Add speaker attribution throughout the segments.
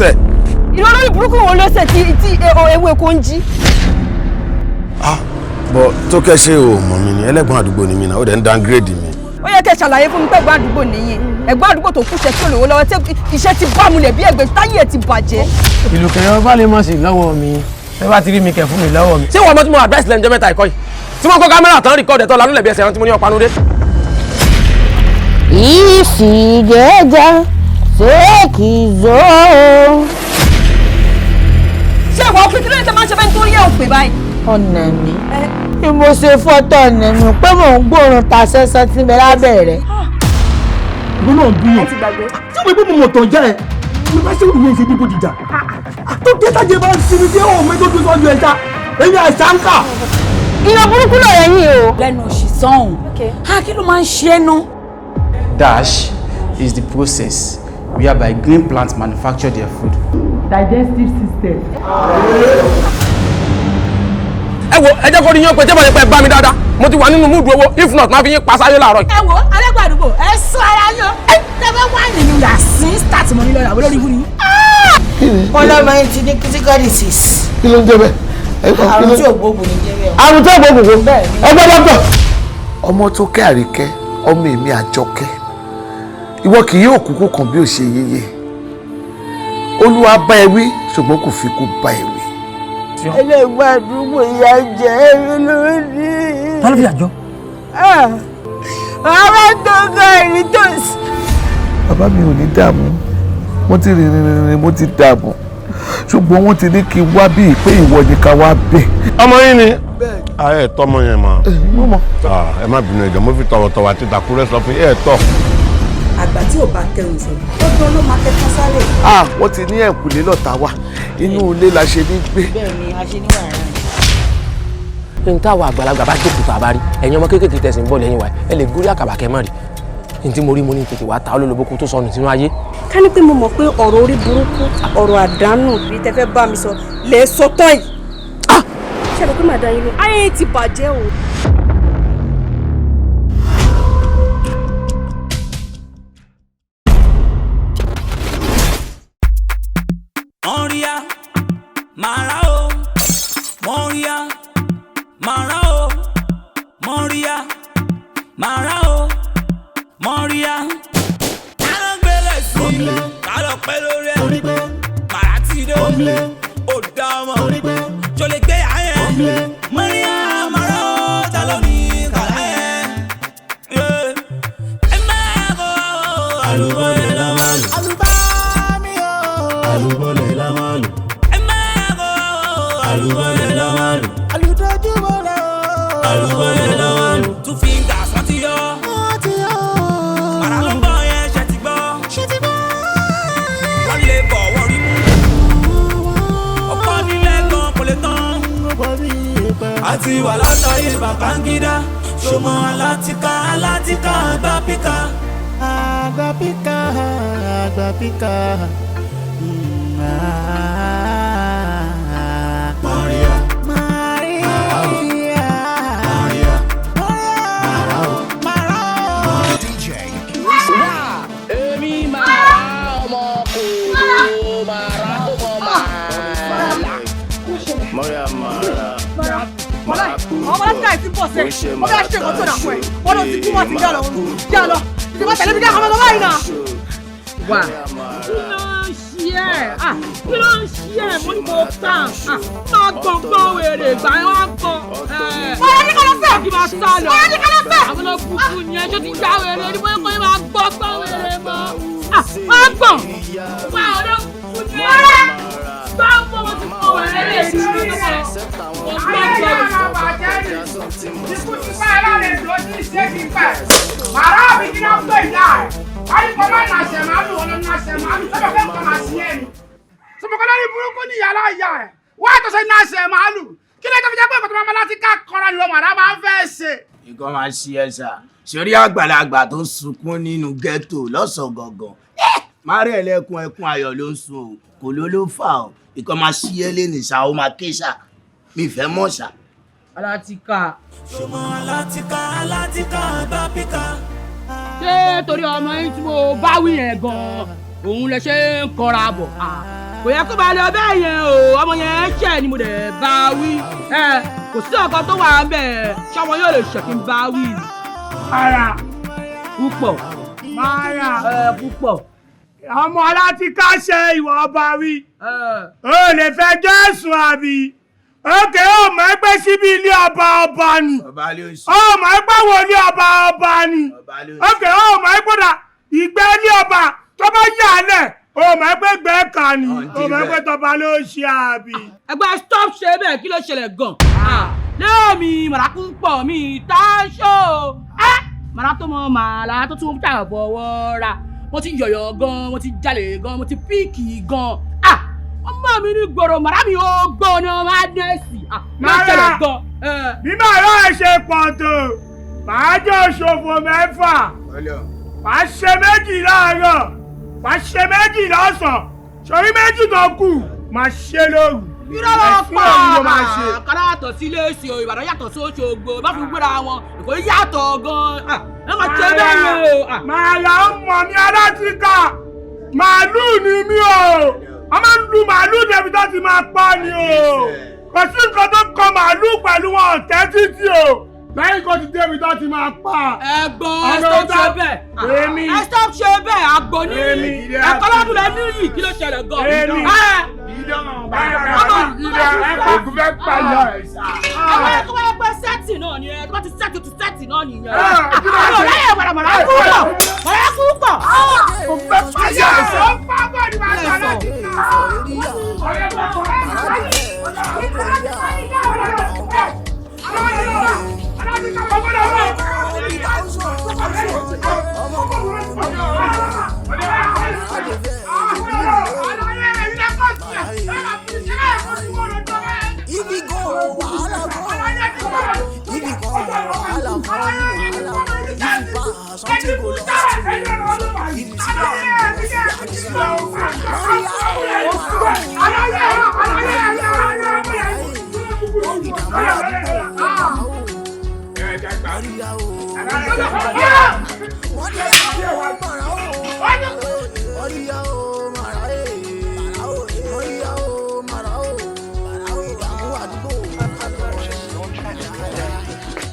Speaker 1: lẹ́sẹ̀.
Speaker 2: Ìlú olórí burúkú wo ló ṣe tí ewé kò ń jí?
Speaker 1: Ah, bọ tó kẹ́, ṣe o mọ̀ mi ni? Ẹlẹ́gbọ̀n àdúgbò ni mi náà, ó dẹ̀ ń downgrade mi.
Speaker 2: Ó yẹ kẹ́ ṣàlàyé fún mi pé ẹ̀gbọ́n àdúgbò nìyí, ẹ̀gbọ́n àdúgbò tó kúṣẹ̀, tí ò lówó lọ́wọ́, tí iṣẹ́ ti bá mulẹ̀ bí ẹ̀gbẹ́ táyé ẹ̀ ti bàjẹ́.
Speaker 3: Ìlú kẹrẹ ọba lè mọ̀ sí lọ́wọ́ mi. Ẹ bá ti rí mi kẹ̀ fún mi lọ́wọ́ mi.
Speaker 4: Ṣé wọ́n mọ̀ tí mo advice lẹ́nu jẹ́ mẹ́ta ìkọ́ yìí tí wọ́n kó kámẹ́rà tán record ẹ̀tọ́ lanú lẹ̀bi ẹsẹ̀ rántí mo ní ọ̀pá núdé.
Speaker 5: Ìsìgẹ́jà ṣéèkì zó.
Speaker 2: Ṣé ìwà òfin kí ló ń tẹ́ máa ń ṣe fẹ́ni tó rí ẹ̀ òpè báyìí?
Speaker 5: Ọ̀nà mi ni mo ṣe fọ́tọ̀ ọ̀nà mi pé mò ń gbóòórùn ta sẹ́sẹ́ tí mi lábẹ́ rẹ̀.
Speaker 6: Ìwọ náà ń búyàn tí wọ́n gbé mọ̀ tán jẹ́ ẹ ló bá ṣe òun ṣe dípò dìjà tó dé tàjẹ́ bá ń sinmi dé òun mẹ́tò tó sọ́jú ẹja èmi àìsàn ń kà.
Speaker 2: Ìyàn burúkú lọ̀rẹ́ yín o.
Speaker 7: Lẹ́nu òṣì sọ́hùn, á kí ló máa ń ṣe é ná?
Speaker 8: Dash is the process whereby green plants manufacture their food.
Speaker 9: Digestive system.
Speaker 4: Ẹ wo, ẹ jẹ́ kó rí yín pé tẹ́bọ̀ yẹn pẹ́ bá mi dáadáa, mo ti wà nínú mood owó. If not, máa fi yín pa sáyé láàárọ̀ yìí.
Speaker 7: Ẹ wo, alẹ́gbàá àdúgbò, ẹ sọ ara yín o. Tẹ́ bá wà nínú yàsín start mọ́ nílò ìyàwó lórí ibú ni.
Speaker 5: Wọ́n lọ́mọ yín ti ní critical disease.
Speaker 10: Kí ló ń jẹ́ bẹ́ẹ̀?
Speaker 5: Àrùn tí ò gbóògùn ní jẹ́ bẹ́ẹ̀.
Speaker 10: Àrùn tí ò gbóògùn kó ẹgbẹ́ dọ́kítọ̀. Ọmọ tó kẹ́ àríkẹ́, ọmọ èmi àjọkẹ́, ìwọ kì yóò kúkú kan bí ó ṣe yéye. Olúwa bá ẹ wí, ṣùgbọ́n kò fi kú bá ẹ wí.
Speaker 5: Ẹlẹ́gbọ́n àdúgbò, ìyá jẹ́ mi lónìí.
Speaker 3: Ta ló fi àjọ?
Speaker 5: Àwọn tó ga ìrìn tó sí.
Speaker 10: Bàbá mi ò ní dààmú. Mo ti rìn rìn rìn, mo ti dààmú, ṣùgbọ́n wọ́n ti ní kí n wá bíi pé ìwọ ni ká wá bẹ̀.
Speaker 1: Ọmọ yín ni ẹ tọmọ yẹn mọ.
Speaker 10: Mo mọ̀.
Speaker 1: Ẹ má bínú, ẹjọ, mo fi tọ̀wọ̀tọ̀wọ̀ àti tàkúrẹ́ sọ fún yín, ẹ tọ́.
Speaker 7: Àgbà tí ò bá kẹrù sọ, dandan ló máa kẹta sáré.
Speaker 10: Ah, wọ́n ti ní ẹ̀kúlé lọ́ta wa, inú ilé la ṣe ní gbé.
Speaker 5: Bẹ́ẹ̀ ni a ṣe ní wàrà.
Speaker 4: N táwa àgbàlagbà bá jókòó tá a bá rí, ẹ̀yin ọmọ kéékèèké tẹ̀sí ń bọ̀ lẹ́yìn wa, ẹ lè gúrí àkàbà kẹ́ mọ́ rí n tí mo rí. Mo ní tètè wá ta olólobó kó tó sọnù sínú ayé.
Speaker 2: Ká ní pé mo mọ̀ pé ọ̀rọ̀ orí burúkú, ọ̀rọ̀ àdánù bí tẹ́ fẹ́ bá mi sọ lè sọ tán yìí. Ṣé ẹ rò pé màá dá yín lọ? Ayé ti bàjẹ́ o.
Speaker 11: Mọ̀ríyá màrá o, mọ̀ríyá màrá o, mọ̀ríyá màrá o, mọ̀ríyá. Ká ló gbélé sí i, ká lọ pẹ́ lórí ẹ̀, màrá ti dé, ó dá ọmọ tó lè gbé ayẹ. Mọ̀ríyá màrá o, ta ló ní kàlá yẹn? Ẹ máa kó àlùbọ̀lẹ̀ lọ́wọ́ lò.
Speaker 12: Àlùbámi o. Àlùbọ̀lẹ̀ la máa lò.
Speaker 11: Ẹ máa kó àlùbọ̀lẹ̀ lọ́wọ́ lò.
Speaker 12: Àlùdójúbọ̀lẹ̀ o.
Speaker 11: Àlùbọ̀lẹ̀ lọ́wọ́ lò. Two fingers, wọ́n ti yọ.
Speaker 12: Wọ́n ti yọ.
Speaker 11: Màrá ló ń bọ̀ yẹn, ṣe ti gbọ́.
Speaker 12: Ṣé ti gbọ́?
Speaker 11: Wọ́n lè bọ̀, wọ́n rí mú. Ọ̀pọ̀ nílẹ̀ gan kò lè tán. Àti wà látàrí Babangida. Ṣọmọ alátìká, alátìká, àgbà píkà.
Speaker 12: Àgbà píkà, àgbà píkà.
Speaker 11: Maria.
Speaker 12: Maria.
Speaker 11: Maria.
Speaker 12: Maria.
Speaker 13: DJ.
Speaker 14: Èmi màrá ọmọ kòdó màrá tó mọ màrá.
Speaker 15: Mọ́ríà màrà.
Speaker 2: Ọmọ láti káyìí tí ń bọ̀ sẹ́, wọ́n bá ṣe nǹkan tó dà fún ẹ, wọ́n lọ sí kú, wọ́n ti já lọ, já lọ, ìjọba tẹ̀lé mi dá àwọn ọmọ báyìí náà.
Speaker 14: Wà. Kí ló ń ṣe ẹ́? Ah, kí ló ń ṣe ẹ́? Mo ní kó tàn. Ah, máa gbọ̀ngbọ̀n wèrè gbà ẹ́ wá gbọ̀n.
Speaker 2: Ọ̀rẹ́ ní kọ́lọ́ fẹ́.
Speaker 14: Kí máa sá lọ.
Speaker 2: Ọ̀rẹ́ ní kọ́lọ́ fẹ́.
Speaker 14: Àwọn olókùnkùn ni ẹ ṣó ti já wèrè ní bóyá kó máa gbọ́ gbọ́ wèrè mọ́. Ah, máa gbọ̀n. Wà olókùnkùn ni ẹ. Gbọ́ mọ́ mo ti fọ wèrè lè ṣe é lọ́wọ́.
Speaker 9: Ayé yàrá bàjẹ́ ni ikú ti pa ẹ lára ètò ojú ìṣe kí n pẹ̀. Màrá mi kí náà pè ìyá ẹ̀. Wọ́n ní kó má nà ṣẹ̀ màálù, ọ̀nà nà ṣẹ̀ màálù sọ́dọ̀ fẹ́ kọ́ máa ṣí ẹ̀ ni. Sọ̀bọ̀kọ́ lórí burúkú ní ìyá ìyá ẹ̀. Wọ́n á tó ṣe nà ṣẹ̀ màálù. Kí ló tó fi jẹ́ pé ìkọ̀tọ̀ máa láti ká kọ́ra ni màrá máa ń fẹ́ ṣe?
Speaker 15: Nǹkan máa ṣe ẹ sà sórí àgbàlagbà tó ń sunkún nínú ghetto lọ́sàn-án gangan, márùn ẹlẹ́kùn ẹkún ayọ̀ ló ń sun o, kò ló ló fà o. Nǹkan máa ṣí ẹ lé nìṣà, ó máa ké ṣà, mi fẹ́ mọ̀ ṣà.
Speaker 14: Alátìká.
Speaker 11: Ṣọmọ alátìká, alátìká, àgbà píkà.
Speaker 14: Ṣé torí ọmọ yín tí mo bá wí yẹn gan-an òun lè ṣe ń kọra bọ̀? Kò yẹ kó máa lọ bẹ́ẹ̀ yẹn o, ọmọ yẹn ṣẹ̀ ni mo dẹ̀ bá wí. Ẹ kò sí ọ̀kan tó wà ń bẹ̀, ṣọmọ yóò lè ṣẹ̀ kí n bá wí.
Speaker 9: Ara
Speaker 14: púpọ̀.
Speaker 9: Mara.
Speaker 14: Ẹ púpọ̀.
Speaker 9: Ọmọ aláti káṣẹ ìwà ọba wí. O lè fẹ́ Jésù àbí? Òkè ó mọ̀ ẹ́ pé síbi ilé ọba ọba ni. Ó mọ̀ ẹ́ pé wo ilé ọba ọba ni. Òkè ó mọ̀ ẹ́ pé ìgbẹ́ ilé ọba tó bá yà á lẹ̀. Ó mọ̀ ẹ́ pé gbẹ́ kà ni. Ó mọ̀ ẹ́ pé tọba ló ṣe àbí.
Speaker 14: Ẹgbẹ́ stop ṣe bẹ́ẹ̀, kí ló ṣẹlẹ̀ gan-an? Lẹ́ẹ̀mí màrà púpọ̀ mi tá a ṣó. Màrà tó mọ màrà tó tún tà bọ̀wọ̀ ra. Mo ti yọ̀yọ̀ gan, mo ti jalè gan, mo ti píìkì gan. Ọmọ mi ní gbòòrò màrà mi ò gbóná madness.
Speaker 9: Màrà bí màrà ẹ̀ ṣe pọ̀ tó, màá jẹ́ òṣòfò 6. Màá ṣe 2 láàárọ̀, màá ṣe 2 lọ́sàn-án, sọ̀rí 2 tó kù, màá ṣe lóru.
Speaker 14: Irọ́ ló pa àkàrà yàtọ̀ sí Iléṣè o, Ìbàdàn yàtọ̀ sí Òṣogbo, bá fi gbéra wọn, Èkó yàtọ̀ gan-an. Ẹ máa ṣe bẹ́ẹ̀ yẹn o.
Speaker 9: Màrà ń mọ̀ ní alátìkà, màálù ni mí o. A máa ń lu màálù débi tó ti máa pa ni o. Kò sí nǹkan tó kọ màálù pẹ̀lú wọn ọ̀tẹ́ títí o. Lẹ́yìn kó ti débi tó ti máa pa.
Speaker 14: Ẹ̀gbọ́n ẹ stop ṣe bẹ́ẹ̀.
Speaker 9: Èmi.
Speaker 14: Ẹ stop ṣe bẹ́ẹ̀, àgbò ní. Ẹ̀kọ́ lọ́dún lẹ níyì, kí ló ṣẹlẹ̀ gan?
Speaker 9: Èmi. Ògùn fẹ́ pààyàn ẹ̀ sá.
Speaker 14: Àwọn ẹ̀kọ́ wáyé pé sẹ́ẹ̀tì náà ni ẹ, tó bá ti sẹ́ẹ̀tì tó ti sẹ́ẹ̀tì náà nìyẹn. Àwọn ọ̀rẹ́ yẹn padà màrà kú pọ̀, màrà kú pọ̀.
Speaker 9: Ògùn fẹ́ pààyàn ẹ̀ sá. Ó pa bọ́ọ̀lù máa sọ láti ká.
Speaker 12: If you go, wahala go. If you go, wahala go. If you pass, something go lost to you. If you see am, you see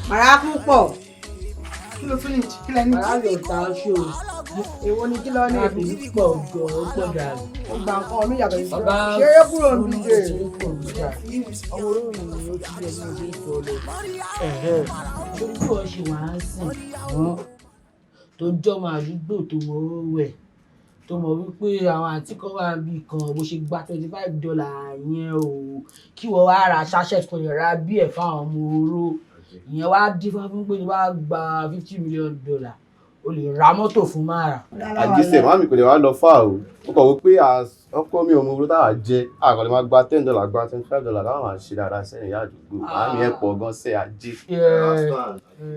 Speaker 7: Màrà púpọ̀.
Speaker 6: Kí ló tún ní kí lẹ ní?
Speaker 5: Màrà yóò ta aṣọ o.
Speaker 7: Èwo ni kí lọ ní?
Speaker 5: Màrà púpọ̀ gan, ó pọ̀ dànù.
Speaker 7: Ó gba nǹkan mi yàtọ̀ sí.
Speaker 5: Bàbá
Speaker 7: Ṣeré kúrò níbi jẹ.
Speaker 5: Ọmọ olóhùn mi ó ti yẹ ní ojú ìfọ̀ lọ. Torí bí wọ́n ṣe wà á sìn tó jọmọ àdúgbò tó mọ owó ẹ̀ tó mọ̀ wípé àwọn àǹtí kan wà níbi kan bó ṣe gba $25 yẹn o, kí wọ́n wá ra sachet kan lè ra bí ẹ̀ fáwọn ọmọ oró ìyẹn wá dífá fún pé tó bá gba $50 million o lè ra mọ́tò fún Mara.
Speaker 13: Àjíṣe màmí kò lè wá lọ fà o, ó kọ̀ wípé ọkọ mi ò mọ owó táwa jẹ, àkọlé máa gba $10 gba $25 káwọn máa ṣe dáadáa sẹ́yìn ìyá àdúgbò, màmí ẹ̀ pọ̀ gan sẹ́ ajé.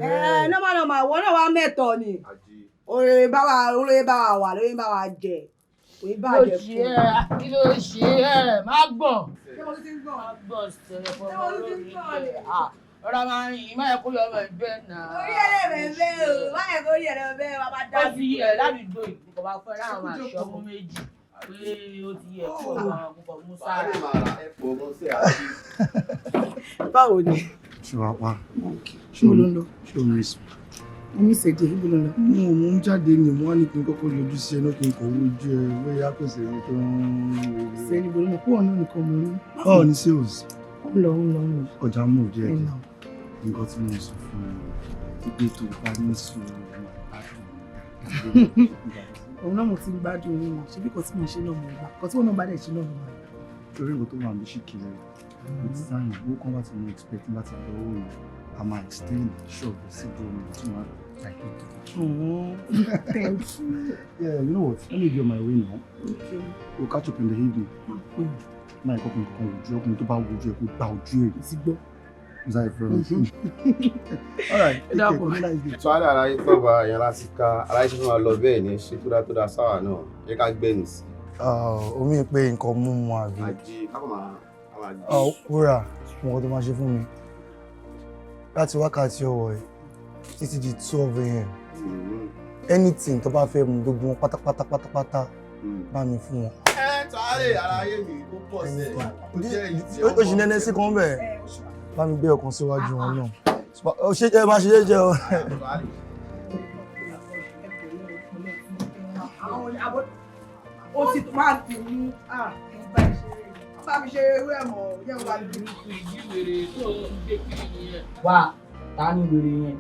Speaker 7: Ẹ nọ́mà nọ́mà ìwọ náà wá mẹ́tọ̀ ni. Oore bá wa oore bá wa wà lórí bá wa jẹ. Kò ní bàjẹ́ fún
Speaker 5: mi. Kí ló ṣe ẹ́? Má gbọ̀n.
Speaker 7: Ṣé mo tún ti ń gbọ̀n?
Speaker 5: Má gbọ̀n sẹ̀rẹ̀ fún ọmọ olórí jẹ. Ọ̀rọ̀ máa ń rìn, má yẹ kó yọ ọmọ ẹgbẹ́ náà.
Speaker 7: Orí ẹlẹ́rẹ̀ ń bẹ́ o, má yẹ kó rí ẹlẹ́rẹ̀ bẹ́ o, wàá máa dá.
Speaker 5: Ó ti yẹ ládùúgbò yìí, kò bá fẹ́ láwọn aṣọ mú méjì pé ó ti yẹ kó àwọn púpọ̀ mú sára.
Speaker 7: Báwo ni?
Speaker 6: Ṣé wàá pa?
Speaker 7: Ṣé o ló ń lọ?
Speaker 6: Ṣé o miss mi?
Speaker 7: Mo miss ẹ díẹ̀, ibo ló ń lọ?
Speaker 6: Mo ń jáde ni mo wá ní kí n kọ́kọ́ yọjú sí ẹ náà kí n kọ̀ wo ojú ẹ bóyá kò sí ẹni tó ń.
Speaker 7: Ṣé níbo ló mọ̀ pé ọ̀nà nìkan mo ní?
Speaker 6: Báwo ni sales?
Speaker 7: Ń lọ, ń lọ, ń lọ.
Speaker 6: Ọjà mú díẹ̀ díẹ̀. Nǹkan tí mo sọ fún ẹ pé tó bá ní sùúrù máa gbádùn mi.
Speaker 7: Òun náà mo ti ń gbádùn yín náà, ṣebí kan tí mo ṣe náà mo gbà, kan tí wọn náà bá dẹ̀ ṣe náà mo máa gbà.
Speaker 6: Torí nǹkan tó wà ní ṣìkìrì mo ti sáyìn owó kan bá ti mo expect láti lọ owó yẹn, a máa extend shop sí gbòòrò tí wọ́n á like it.
Speaker 7: Thank you.
Speaker 6: Yeah, you know what? Let me be on my way now.
Speaker 7: Okay.
Speaker 6: We'll catch up in the evening.
Speaker 7: Okay.
Speaker 6: Máa kọ́ ọkùnrin kankan ojú ọkùnrin tó bá wojú ẹ kó gba ojú ẹ.
Speaker 7: Ti gbọ́.
Speaker 6: Is that a problem? All right. Take care. Have a nice day.
Speaker 13: Tuwálé aláyé tọ́ba yẹn láti ká aláyé ṣe fún wa lọ bẹ́ẹ̀ ni ṣe tó dá tó dá sáwà náà yẹ ká gbẹ̀nù sí.
Speaker 6: Omi pé nǹkan mímu àbí.
Speaker 13: Ajé kápá máa gbé.
Speaker 6: Wúrà, mo kọ́ tó máa ṣe fún mi. Láti wákàtí ọwọ́ ẹ̀ títí di 12 a.m. Anything tó bá fẹ́ mu gbogbo wọn pátápátá pátápátá Bá mi fún wọn.
Speaker 13: Ẹ tààrẹ àlàyé mi ó pọ̀ sẹ́ ó jẹ́ èyí tí
Speaker 6: Ó ṣì nẹ́nẹ́ sí kan bẹ́ẹ̀. Bá mi gbé ọkàn síwájú wọn náà. Ó ṣe ẹ máa ṣe jẹ́jẹ́ o.
Speaker 7: Ó ti máa tì mí. Bá mi ṣe irú ẹ̀ mọ̀, yẹ́ wà ní.
Speaker 5: Wá, ta ni wèrè yẹn?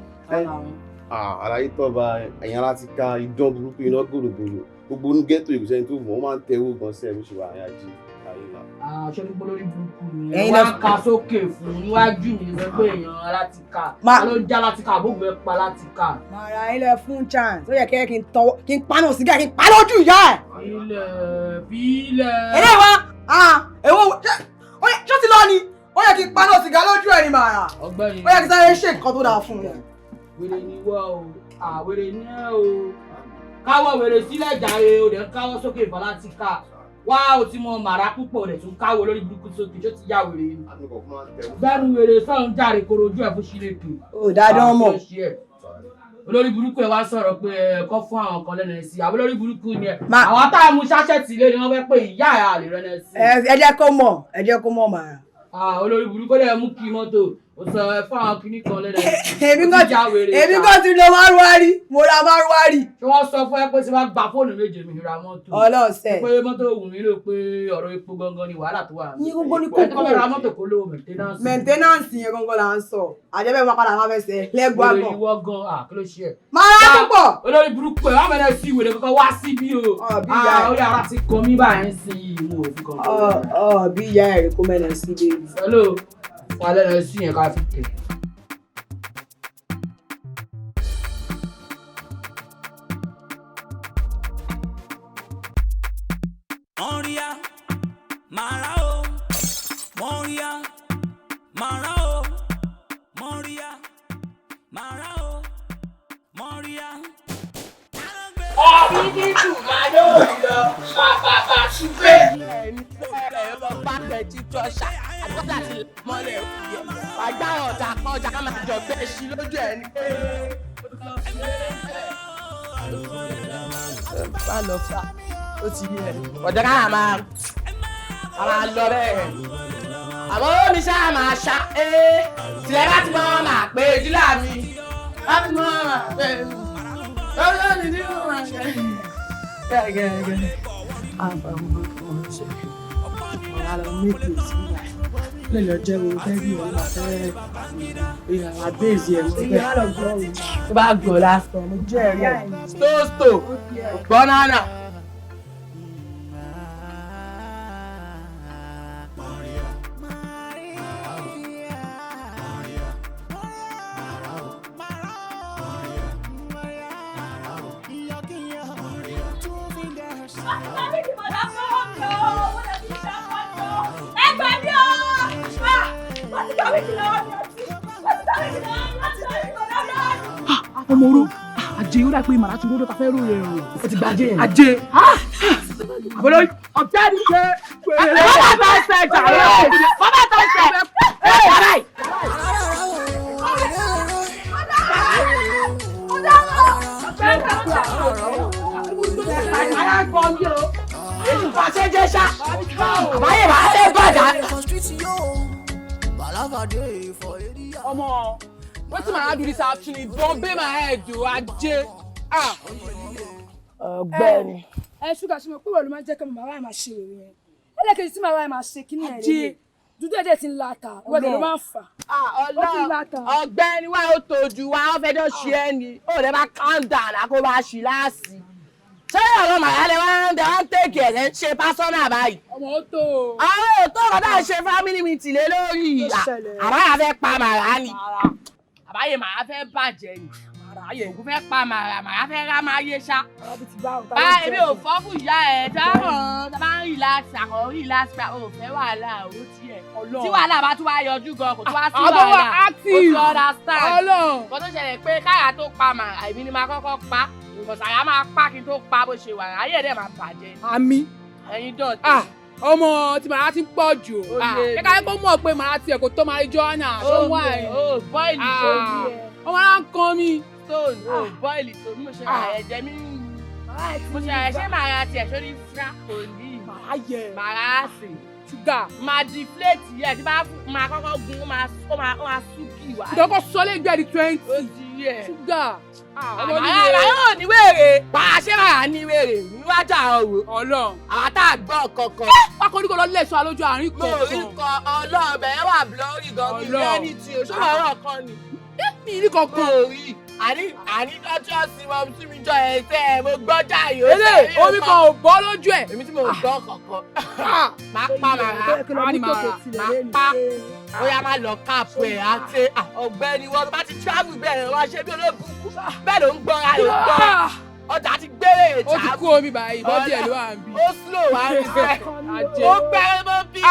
Speaker 13: Àlàyé tọ́ba ẹ̀yìn aláti ka idán burúkú iná gòrògòrò gbogbo inú ghetto ìgùsẹ́ni tó mọ̀ ó máa ń tẹ owó gan sẹ́ẹ̀ bó ṣe wà ní ajé ayé wa.
Speaker 5: Aṣọ ní polórí burúkú ni
Speaker 7: Ẹ̀yin
Speaker 5: wá
Speaker 7: lẹ-
Speaker 5: ka sókè fún níwájú mi sọ pé èèyàn aláti ka
Speaker 7: Ma-
Speaker 5: ta ló ń já láti ka àbógun ẹ pa láti ka.
Speaker 7: Màrà ilẹ̀ fún chance, ó yẹ kẹ́ kí n tọwọ́ kí n paná sìgá kí n pa lójú ìyá ẹ̀.
Speaker 5: Ilẹ̀ bílẹ̀.
Speaker 7: Eléyìí wá, èwo ṣó ti lọ ni? Ó yẹ kí n paná sìgá lójú ẹ̀ ni màrà.
Speaker 5: Ọ̀gbẹ́ni.
Speaker 7: Ó yẹ kí sáré ṣe nǹkan tó dáa fún mi.
Speaker 5: Wèrè ni wọ́ o, àwèrè ni ẹ́ o. Káwọ́ wèrè sílẹ̀ jàre o dẹ̀ ń káwọ́ sókè ìfọ̀ láti ka. Wá o ti mọ màrà púpọ̀ o dẹ̀ tún káwọ́ lórí burúkú sókè ṣó ti yá wèrè ni. Gbẹ́nu wèrè sọ̀rọ̀ jàre koro ojú ẹ̀ fún sílẹ̀kì.
Speaker 7: Ó dáadọ́ mọ̀.
Speaker 5: Olórí burúkú ẹ wá sọ̀rọ̀ pé ẹ kọ́ fún àwọn kan lẹ́nu ẹ̀sìn àwọn olórí burúkú ni ẹ. Àwọn tá a mú ṣáṣẹ́tì lé ni wọ́n fẹ́ pé ìyá ẹ̀ àlè rẹ̀ náà sí.
Speaker 7: Ẹ jẹ́ kó mọ̀, ẹ jẹ́ kó mọ̀ màrà.
Speaker 5: Olórí burúkú dẹ̀ mú kí mọ́tò ó sọ ẹ fún àwọn kinní kan lẹ́nu ẹ̀sìn.
Speaker 7: Èmi kàn ti lo márúwárì, mo ra márúwárì.
Speaker 5: Ṣé wọ́n sọ fún ẹ pé tí wọ́n gba fóònù méje mi ra mọ́tò?
Speaker 7: Ọlọ́ọ̀sẹ̀.
Speaker 5: Pé mọ́tò wù mí lò pé ọ̀rọ̀ epo gangan ni wàhálà tó wà.
Speaker 7: Yín gbogbo ni
Speaker 5: Ẹ tó
Speaker 7: kókó.
Speaker 5: bá fẹ́ ra mọ́tò kó lówó maintenance.
Speaker 7: Maintenance yẹn gangan là ń sọ. Àjẹbẹ́ wọn padà máa fẹsẹ̀ lẹ́gbọ́n
Speaker 5: Wèrè
Speaker 7: àgbọ̀n.
Speaker 5: ìwọ gan, ah, kí ló ṣe ẹ́?
Speaker 7: Màrà púpọ̀.
Speaker 5: Olórí burúkú ẹ̀ wá mẹ́rẹ̀ sí ìwé kankan wá síbí o.
Speaker 7: bí ìyá ẹ̀.
Speaker 5: Orí ara ti kọ mí báyìí ń sin yìí, mo ò fi kàn.
Speaker 7: Ọ̀ bí ìyá ẹ̀ rí kó mẹ́rin sí bébí.
Speaker 5: Hello, wà lẹ́nu sí yẹn ká fi tẹ̀.
Speaker 11: Mọ̀ríyá, màrá o, mọ̀ríyá, màrá o, mọ̀ríyá, màrá o, mọ̀ríyá.
Speaker 9: Ọ̀bídìdù máa yóò lọ pàpàpà ṣùgbẹ́.
Speaker 4: Àgbà ọ̀tà kan ọjà ká máa jọ gbé sí lójú ẹ̀ ní. Bá lọ fà ó ti yẹ. Ọ̀dọ́ ká máa máa lọ bẹ́ẹ̀. Àmọ́ ó mi ṣáà máa ṣá ee. Tìlẹ̀ bá ti mọ́ máa pé ojúlá mi. Bá ti mọ́ máa pé ọjọ́ mi ní mo máa ṣe. Gẹ́gẹ́gẹ́.
Speaker 5: Àbàmọ́ ọ̀ṣẹ́. Ọ̀la lọ méjì sí wa. Lè lọ jẹ́ wo fẹ́ bí òun máa fẹ́ ìyàwó àbẹ́ẹ̀sì ẹ̀ mọ́ bẹ́ẹ̀. Tó bá gbọ́ lásán, mo jẹ́ ẹ̀rí ẹ̀. Stóòstò, bọ́nánà.
Speaker 9: Ọmọ oró àjẹ ó dà pé màrà ti ròdò ta fẹ́ rò rẹ̀ o.
Speaker 4: Ó ti gbàjẹ́ yẹn.
Speaker 9: Àjẹ. Àbọ̀lọ́ ọ̀tẹ́ ni ṣe. Bàbá tó ń sẹ̀ jà rẹ̀. Bàbá tó ń sẹ̀. Ẹ yàrá yìí.
Speaker 4: Ara ń kọ mí o. Èyí fàṣẹ jẹ́ ṣá. Àbáyé màá fẹ́ bàjá.
Speaker 9: Ọmọ wetin my do this afternoon e don my head o ajé. Ah.
Speaker 5: Ọ̀gbẹ́ni.
Speaker 14: Ẹ ṣúgà ṣe mọ̀ pé wọ́n ló máa ń jẹ́ kí màmá máa ṣe èrè yẹn. Ẹlẹ́kejì tí màmá máa ṣe kíní ẹ̀
Speaker 9: Ajé.
Speaker 14: Dúdú ẹ̀dẹ̀ ti ń la ta, ìwọ́n dẹ̀ ló máa ń fà. Ó ti ń la ta.
Speaker 4: Ọ̀gbẹ́ni wa ó tọ́jú wa ó fẹjọ́ ṣe é ni ó lè máa calm down àkó bá ṣì láàsì. Ṣé ọ̀rọ̀ màá lè wá ń dẹ̀ wá ń tèkì ẹ̀ lẹ́ ń ṣe pásọ́nà báyìí?
Speaker 14: Ọmọ ó tó o.
Speaker 4: Àwọn òótọ́ ọ̀rọ̀ náà ṣe family meeting lé lórí. Àbáyà fẹ́ pa màrá ni. Àbáyé màrá fẹ́ bàjẹ́ ni. Ògùn fẹ́ pa màrá, màrá fẹ́ rá máa yé ṣá. Bá èmi ò fọ́ fún ìyá ẹ̀ táwọn tá bá ń relax àkọ́ relax pa ò fẹ́ wàhálà ó tiẹ̀. Tí wàhálà bá tún wá yọjú gan kò tún wá sí
Speaker 9: Àbọ̀ wà
Speaker 4: wàhálà. Ó
Speaker 9: active.
Speaker 4: ti understand.
Speaker 9: Ọlọ́run.
Speaker 4: Nǹkan tó ṣẹlẹ̀ pé káyà tó pa màrá èmi ni màá kọ́kọ́ pa. Nǹkan sàrà máa pa kí n tó pa bó ṣe wà ayé ẹ̀ dẹ̀ máa bàjẹ́.
Speaker 9: Àmì.
Speaker 4: Ẹ̀yin dọ̀tí.
Speaker 9: Ah, ọmọ tí màrá ti ń pọ̀ jù.
Speaker 4: Ó yé mi.
Speaker 9: Kíkà kó mọ̀ pé màrá tiẹ̀ kò tó máa jọ́ àná ṣó wà ẹ̀.
Speaker 4: Ó bọ́ìlì sójú ẹ̀.
Speaker 9: Ọmọ náà ń kan mi.
Speaker 4: Stone ó bọ́ìlì tó bí mo ṣe rà ẹ̀jẹ̀ mi ń Mo ṣe ṣé màrà tiẹ̀ sórí fra kò ní.
Speaker 14: Màrà yẹ.
Speaker 4: Màrà sì.
Speaker 14: Ṣúgà.
Speaker 4: Máa deflate yẹ tí bá máa kọ́kọ́ gun ó máa súnkì wá.
Speaker 14: Ìdọ́kọ̀ sọlé gbẹ di 20.
Speaker 4: Ó ti yẹ.
Speaker 14: Ṣúgà.
Speaker 4: Màrà yóò ní wèrè. Pàá ṣé màrà ní wèrè níwájú àwọn òwò.
Speaker 14: Ọlọ́run.
Speaker 4: Àwọn tá a gbọ́ kankan.
Speaker 14: Pákó ní kò lọ lẹ́sọ̀ alójú àárín
Speaker 4: Mo rí kan Ọlọ́run bẹ̀rẹ̀ wà blọ́ọ̀rì gan bí lẹ́ni tí o ṣọ́ọ̀ ọ̀rọ̀ kan ni.
Speaker 14: Mi ní kankan.
Speaker 4: Mo rí àní lọ́jọ́ sí wọn tí mi jọ ẹ̀ tẹ́ ẹ mo gbọ́jà yìí.
Speaker 14: Ele omi kan ò bọ́ lójú ẹ̀.
Speaker 4: Èmi tí mo gbọ́ kankan. Máa pa màrà. Máa pa. Ó yá máa lọ káàpù ẹ̀ àti ọ̀gbẹ́ni wọn bá ti travel bẹ́ẹ̀ wọ́n ṣe bí olóògùn bẹ́ẹ̀ ló ń gbọ́ra ló ń gbọ́ra. Ọjà ti gbére ìta.
Speaker 14: Ó ti kú omi báyìí, bọ́dí ẹ̀ ló wà ń bí.
Speaker 4: Ó slow wá rí fẹ́. Ó pẹ́ mọ́ bí.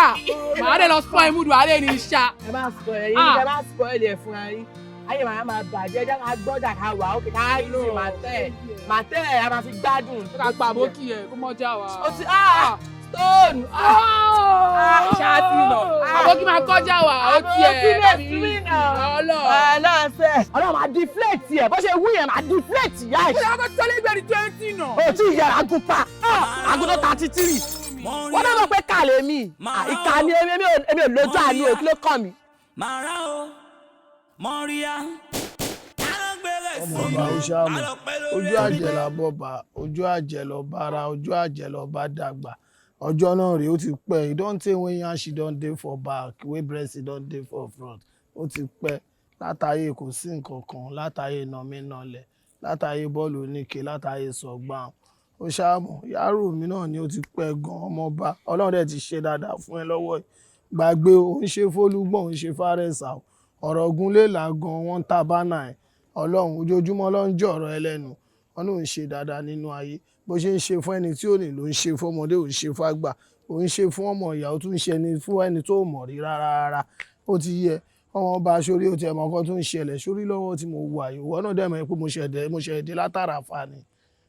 Speaker 14: Màá dẹ̀ lọ spoil múdù alẹ́ ní iṣá.
Speaker 4: Ẹ má spoil ẹ̀yin, ẹ má spoil ẹ̀ fúnra yín. Ayé màá máa bàjẹ́, jẹ́ ká gbọ́jà ká wà ókè ká rí sí màá tẹ́ ẹ̀ a máa fi gbádùn.
Speaker 14: Ká pa àbókì ẹ̀ kó mọ́jà wá.
Speaker 4: Ó ti stone.
Speaker 14: Ṣáàtì nà. Àbókì máa kọjá wá, ó tiẹ̀.
Speaker 4: Àbókì lè fi nà. Ọlọ́ọ̀sẹ̀. Ọlọ́ọ̀ máa deflate ẹ̀ bó ṣe wú yẹn máa deflate yá ẹ̀.
Speaker 14: Ó yà kó tọ́lé gbẹ̀rì 20 nà.
Speaker 4: Ó tí ìyá àgùn pa àgùn tó 33. Wọ́n náà mọ̀ pé kàlẹ́ mi. Ìkà ni èmi ò lójú àánú òkú ló kàn mí.
Speaker 11: Màrà o, Mọ́ríyá.
Speaker 16: Ọmọ ọba ó ṣàmù ojú àjẹ́ la bọba, ojú àjẹ́ lọ bára, ojú àjẹ́ lọ bá dàgbà. Ọjọ́ náà rèé, ó ti pẹ́. E don tey wey yansh don dey for back, wey breast don dey for front. Ó ti pẹ́ látàyè kò sí nǹkan kan, látàyè nọmínọlẹ̀, látàyè bọ́ọ̀lù oníke, látàyè sọ̀gbàm. Ó ṣàmù yàrá mi náà ni ó ti pẹ́ gan. Ọmọọba, Ọlọ́run dẹ̀ ti ṣe dáadáa fún ẹ lọ́wọ́ yìí. Gbàgbé o, ń ṣe fólúgbọ̀n, ń ṣe fárẹ̀sà o. Ọ̀rọ̀ ogun lè là gan, wọ́n ń ta bánà ẹ̀. Ọlọ́run ojoojúmọ́ ló ń jọ̀rọ̀ ẹ lẹ́nu. Wọn ló ń ṣe dáadáa nínú ayé. Bó ṣe ń ṣe fún ẹni tí ò ní ló ń ṣe fún ọmọdé, ò ń ṣe fún àgbà, ò ń ṣe fún ọmọ ìyá, ó tún ń ṣe ẹni fún ẹni tó mọ̀ rí rárá rárá. Ó ti yẹ ọmọ ọba sórí, ó ti ẹ̀ mọ̀ nǹkan tó ń ṣẹlẹ̀ sórí lọ́wọ́ tí mo wà yìí. Ìwọ náà dẹ̀ mọ̀ pé mo ṣẹ̀ dé látara fa ni.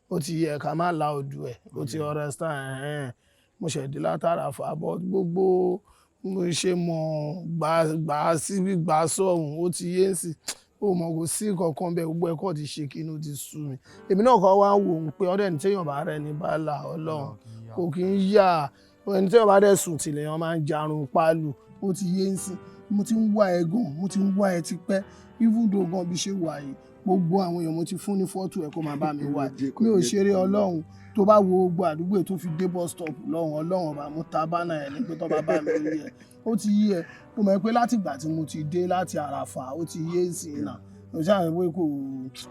Speaker 16: Ó ti yẹ ká má la odù ẹ̀, ó ti understand. Mo ṣẹ̀ dé látara fa, but gbogbo mo ṣe mọ̀ gbà síbí gbà sọ̀hún, ó ti yé ń sìn. Ó mọ̀ kò sí nǹkan bẹ́ẹ̀, gbogbo ẹ̀kọ́ ti ṣe kí inú ti sú mi. Èmi náà kọ́ wá ń wò ó pé ọ̀rẹ́ ẹni téèyàn bá rẹ̀ ní bàálà Ọlọ́run kò kí ń yà. Ẹni téèyàn bá dẹ̀ sùn tìlẹ̀ yẹn máa ń jarun pálù. Ó ti yé ń sìn. Mo ti ń wá ẹ gan, mo ti ń wá ẹ tipẹ́. Even though gan bí ṣe wà yìí, gbogbo àwọn èèyàn mo ti fún ní fọ́tò ẹ kó máa bá mi wá. Mi ò ṣeré Ọlọ́run. Tó bá wo gbogbo àdúgbò tó fi dé bus stop lọ́hùn, Ọlọ́run ọba mo ta bánà ẹ̀ ní pé tó bá bá mi rí ẹ. Ó ti yé ẹ. Mo mọ̀ pé láti ìgbà tí mo ti dé láti Àràfà, ó ti yé sí i náà. Mo ṣáà rí pé kò,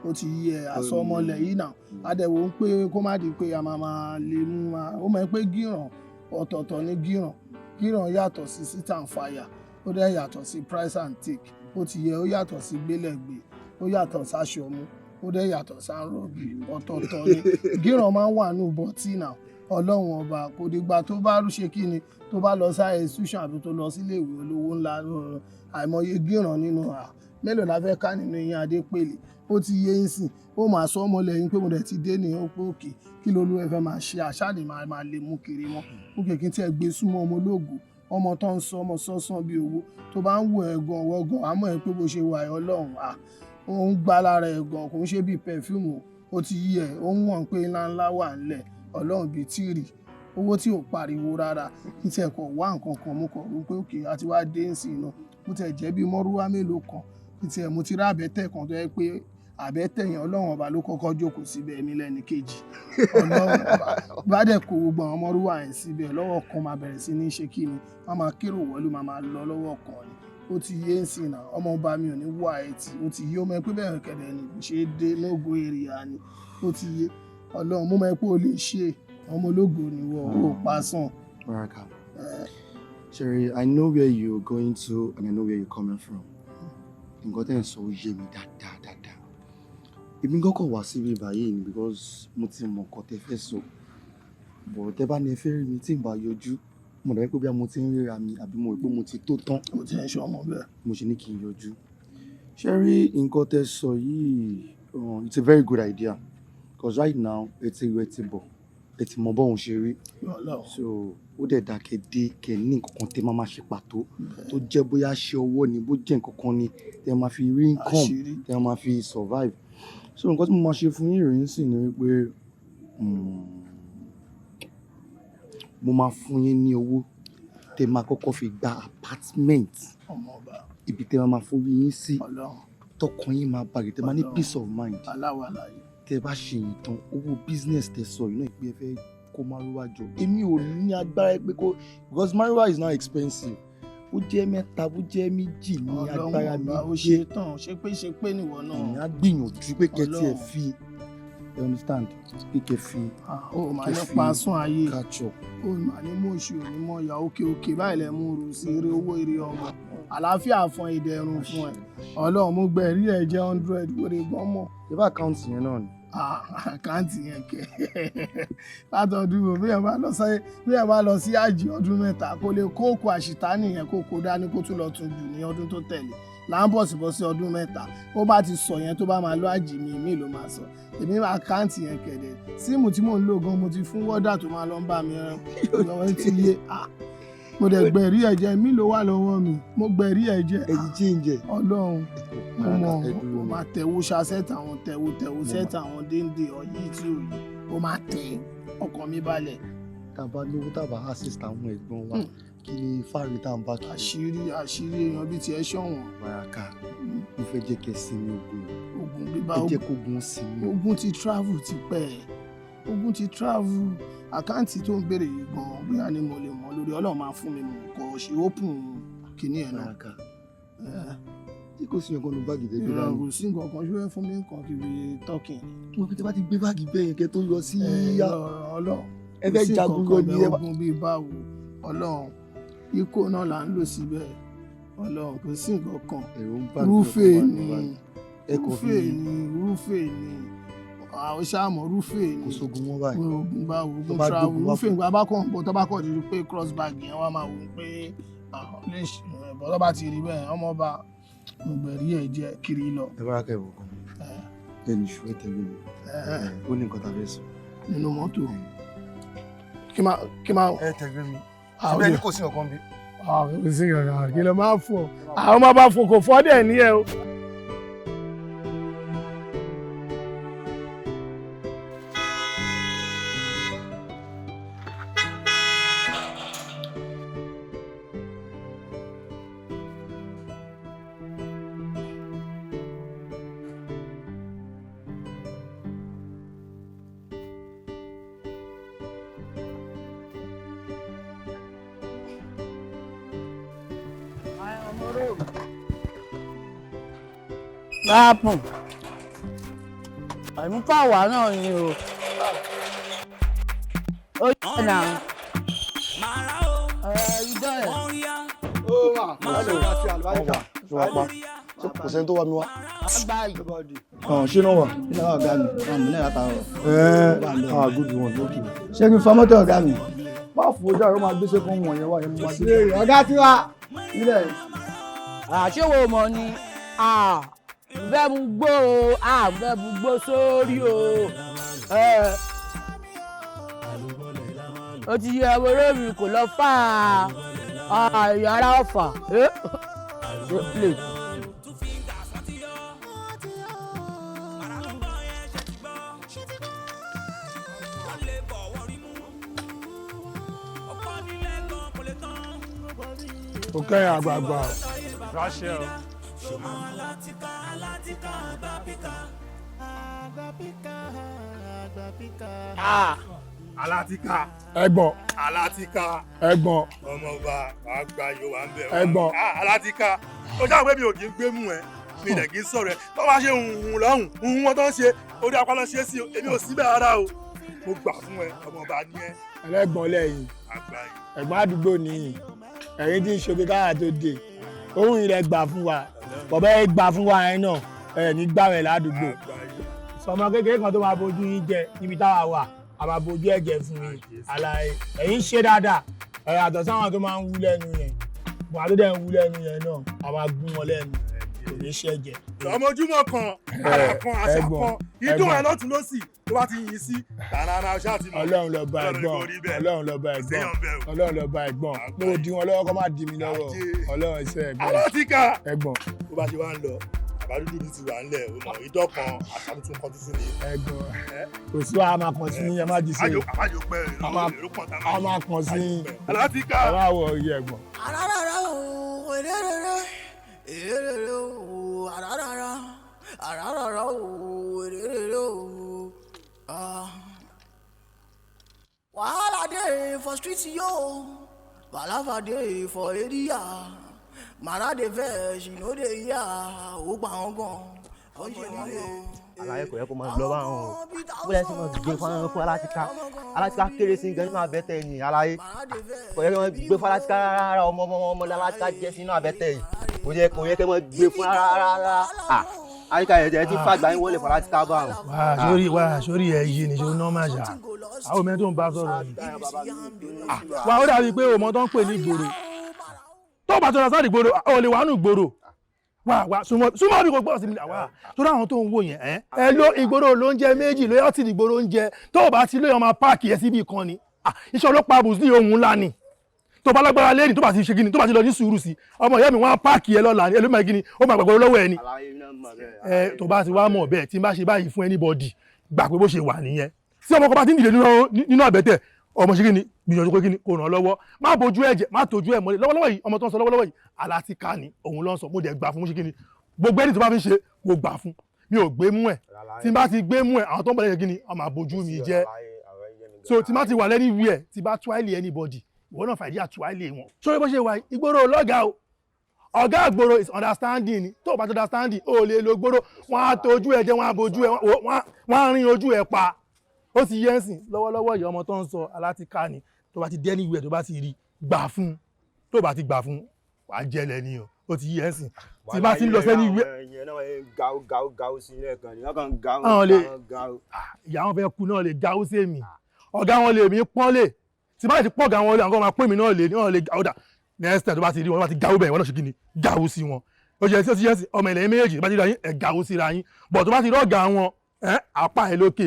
Speaker 16: ó ti yé ẹ, àsọmọlẹ̀ yìí náà. Adẹ̀wò ń pé kó má di pé a máa máa lè mú wa. Ó mọ̀ pé gíràn ọ̀tọ̀ọ̀tọ̀ ni gíràn. Gíràn yàtọ̀ sí sit and fire. Ó dẹ̀ yàtọ̀ sí price and take. Ó ti yẹ, ó yàtọ̀ sí gbélẹ̀gbé. Ó yàtọ̀ sáṣọmú. Ó dẹ̀ yàtọ̀ sáńrọ̀bì. Ọ̀tọ̀ọ̀tọ̀ ni. Gíràn máa ń wà nù bọ́tì náà. Ọlọ́run ọba kò dìgbà tó bá ṣe kí ni, tó bá lọ sí institution àbí tó lọ sílé ìwé olówó ńlá, àìmọye gíràn nínú à mélòó la fẹ́ ká nínú eyín Adépèlé. Ó ti yé ń sìn. Ó máa sọ ọmọ lẹ́yìn pé mo dẹ̀ ti dé ní ó pé òkè kí lolú ẹ fẹ́ máa ṣe àṣàlè máa lè mú kiri mọ́. Òkè kí n tiẹ̀ gbé súnmọ́ ọmọ ológo, ọmọ tó ń sọ ọmọ sọ́sán bí owó tó bá ń wò ẹ́ gan ọwọ́ gan àmọ́ ẹ pé bó ṣe wà ẹ́ Ọlọ́run à ó ń gbá lára ẹ̀ gan kò ń ṣe bíi pẹ̀fúmù. Ó ti yí ẹ̀, ó ń wọ̀n pé ńláńlá wà ńlẹ̀ Ọlọ́run bíi tírì owó tí ò pariwo rárá. Kí tiẹ̀ kọ̀ wá nǹkan kan mú kọ̀ wípé òkè àti wá dé ń sìn náà. Mo tiẹ̀ jẹ́ bíi mọ́rúwá mélòó kan. Kí tiẹ̀ mo ti rí àbẹ́tẹ̀ kan tó jẹ́ pé àbẹ́tẹ̀ yẹn Ọlọ́run ọba ló kọ́kọ́ jókòó síbẹ̀ èmi lẹ́ni kejì. Ọlọ́run ọba bá dẹ̀ kó gbogbo àwọn mọ́rúwá yẹn síbẹ̀ lọ́wọ́ kan máa bẹ̀rẹ̀ sí ní ṣe kí ni, wọ́n máa kérò wọlé, máa máa lọ lọ́wọ́ kan ni. Ó ti yé ń sìn náà. Ọmọ ọba mi ò ní wá ẹ tì. Ó ti yé ọmọ ẹ pé bẹ́ẹ̀ kẹ̀dẹ̀ ni ṣe é dé lógo èrìà ni. Ó ti yé Ọlọ́run mo mọ̀ pé o lè ṣe ọmọ ológo ni wọ́n ò pa sàn.
Speaker 17: Baraka, Sherry, I know where you're going to and I know where you're coming from. Nǹkan tẹ́ ń sọ ó yé mi dáadáa dáadáa. Èmi gan kàn wá síbí báyìí ni because mo ti mọ nǹkan tẹ́ fẹ́ sọ. But tẹ́ bá ní ẹ fẹ́ rí mi tí ń bá yọjú, mo dàbí pé bí mo ti ń ríra mi àbí mo rò pé mo ti tó tán.
Speaker 16: Mo ti ń ṣe ọmọ bẹ́ẹ̀.
Speaker 17: Mo ṣe ní kí n yọjú. Sherry, nǹkan tẹ́ sọ yìí, it's a very good idea. Because right now, ẹ ti rí ẹ ti bọ̀, ẹ ti mọ bóun ṣe rí. So ó dẹ̀ dá kẹ́ dé kẹ́ ní nǹkan kan tẹ́ máa máa ṣe pàtó tó jẹ́ bóyá ṣe ọwọ́ ni, bó jẹ́ nǹkan kan ni tẹ́ máa fi rí income, tẹ́ máa fi survive. So nǹkan tí mo máa ṣe fún yín rèé sì ni wípé Mo máa fún yín ní owó tẹ máa kọ́kọ́ fi gba apartment,
Speaker 16: Ọmọọba.
Speaker 17: ibi tẹ máa forí yín sí,
Speaker 16: Ọlọ́run.
Speaker 17: tọkàn yín máa balẹ̀, tẹ máa ní peace of mind.
Speaker 16: Aláwa láyé.
Speaker 17: Tẹ bá ṣe yìí tán, owó business tẹ sọ yìí náà, pé ẹ fẹ́ kó márúwá jọ, èmi ò ní agbára pé kó, because márúwá is now expensive. Bó jẹ́ mẹ́ta, bó jẹ́ méjì ní agbára
Speaker 16: Ọlọ́run
Speaker 17: mi
Speaker 16: ọba, ó
Speaker 17: gbé.
Speaker 16: ṣe tán, ṣe pé ṣe pé níwọ náà.
Speaker 17: Èmi á gbìyànjú pé kẹ́ tiẹ̀
Speaker 16: Ọlọ́run.
Speaker 17: fi, you understand, pé kẹ́ fi
Speaker 16: Ó máa
Speaker 17: kẹ́
Speaker 16: ní
Speaker 17: fi
Speaker 16: pa sún ayé.
Speaker 17: catch up.
Speaker 16: Ó máa ní mú oṣù òní mọ́ ìyá òkè òkè báyìí lẹ mú ru sí eré owó, eré ọmọ, àlàáfíà fún, ìdẹ̀rùn fún ẹ. Ọlọ́run, mo gbẹ rí ẹ jẹ́ 100 wéré gan mọ̀.
Speaker 17: Ṣé bá account yẹn náà ni?
Speaker 16: Account yẹn kẹ látọdún wo, bí ẹ bá lọ sí àjì ọdún 3, kó lè kóòkù àṣìta nìyẹn, kó kó dání, kó tún lọ tún jù ní ọdún tó tẹ̀lé là ń bọ̀ síbọ̀ sí ọdún 3. Ó bá ti sọ yẹn, tó bá máa lọ àjì mi mi ló máa sọ èmi account yẹn kẹ̀dẹ̀. SIM tí mò ń lò gan, mo ti fún wọ́dà tó máa lọ ń bá mi rán lọ́wọ́ ti yé. Mo dẹ̀ gbẹ̀rí ẹ̀jẹ̀ mi ló wà lọ́wọ́ mi, mo gbẹ̀rí ẹ̀jẹ̀.
Speaker 17: Ẹ̀yí jíǹjẹ.
Speaker 16: Ọlọ́run, mo mọ̀, mo máa tẹ̀wó ṣaṣẹ́tì àwọn tẹ̀wó tẹ̀wó ṣẹ́tì àwọn déńdé ọ̀yí tí ò yí, ó máa tẹ̀ ọkàn mi balẹ̀.
Speaker 17: Tá a bá lówó, tá a bá assist àwọn ẹ̀gbọ́n wa, kí ni fáàrí tá à ń bá kiri?
Speaker 16: Àṣírí àṣírí èèyàn bíi tiẹ̀ ṣọ̀wọ́n.
Speaker 17: Baraka, mo fẹ́ jẹ́ kẹ́ sinmi ogun.
Speaker 16: Ogun bíbá.
Speaker 17: Ẹ jẹ́ kó ogun sinmi.
Speaker 16: Ogun ti travel ti pẹ́, ogun ti travel. Account tó ń béèrè yìí gan, bóyá ni mo lè mọ̀ lórí. Ọlọ́run máa fún mi mọ̀ kọ́ ṣe open kìíní ẹ̀ náà.
Speaker 17: Baraka, tí kò sí nǹkan nu báàgì tẹ́ gbé dání.
Speaker 16: Kò sí nǹkan kan, ṣé fún mi nǹkan kiri tọ́kìn.
Speaker 17: Mo fi tẹ́ bá ti gbé báàgì bẹ́ẹ̀ yẹn kẹ́ tó lọ sí.
Speaker 16: Ọlọ́run.
Speaker 17: Ẹ fẹ́ jagun lọ ní ẹ bá.
Speaker 16: Ogun bíi báwo? Ọlọ́run, ikó náà là ń lò síbẹ̀. Ọlọ́run, kò sí nǹkan kan. Rúfè ni, rúfè ni, rúfè ni, àwọn sáàmù rúfè ni.
Speaker 17: Kò sógun wọn báyìí.
Speaker 16: Ogun báwo? Ogun travel, rúfè nígbà bá kàn bọ̀, tó bá kàn ti rí pé cross bag yẹn, wọ́n máa wò ó pé lè ṣe bọ́. Tó bá ti rí bẹ́ẹ̀, ọmọọba, mo gbẹ̀rí ẹ̀ jẹ́ kiri lọ.
Speaker 17: Ẹ bára kẹ́ ìwọ kan ẹni ṣù, ẹ tẹ̀lé mi, ó ní nǹkan tá a fẹ́ sọ.
Speaker 16: Nínú mọ́tò kí máa kí máa.
Speaker 17: Ẹ tẹ̀lé mi síbẹ̀ ní kò sí nǹkan bí.
Speaker 16: Kò sí nǹkan kí ló máa fọ àwọn máa bá fọ, kò fọ́ dẹ̀ ní ẹ o.
Speaker 5: Láàpùn àìmúfàwà náà ni o. Ó yẹ nà. Ẹ idán ẹ.
Speaker 17: Ó wà kò sẹ́ni tó wá mi wá.
Speaker 6: Ṣé náà wà? Ṣé náà ọ̀gá mi? Ọ̀gá mi náà látàárọ̀.
Speaker 17: Ẹ́ẹ́, ah, good one, okay.
Speaker 6: Ṣé kí n fọ mọ́tò ọ̀gá mi?
Speaker 17: Má fojú àrùn máa gbéṣẹ́ fún wọn yẹn wá yẹn máa
Speaker 6: gbé. Ọ̀gá tí wà nílẹ̀.
Speaker 5: Àṣewò mọ̀ ni fẹ́ mú gbó o, fẹ́ mú gbó sórí o. Ó ti yẹ ewúrẹ́ mi kò lọ fà á yàrá ọ̀fà.
Speaker 16: Ó kẹ́yìn àgbààgbà.
Speaker 18: Rachel. Alátíká.
Speaker 16: Ẹ̀gbọ́n.
Speaker 18: Alátíká.
Speaker 16: Ẹ̀gbọ́n.
Speaker 18: Ọmọọba, wàá gba Yorùbá ń bẹ̀.
Speaker 16: Ẹ̀gbọ́n.
Speaker 18: Alátíká. Ó ṣáà pé mi ò kí ń gbé mú ẹ. Mi dẹ̀ kí ń sọ̀rọ̀ ẹ. Bá wàá ṣe hùhùn lọ́hùn, hùhùn wọn tó ń ṣe, orí apá lọ ṣe é sí o. Èmi ò síbẹ̀ rárá o. Mo gbà fún ẹ, ọmọọba ni ẹ.
Speaker 16: Ẹlẹ́gbọ̀n lẹ́yìn. Ẹ̀gbọ́n àdúgbò nìyí. Ẹ̀yin tí ń ṣoge káyà tó dé. Ohun ilẹ̀ gbà fún wa. Bọ̀bá ẹ gbà fún wa ẹ náà, ẹ ní gbà rẹ̀ ládùúgbò. Sọmọ kékeré kan tó máa bójú yín jẹ níbi táwa wà, a máa bójú ẹ̀jẹ̀ fún yín. Àlàyé ẹ̀yin ṣe dáadáa, ẹ̀ yàtọ̀ sáwọn tó máa ń wú lẹ́nu yẹn. Bùhá tó dẹ̀ ń wú lẹ́nu yẹn náà, a máa gún wọn lẹ́nu, kò ní ṣẹ̀jẹ̀.
Speaker 18: Ọmọjúmọ́ kan, ara kan, àṣà kan, ìdún ẹ lọ́tún lọ́sì tó bá ti yin sí, tààrà ṣáà ti mọ̀.
Speaker 16: Ọlọ́run ló bá ẹ̀gbọ́n, Ọlọ́run ló bá ẹ̀gbọ́n, Ọlọ́run ló bá ẹ̀gbọ́n. Mo ò di wọn lọ́wọ́ kó má di mi lọ́wọ́. Ọlọ́run iṣẹ́ ẹ̀gbọ́n.
Speaker 18: Alátíká.
Speaker 16: Ẹ̀gbọ́n.
Speaker 18: Bó bá ṣe wá ń lọ, Àbádúdú mi ti wà ńlẹ̀ o mọ̀ ìdọ́kan àṣà tuntun kan tuntun ni.
Speaker 16: Ẹ̀gbọ́n, kò sí wàá máa kàn sí ẹ má jí sí.
Speaker 18: Àmájò pẹ́ èrò pọ̀ tá
Speaker 16: a máa kàn sí.
Speaker 18: Alátíká.
Speaker 16: Ẹ má wọ orí ẹ̀gbọ́n.
Speaker 12: Ararara o, ererere, ererere o, ararara, ararara o, ererere o. Ah. Wahala dey for street yo, palava dey for area. Mara dey vex, she no dey hear. Ó gbà wọ́n gan, ó ṣe wọ́n gan.
Speaker 19: Àlàyé kò yẹ kó máa lọ báwọn o, bó lẹ́sìn máa gbé fún Alátíká. Alátíká kéré sí gan nínú abẹ́tẹ̀ ni. Àlàyé kò yẹ kó máa gbé fún Alátíká rárá. Ọmọ ọmọ ọmọ Alátíká jẹ́ sínú abẹ́tẹ̀ yìí. Kò yẹ kó máa gbé fún rárá rárá. Àyíká ẹ̀ ti fàgbà yín wọlé fún Alátíká báwọn.
Speaker 16: Wà á sórí ẹ yìí ni ṣe ó nọ́ọ̀mà ṣá, àwọn mẹ́rin tó ń bá sọ̀rọ̀ yìí wà ó dàbí pé òmò tó ń pè ní ìgboro tó bá tọ́ra sáà ìgboro ò lè wà nù ìgboro. Wà súnmọ́ bí kò gbọ́dọ̀ sí mi wà tó dáhùn tó ń wò yẹn. Ẹ ló ìgboro ló ń jẹ méjì lóyè ọtí ìgboro ń jẹ tó bá ti lóyè ọmọ páàkì ẹ síbi kan ni. Iṣẹ́ ọlọ́pàá bùsùn ohun ńlá ni tó bá lágbára lẹ́yìn tó bá ti ṣe gíní tó bá ti lọ ní sùúrù sí ọmọ ìyá mi wọ́n á páàkì ẹ lọ́la ẹlòmíràn gíní ó máa gbàgbọ́ lọ́wọ́ ẹ ni. Ẹ tó bá ti wá mọ̀ bẹ́ẹ̀ tí n bá ṣe báyìí fún anybody gbà pé bó ṣe wà nìyẹn. Tí ọmọ kan bá ti ń dìde nínú àbẹ̀tẹ̀ ọmọ ṣe gíní gbìyànjú pé gíní kò ràn án lọ́wọ́, má bójú ẹ̀jẹ̀ má tójú ẹ̀ mọ́lẹ̀. Lọ́wọ́lọ́wọ́ yìí ọmọ tó ń sọ lọ́wọ́lọ́wọ́ yìí Alátíká ni òun ló ń sọ. Mo dẹ̀ gbà fún mo ṣe gíní gbogbo ẹni tó bá fi ń ṣe mo gbà fún mi ò gbé mú ẹ̀. Tí n bá ti gbé mú ẹ̀ àwọn tó ń bọ̀ lẹ́yìn gíní ọmọ àbójú mi jẹ́. So tí n bá ti wà lẹ́ni wí ẹ̀ tí bá twáìlì anybody ìwọ náà fàìdí àtúwálé wọn. Sórí bó ṣe wà ìgboro lọ́gàá o, ọ̀gá àgbòrò is understanding ni. Tó o bá ti understanding o lè lo gbòòrò. Wọn á tójú ẹ jẹ, wọn á bójú ẹ, wọn á rin ojú ẹ pa. Ó ti yẹ ń sìn lọ́wọ́lọ́wọ́ yìí ọmọ tó ń sọ Alátíká ni. Tó bá ti dé anywhere tó bá ti rí gbà fún, tó bá ti gbà fún wàá jẹlẹ ni o. Ó ti yẹ ń sìn tí bá ti ń lọ sẹ́ni ìwé. Ìyá wọn fẹ́ kú náà lè gáwó sí èmi, ọ̀gá wọn lè mí pọ́n lè tí bá ti pọ̀ ga wọn lé àwọn kan máa pè mí náà lè ní wọn lè ọ̀dà. Next time tó bá ti rí wọn bá ti gáwó bẹ́ẹ̀ wọn náà ṣe kí ni gáwó sí wọn. Ó ṣe sí ó ti yẹ sí ọmọ ilẹ̀ méjèèjì bá ti rí ayín ẹ̀ gáwó síra yín. Bọ̀ tó bá ti rí ọ̀gá wọn apá ẹ̀ lókè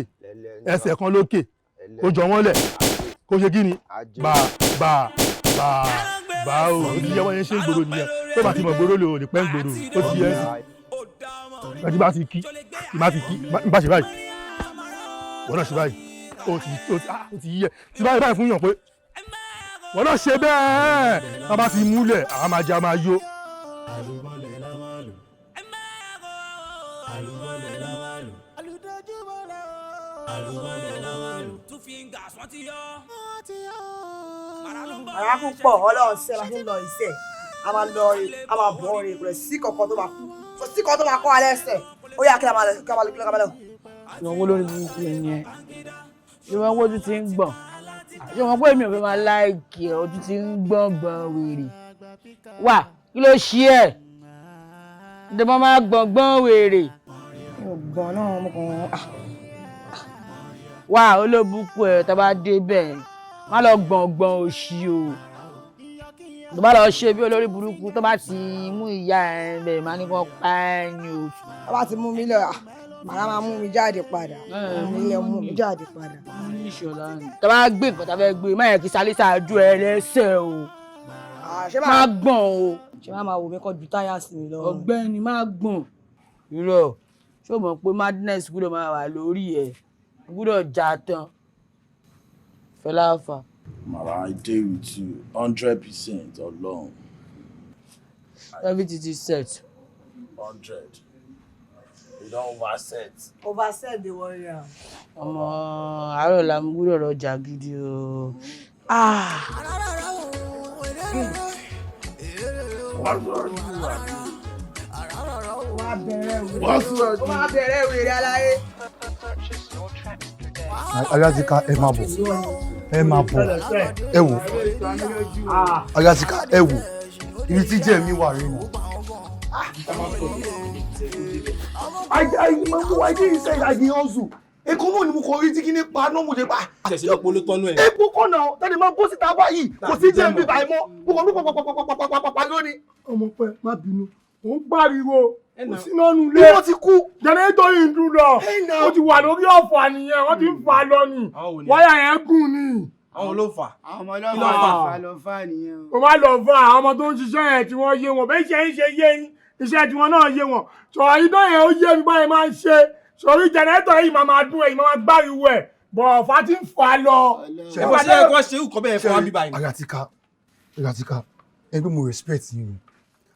Speaker 16: ẹsẹ̀ kan lókè ó jọ wọ́n lẹ̀ kó ṣe kí ni bá bá bá bá o. Ó ti yẹ wọ́n yẹn ṣe ń gbòòrò nìyẹn. Tó bá ti mọ̀ gbòòrò lè ò lè pẹ́ ń gbòòrò. Ó ti yẹ sí bá ti kí bá ti kí bá ṣe báyìí wọ́n náà ṣe báyìí ó ti yẹ tí báyìí báyìí fún yàn pé wọ́n náà ṣe bẹ́ẹ̀ tá a bá ti múlẹ̀ àwọn máa jẹ a máa yó.
Speaker 7: Àrà púpọ̀ ọlọ́run ṣe la ṣe ń lọ iṣẹ́ a máa lọ rè a máa bọ̀ rè kò sí kankan tó máa kú kò sí kankan tó máa kọ́ alẹ́ ẹsẹ̀ ó yá kí la máa lọ kí la máa lọ kí la máa lọ.
Speaker 5: Ìwọ̀n wo lórí burúkú ẹni ẹ? Ìwọ̀n wo tún ti ń gbọ̀n? Ṣé wọn pé èmi ò fẹ́ máa láìkì ẹ̀ ojú ti ń gbọ̀n gbọ̀n wèrè? Wà kí ló ṣí ẹ̀? Ǹjẹ́ mo máa gbọ̀n gbọ̀n wèrè?
Speaker 7: Mi ò gbọ̀n náà mo kàn án.
Speaker 5: Wà olóbùkún ẹ̀ tó bá dé bẹ́ẹ̀ má lọ gbọ̀n gbọ̀n òṣì o. Tó bá lọ ṣe bí olórí burúkú tó bá ti mú ìyá ẹ̀ bẹ̀ máa ní kó pa ẹ̀ ní oṣù.
Speaker 7: Tó bá ti mú mi lọ màá máa mú mi jáde padà mú mi lọ mú mi jáde padà.
Speaker 5: Tó bá gbé nǹkan tá a fẹ́ gbé má yẹ kí sálísà ju ẹ lẹ́sẹ̀ o. Má gbọ̀n o.
Speaker 7: Ṣé má máa wò mí kọ́ ju táyà sí mi lọ.
Speaker 5: Ọ̀gbẹ́ni má gbọ̀n. Irọ́ ṣé o mọ̀ pé madness gbọ́dọ̀ máa wà lórí ẹ̀ gbọ́dọ̀ já tán. Fẹlá fà.
Speaker 15: Mara, I dey with you 100% alone.
Speaker 5: Everything is set.
Speaker 15: 100. You don overset.
Speaker 7: Overset dey worry am.
Speaker 5: Ọmọ àárọ̀ la mo gbọ́dọ̀ lọ jà gidi o.
Speaker 7: Wá bẹ̀rẹ̀ wèrè aláyé.
Speaker 17: Alátíká ẹ máa bọ̀ ẹ máa bọ̀ ẹ wò Alátíká ẹ wò ibi tí jẹ́ mi wà rí nù. I didn't say I dey hustle. Èkó náà ni mo kọ rí tí kí ní pa náà mo ṣe pa.
Speaker 20: Ṣẹ̀ṣẹ̀ lọ́pọ̀ ló tọ́nú ẹ̀.
Speaker 6: Epo kọ̀ náà tẹ́lẹ̀ máa kó síta báyìí kò sí jẹ́ mi báyìí mọ́ mo kàn ní pàpàpàpàpàpàpà lónìí.
Speaker 16: Ọmọ pẹ má bínú ò ń pariwo kò sí náà nulẹ̀.
Speaker 6: Bí wọ́n ti kú.
Speaker 16: Jẹnẹrétọ̀ yìí ń dún lọ. Ó ti wà lórí ọ̀fà nìyẹn wọ́n ti ń fa lọ ni wáyà yẹn gùn ni.
Speaker 20: Àwọn ló fà.
Speaker 8: Àwọn ọmọ ló fà lọ fà nìyẹn.
Speaker 16: O má lọ fà àwọn ọmọ tó ń ṣiṣẹ́ yẹn tí wọ́n yé wọn bẹ́ẹ̀ ṣe ń ṣe yé yín
Speaker 9: Iṣẹ́ tiwọn náà yé wọn. Sọ̀rọ̀ idán yẹn ó yé mi báyẹn máa ń ṣe. Sọ̀rọ̀ jẹnẹrétọ̀ yìí máa máa dún ẹ̀yìn, máa máa gbáriwo ẹ̀. Bọ̀ ọ̀fà ti ń fà á lọ.
Speaker 20: Ṣé ẹ kọ́ ṣe irú kan bẹ́ẹ̀ fún wa bíbá yìí?
Speaker 17: Aratika, Aratika, ẹ pé mo respect yín o.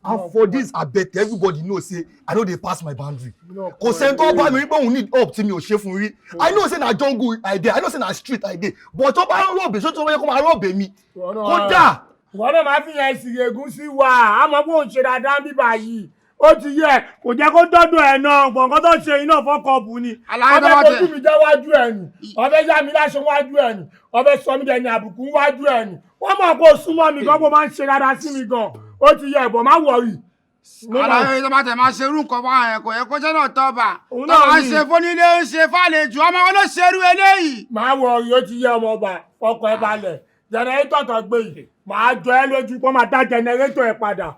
Speaker 17: And for this abete, everybody know say I no dey pass my boundary. Kò sẹ́ni tó bá mi rí pé òun need help tí mi ò ṣe fún rí. I know say na jungle I dey, I know say na street I dey. But tó bá ń rọ̀bì, ṣé tó yẹ kó máa rọ̀bì mi? Kódà.
Speaker 9: Ìwọ náà máa fi yẹn ìsìrègùn sí wa, àmọ́ bó ń ṣe dáadáa bíbá yìí. Ó ti yẹ, kò jẹ́ kó dọ́dọ̀ ẹ̀ náà, gbọ̀ngàn tó ṣe iná fọ́kọ̀ọ̀bù ni.
Speaker 4: Aláyé tó
Speaker 9: Ọbẹ̀
Speaker 4: bá
Speaker 9: fojú
Speaker 4: tẹ̀.
Speaker 9: mi jẹ́ wájú ẹ̀ nì, ọbẹ̀ yá mi láṣọ wájú ẹ̀ nì, ọbẹ̀ sọ mí dẹni àbùkù wájú ẹ̀ nì. Wọ́n mọ̀ kó súnmọ́ mi gan, kó máa ń ṣe dáadáa sí mi gan. Ó ti yẹ, ẹ̀bọ̀n má wọ̀rì.
Speaker 4: Àlàyé tó bá tẹ̀ máa ṣerú nǹkan bá yẹn, kò yẹ kó jẹ́ náà tọ́ba.
Speaker 9: Òun
Speaker 4: Tó
Speaker 9: náà
Speaker 4: máa ń
Speaker 9: ni.
Speaker 4: ṣe fónílé, ń ṣe fàlejò, ọmọ wọn ló ṣerú eléyìí.
Speaker 9: Máa wọ̀rì, ó ti yẹ ọmọ ọba, ọkọ̀ ẹ balẹ̀. Jẹnẹrétọ̀ tó gbé yìí, màá jọ ẹ́ lójú kó máa dá jẹnẹrétọ̀ ẹ padà.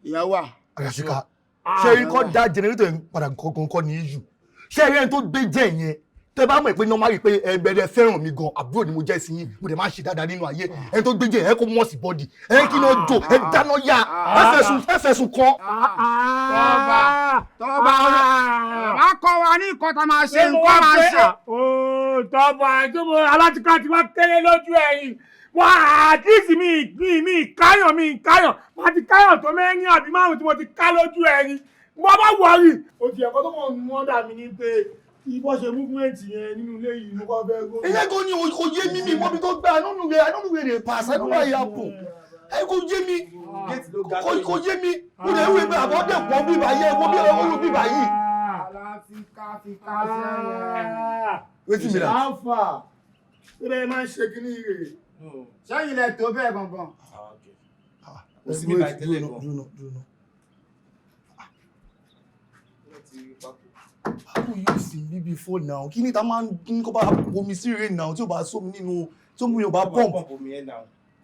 Speaker 4: Ìyá wà.
Speaker 17: Aratika, ṣé rí kọ́ dá generator yẹn padà gangan kọ́ ní issue? Ṣé rí ẹni tó gbé jẹ́ yẹn? Tẹ́ bá mọ̀ pé normally pé ẹgbẹ́ rẹ fẹ́ràn mi gan, àbúrò ni mo jẹ́ sí yín, mo dẹ̀ máa ń ṣe dáadáa nínú ayé. Ẹni tó gbé jẹ́ yẹn, ẹ kó mọ̀ sí bọ́dì, ẹ kí náà jò, ẹ dáná yá, ẹ fẹ̀sùn kàn.
Speaker 4: Tọ́ba, tọ́ba, wàá kọ́ wa ní nǹkan tá a máa ṣe, nǹkan máa ṣe.
Speaker 9: Tọ́ba, tí mo alátìká ti wá kéré lójú ẹ̀yìn. Wọ́n àdìsí mi ìgbín mi káyàn mi káyàn. Màá ti káyàn tó mẹ́rin àbí márùn-ún tí mo ti ká lójú ẹ̀yìn. Mo bá wọ̀rì. O ti ẹ̀kọ́ tó kàn ń wọ́n dà mí ní pé ìbọn ṣe movement yẹn nínú ilé yìí mo kọ́ fẹ́ gómìnà.
Speaker 17: Ìyẹn kò ní kò yé mi, mi mọ́ bí tó gbà, I no know where, I no know where they pass, I no know where e happen. Ẹ kò yé mi, kò yé mi, mo lè wí pé àbọ̀ dẹ̀ pọ̀ bíbá yẹ, wo bí ọwọ́ bíbá yìí. Wetin be that?
Speaker 9: Alpha, ṣé bẹ́ẹ̀ máa ń ṣe kí ní rè?
Speaker 4: Sẹ́yìn lẹ tó bẹ́ẹ̀ gangan.
Speaker 20: Kò sí bíbá ìtẹ́lẹ̀ gan.
Speaker 17: Dúró, dúró. Báwo yóò sì bí before now? Kí ni ta máa ń dín kó bá omi sí rè now tí ó bá sómi nínú tí omi ò bá pump?
Speaker 20: Pump omi ẹ̀ náà.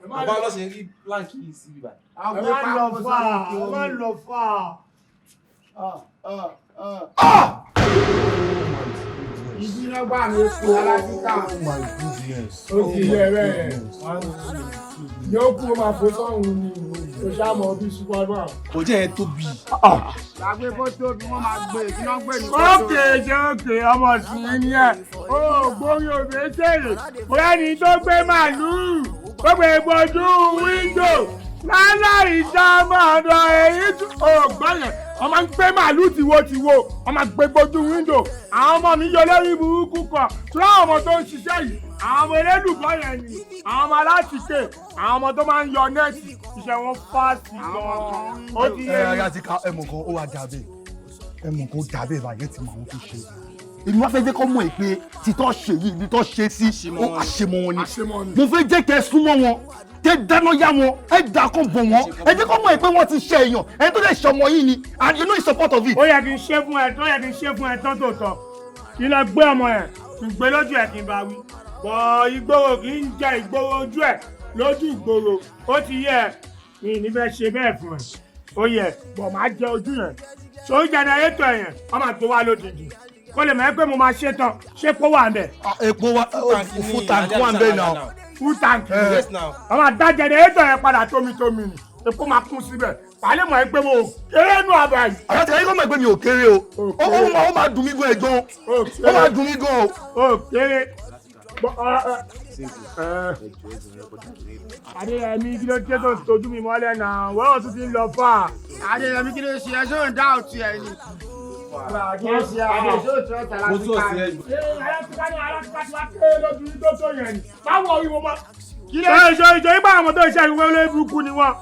Speaker 20: Bàbá lọ ṣe rí plank yìí sí bíbá.
Speaker 9: Ẹ má lọ fà, ẹ má lọ fà.
Speaker 4: Ibi náà gbà mí kú alátìká.
Speaker 17: Oh my goodness.
Speaker 9: Ó ti yẹ bẹ́ẹ̀. Yóò kú, ó máa fò sọ́run ni. Kò ṣáà mọ̀ bí Superman.
Speaker 20: Kò jẹ́ ẹ tóbi.
Speaker 4: Gbàgbé bó tóbi, wọ́n máa gbé kí wọ́n gbé ní kó tóbi.
Speaker 9: Ókè ṣe ókè, ọmọ sí ni ẹ. Ó gbórí òbí ṣèrè. Bóyá ni tó gbé màlúù. Ó gbé bojú wíńdò. Láláì dá ọmọ ọ̀dọ̀ èyí tún. Ó gbọ́ yẹn. Wọ́n máa ń gbé màlúù tìwo tìwo. Wọ́n máa gbé bojú wíńdò. Àwọn ọmọ mi yọ lórí burúkú kan. Tí àwọn ọmọ tó ń ṣiṣẹ́ yìí, àwọn ọmọ elélùbọ́ yẹn ni. Àwọn ọmọ alátìkè. Àwọn ọmọ tó máa ń yọ net. Iṣẹ́ wọn fásitì gan-an. Ó ti yé
Speaker 17: Ẹ
Speaker 9: mi.
Speaker 17: ara ti ka ẹmọ kan, ó wà dàbẹ̀ ẹmọ kan, ó dàbẹ̀ báyẹn ti mọ àwọn tó ṣe. Èmi wá fẹ́ jẹ́ kó mọ̀ ẹ́ pé títọ́ ṣe yìí, ibi tó ṣe sí, ó àṣemọ wọn ni. Mo fẹ́ jẹ́ kẹ́ ẹ súnmọ́ wọn, kẹ́ ẹ dáná yá wọn, ẹ dà kó bọ̀ wọ́n, ẹ jẹ́ kó mọ̀ ẹ́ pé wọ́n ti ṣe èèyàn, ẹni tó lè ṣe ọmọ yìí ni, and you know in support of it.
Speaker 9: Ó yẹ kí n ṣe fún ẹ tó yẹ kí n ṣe fún ẹ tán tòótọ́, kí n lọ gbé ọmọ yẹn, kí n gbé lójú ẹ, kí n bá wí bọ ìgboro, kì í jẹ ìgboro ojú ẹ lójú ìgboro. Ó ti yẹ ẹ, mi ní fẹ́ ṣe bẹ́ẹ̀ fún ẹ. Ó yẹ bọ̀, máa jẹ ojú yẹn sórí jẹnẹrétọ̀ yẹn, wọ́n máa tó wá lódìdí kó lè mọ̀ ẹ́ pé mo máa ṣe tán. Ṣé kó wà ń bẹ̀?
Speaker 17: Epo wa, full tank wà ń bẹ̀ náà.
Speaker 9: Full tank.
Speaker 20: Yes now.
Speaker 9: Wọ́n máa dá jẹnẹrétọ̀ yẹn padà tómitómi ni, epo máa kún síbẹ̀, wàá mọ̀ ẹ́ pé mo kéré nù àbá yìí.
Speaker 17: Àyà tí ayé kò mọ̀ pé mi ò kéré o, ó máa dùn mí gan ẹ̀ gan, ó máa dùn mí gan o.
Speaker 9: Ó kéré. Adéyẹmí, kí ló dé tó tójú mi mọ́lẹ̀ náà? Wọ́n tún ti ń lọ fà.
Speaker 4: Adéyẹmí, kí ló ṣe ẹ? Ṣó ń dá òtún ẹ ni? Kí ló ṣe ẹ? Ṣó ń tún ẹ tàlá
Speaker 20: Mo
Speaker 4: sí
Speaker 20: tún
Speaker 4: ká
Speaker 20: ọ̀sẹ̀
Speaker 4: ni?
Speaker 20: ẹ.
Speaker 9: Ṣé aláṣíká ní aláṣíká tí wàá kéré lójú tó tó yẹn ni? Báwo rí mo mọ?
Speaker 4: Kí ló
Speaker 9: Ṣé ṣe ìjọ nípa àwọn tó ń ṣe ìwé olórí burúkú ni wọ́n?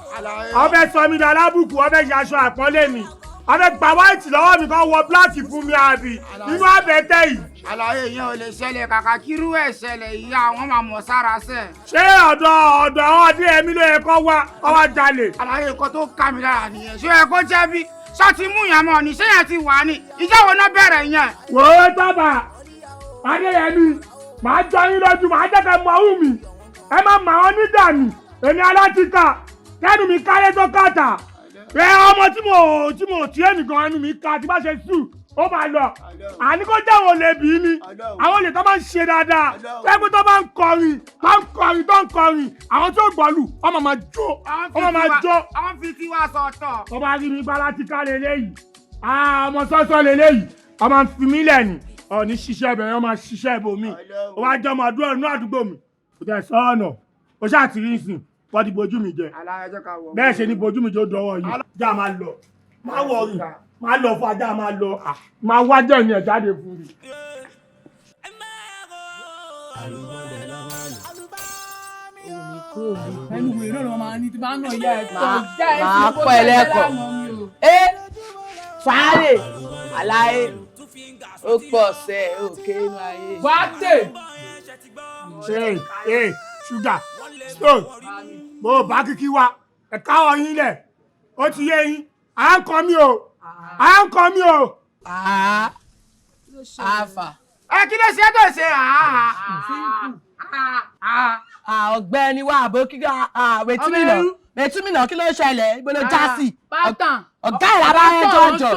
Speaker 9: Wọ́n fẹ́ sọ mí di alábùkù, wọ́n fẹ́ ṣe aṣọ àpọ́nlé mi. Wọ́n fẹ́ gba white lọ́wọ́ mi kán wọ black fún mi àbí nínú àbẹ̀tẹ̀ yìí.
Speaker 4: Àlàyé yẹn ò lè ṣẹlẹ̀, kàkà kírú ẹ̀ ṣẹlẹ̀, ìyá àwọn máa mọ̀ sára sẹ̀.
Speaker 9: Ṣé ọ̀dọ̀ àwọn Adéyẹmí ló yẹ kó wá kó wá jalè?
Speaker 4: Àlàyé nǹkan tó ká mi lára nìyẹn. Ṣé ẹ kó jẹ́ bí? Ṣọ́ ti mú yẹn mọ́ ni? Ṣé yẹn ti wà ní? Ìjọ́ wo náà bẹ̀rẹ̀ yẹn?
Speaker 9: Wò ó tọ́ba, Adéyẹmí, màá jọ yín lójú, màá jẹ́ kẹ́ mọ ohùn mi. Ẹ má mà ọ́ nígbà mi, èmi alátìkà, kẹ́nu mi kárẹ́ tó kàtà. Ẹ ọmọ tí mo tí ẹnìkan ẹnu mi ká tí bá ṣe sùn, ó máa lọ. Àní kó jẹ́ àwọn olè bí mi, àwọn olè tó máa ń ṣe dáadáa, tẹ́gbẹ́ tó máa ń kọrin, tó ń kọ kọrin tó ń kọrin, àwọn tó gbọ́lù, ọmọ máa jó, ọmọ máa jó. Àwọn fi tiwa sọ̀tọ̀. Tó bá rí mi gbálátíkà lélẹ́yìí, ọmọ sọ́sọ́ lélẹ́yìí, ọmọ ń fi mí lẹ̀ ni, ọ̀ní ṣiṣẹ́ bẹ̀rẹ̀, ọmọ ṣiṣẹ́ ibòmí, ó wá jẹ́ ọmọ àdúrà inú àdúgbò mi, kò tẹ̀ sọ́ọ̀nà, ó ṣáà ti rí ìsìn, wọ́n ti bojú mi jẹ. Bẹ́ẹ̀ ṣe ni bojú mi jẹ ó dọwọ́ yìí, já máa lọ, má wọrí, má lọ fún ajá máa lọ, máa wájọ́ ìyẹn jáde fún mi.
Speaker 4: Ẹnu wèrè náà ló máa ní tí bá ń nà ìyá ẹ̀ tó já ẹ̀ sí
Speaker 5: Máa
Speaker 4: bó
Speaker 5: kọ́ ẹ
Speaker 4: ṣe
Speaker 5: lẹ́kọ̀ọ́.
Speaker 4: lánàá mi o.
Speaker 5: Ẹ fàárẹ̀ àlàyé ó pọ̀ sẹ́ òkè inú ayé.
Speaker 4: Wá tè.
Speaker 9: Ee ee ṣúgà stone mo bá kíkí wa ẹ̀ka ọyìn lẹ̀ ó ti yé yín à ń kọ́ mi o à ń kọ́ mi o.
Speaker 5: Àfà.
Speaker 9: Ẹ kí ló ṣe é tó ṣe àhà.
Speaker 5: Ọ̀gbẹ́ni wa àbó kíkà wetin mi náà kí ló ṣẹlẹ̀ ibo ló já sí. Ọ̀gá ìlàbá ẹ̀ jọjọ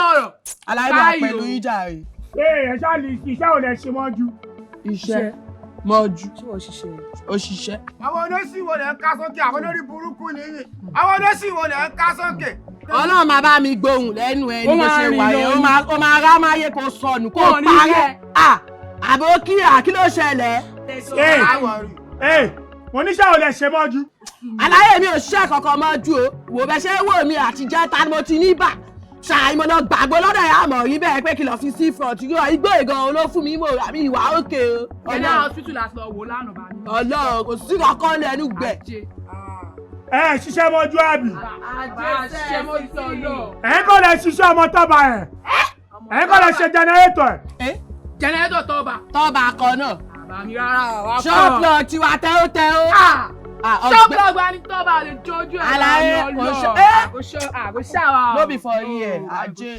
Speaker 5: aláìmọ̀ pẹ̀lú ìjà rẹ̀.
Speaker 9: Ee ẹ ṣáà lè iṣẹ́ ò lè ṣe mọ́jú.
Speaker 5: Iṣẹ́ mọ́jú.
Speaker 7: Ṣé wọ́n ṣiṣẹ́?
Speaker 5: Ó ṣiṣẹ́.
Speaker 9: Àwọn olóṣìwò lẹ̀ ń ká sókè, àwọn olórí burúkú nìyí. Àwọn olóṣìwò lẹ̀ ń ká sókè.
Speaker 5: Ọlọ́run máa bá mi gbóhùn lẹ́nu ẹ ní
Speaker 4: Ó
Speaker 5: bó
Speaker 4: máa
Speaker 5: ṣe
Speaker 4: rìn
Speaker 5: wà
Speaker 4: lọ
Speaker 5: yẹn
Speaker 4: ni.
Speaker 5: ó máa rá máyé kó sọnù kó
Speaker 4: Kò ní
Speaker 5: parẹ́.
Speaker 4: jẹ́.
Speaker 5: Àbó kíra kí ló ṣẹlẹ̀.
Speaker 9: Ee ee mo níṣẹ́ ò lè ṣe mọ́jú.
Speaker 5: Àlàyé mi ò ṣiṣẹ́ kankan mọ́jú o, wò bẹ́ ṣe wò mí àtijọ́ ta ni mo ti ní bà ṣàì mo lọ gbàgbọ́ lọ́dọ̀ ẹ̀ àmọ̀ rí bẹ́ẹ̀ pé kí lọ fi sí front yóò igbó ìgan ló fún mi mo rà mí ìwà òkè o.
Speaker 4: General hospital láti lọ wò lánàá bá mi.
Speaker 5: Ọlọ́run kò sí kankan lẹ́nu gbẹ.
Speaker 9: Ẹ ṣiṣẹ́ mọ́jú àbí.
Speaker 4: Àṣẹ mọ́jú sọ̀lọ̀.
Speaker 9: Ẹ kọ́ lẹ ṣiṣẹ́ ọmọ tọ́ba ẹ̀. Ẹ kọ́ lẹ ṣe jẹnẹrétọ̀ ẹ̀.
Speaker 4: Jẹnẹrétọ̀ tọ́ba.
Speaker 5: Tọ́ba kan náà.
Speaker 4: Bàmí rárá wa kọ́.
Speaker 5: Ṣọ́ọ̀pù tiwa tẹ́ó tẹ́ó.
Speaker 4: Ṣọ́ọ̀pù gba ni tọ́ba lè jọjú ẹ̀
Speaker 5: Àlàyé
Speaker 4: lánàá
Speaker 5: kò ṣe
Speaker 4: lọ.
Speaker 5: ẹ́.
Speaker 4: Kò ṣọ́ kò ṣàwà.
Speaker 5: No be for here ajé.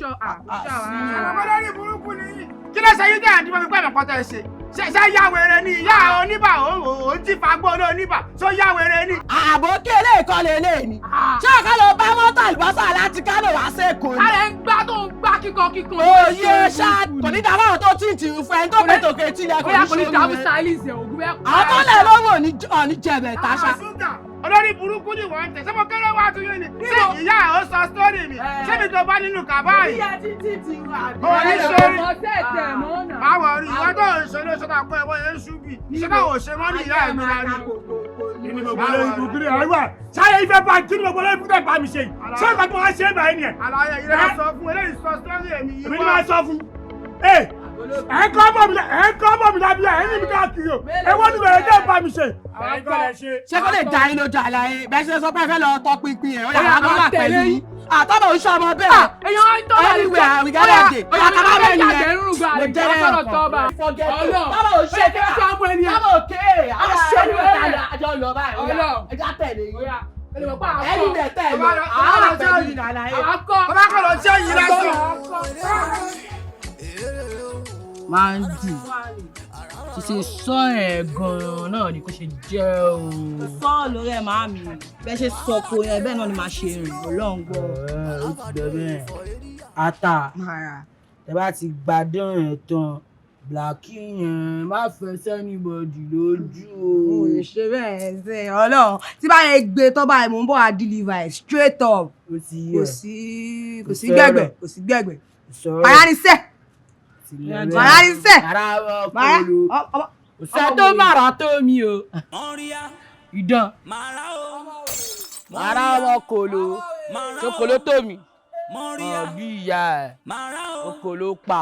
Speaker 9: Àwọn olórí burúkú nìyí. Kí ló ṣe yín tẹ̀ àdúgbò mi pé ẹ̀mọ̀kan tẹ̀ ṣe? Ṣé yá wèrè ni ìyá oníbà òun ti fagbó oníbà ṣó yá wèrè ni?
Speaker 5: Àbò kélé ìkọlẹ̀ ilé ni. Ṣé ọ̀ká lọ bá mọ́tò àlùbọ́sà láti Kánò wá sẹ́kọ̀ọ́ ni?
Speaker 4: Kálẹ̀ ń gbá tó ń gbá kíkan kíkan.
Speaker 5: Oyè ṣá kò ní dábàá àwọn tó tí ì tì í fún ẹni tó pè tòkè tí ilẹ̀ kò
Speaker 4: Bóyá
Speaker 5: ní
Speaker 4: kò ní
Speaker 5: ṣe
Speaker 4: dàbí
Speaker 5: omi.
Speaker 4: stylist ẹ̀ ògùn bẹ́ẹ̀.
Speaker 5: Àwọn tó lẹ̀ lọ́wọ́ òní jẹ̀bẹ̀ táṣà.
Speaker 9: Olórí burúkú ni wọ́n ń tẹ̀. Ṣé mo kéré wá tún yín ni? Ṣé ìyá ẹ̀ ó sọ sítórì mi? Ṣé mi tó bá nínú kàbá yìí?
Speaker 5: Ìyá títí ti wà.
Speaker 9: Orí sórí.
Speaker 4: Ọ̀sẹ̀ tẹ̀ mọ́ náà.
Speaker 9: Báwo rí ìwọ tó ń ṣe ló ṣọ́ta pé ẹ̀wọ̀n yẹn ń ṣubì? Ṣé báwo ṣe mọ́ ní ìyá ẹ̀ mi rẹ̀ ni? Kí ni gbogbo olórí burúkú ni ọ̀rẹ́ wà? Ṣáyé ìfẹ́ bá kí ni gbogbo olórí burúkú tẹ̀ bá mi ṣe yìí? Ṣé nǹkan tí mo wá ṣe é báyìí nìyẹn?
Speaker 18: Àlàyé yìí lè sọ fún eléyìí sọ sítórì èmi yìí.
Speaker 9: Èmi ni máa sọ fún. Ẹ ẹ̀ ń kọ́ bọ̀ mi ẹ̀ ń kọ́ bọ̀ mi lábíyá ẹ̀ ń ní mi káàkiri o. Ẹ wọ́n ní bẹ̀rẹ̀ tẹ́ bá mi ṣe.
Speaker 5: Ṣé kó lè da yín lójú àlàyé bẹ́ẹ̀ ṣe sọ pé ẹ fẹ́ lọ tọpinpin ẹ̀ ó yà wá wà pẹ̀lú yín. Àtọ́bọ̀ oṣù ọmọ bẹ́ẹ̀.
Speaker 4: Èèyàn á ń tọ́ba lè
Speaker 5: Anywhere we gather dey.
Speaker 4: Ó yà
Speaker 5: Bàtà bá bẹ́ẹ̀
Speaker 4: ká
Speaker 5: nìyẹn.
Speaker 4: jẹ́ rúrùn gbà
Speaker 5: Mo
Speaker 4: lè
Speaker 5: jẹ́
Speaker 4: jẹ́
Speaker 5: ẹ̀kọ́.
Speaker 4: tọ́ba.
Speaker 5: Ọlọ́run. Tọ́ba ò ṣe
Speaker 4: kí wọ́n mú ẹni.
Speaker 5: Tọ́ba ò ké.
Speaker 4: Aṣọ
Speaker 5: Àwọn
Speaker 4: ni
Speaker 5: ẹni àjọ lọ báyìí. Ó yá,
Speaker 4: Ọlọ́run.
Speaker 5: ẹ já tẹ̀lé yín.
Speaker 4: Ẹni
Speaker 5: Ẹni bẹ̀ tẹ̀lé. Àwọn wà pẹ̀lú yín àlàyé.
Speaker 9: Bàbá kọ̀ lọ jẹ́ yìí lásán.
Speaker 4: Máa ń dùn ṣíṣe sọ ẹ̀ gan-an náà ni kò ṣe jẹ́ o.
Speaker 7: Sọ́ọ̀ lórí ẹ̀ máa mi. Bẹ́ẹ̀ ṣe sọ ko yẹn bẹ́ẹ̀ náà ni màá ṣe rìn Ọlọ́run gbọ́.
Speaker 5: Ó ti gbẹ bẹ́ẹ̀. Ata tẹ bá ti gbádùn ẹ̀ tán blaki yẹn má fẹ́ sẹ́nibọ̀dì lójú o.
Speaker 7: Mo lè ṣe bẹ́ẹ̀ ṣe Ọlọ́run. Tí bá yẹn gbé tọ́ báyìí mò ń bọ̀ wá deliver ẹ̀ straight up.
Speaker 5: Ó ti yẹ.
Speaker 7: Kò sí kò sí gbẹ̀gbẹ̀ kò sí gbẹ̀gbẹ̀.
Speaker 5: Sọ̀rọ̀.
Speaker 7: Màrá ni sẹ́. Màrá ni sẹ́.
Speaker 5: Màrá
Speaker 7: Màrá
Speaker 5: kolo. Kò sẹ́ tó màrá tó mi o.
Speaker 4: Ìdán.
Speaker 5: Màrá ọmọ kolo. Tó kolo tó mi. Ọ̀bí ìyá ẹ̀. Okòló pa.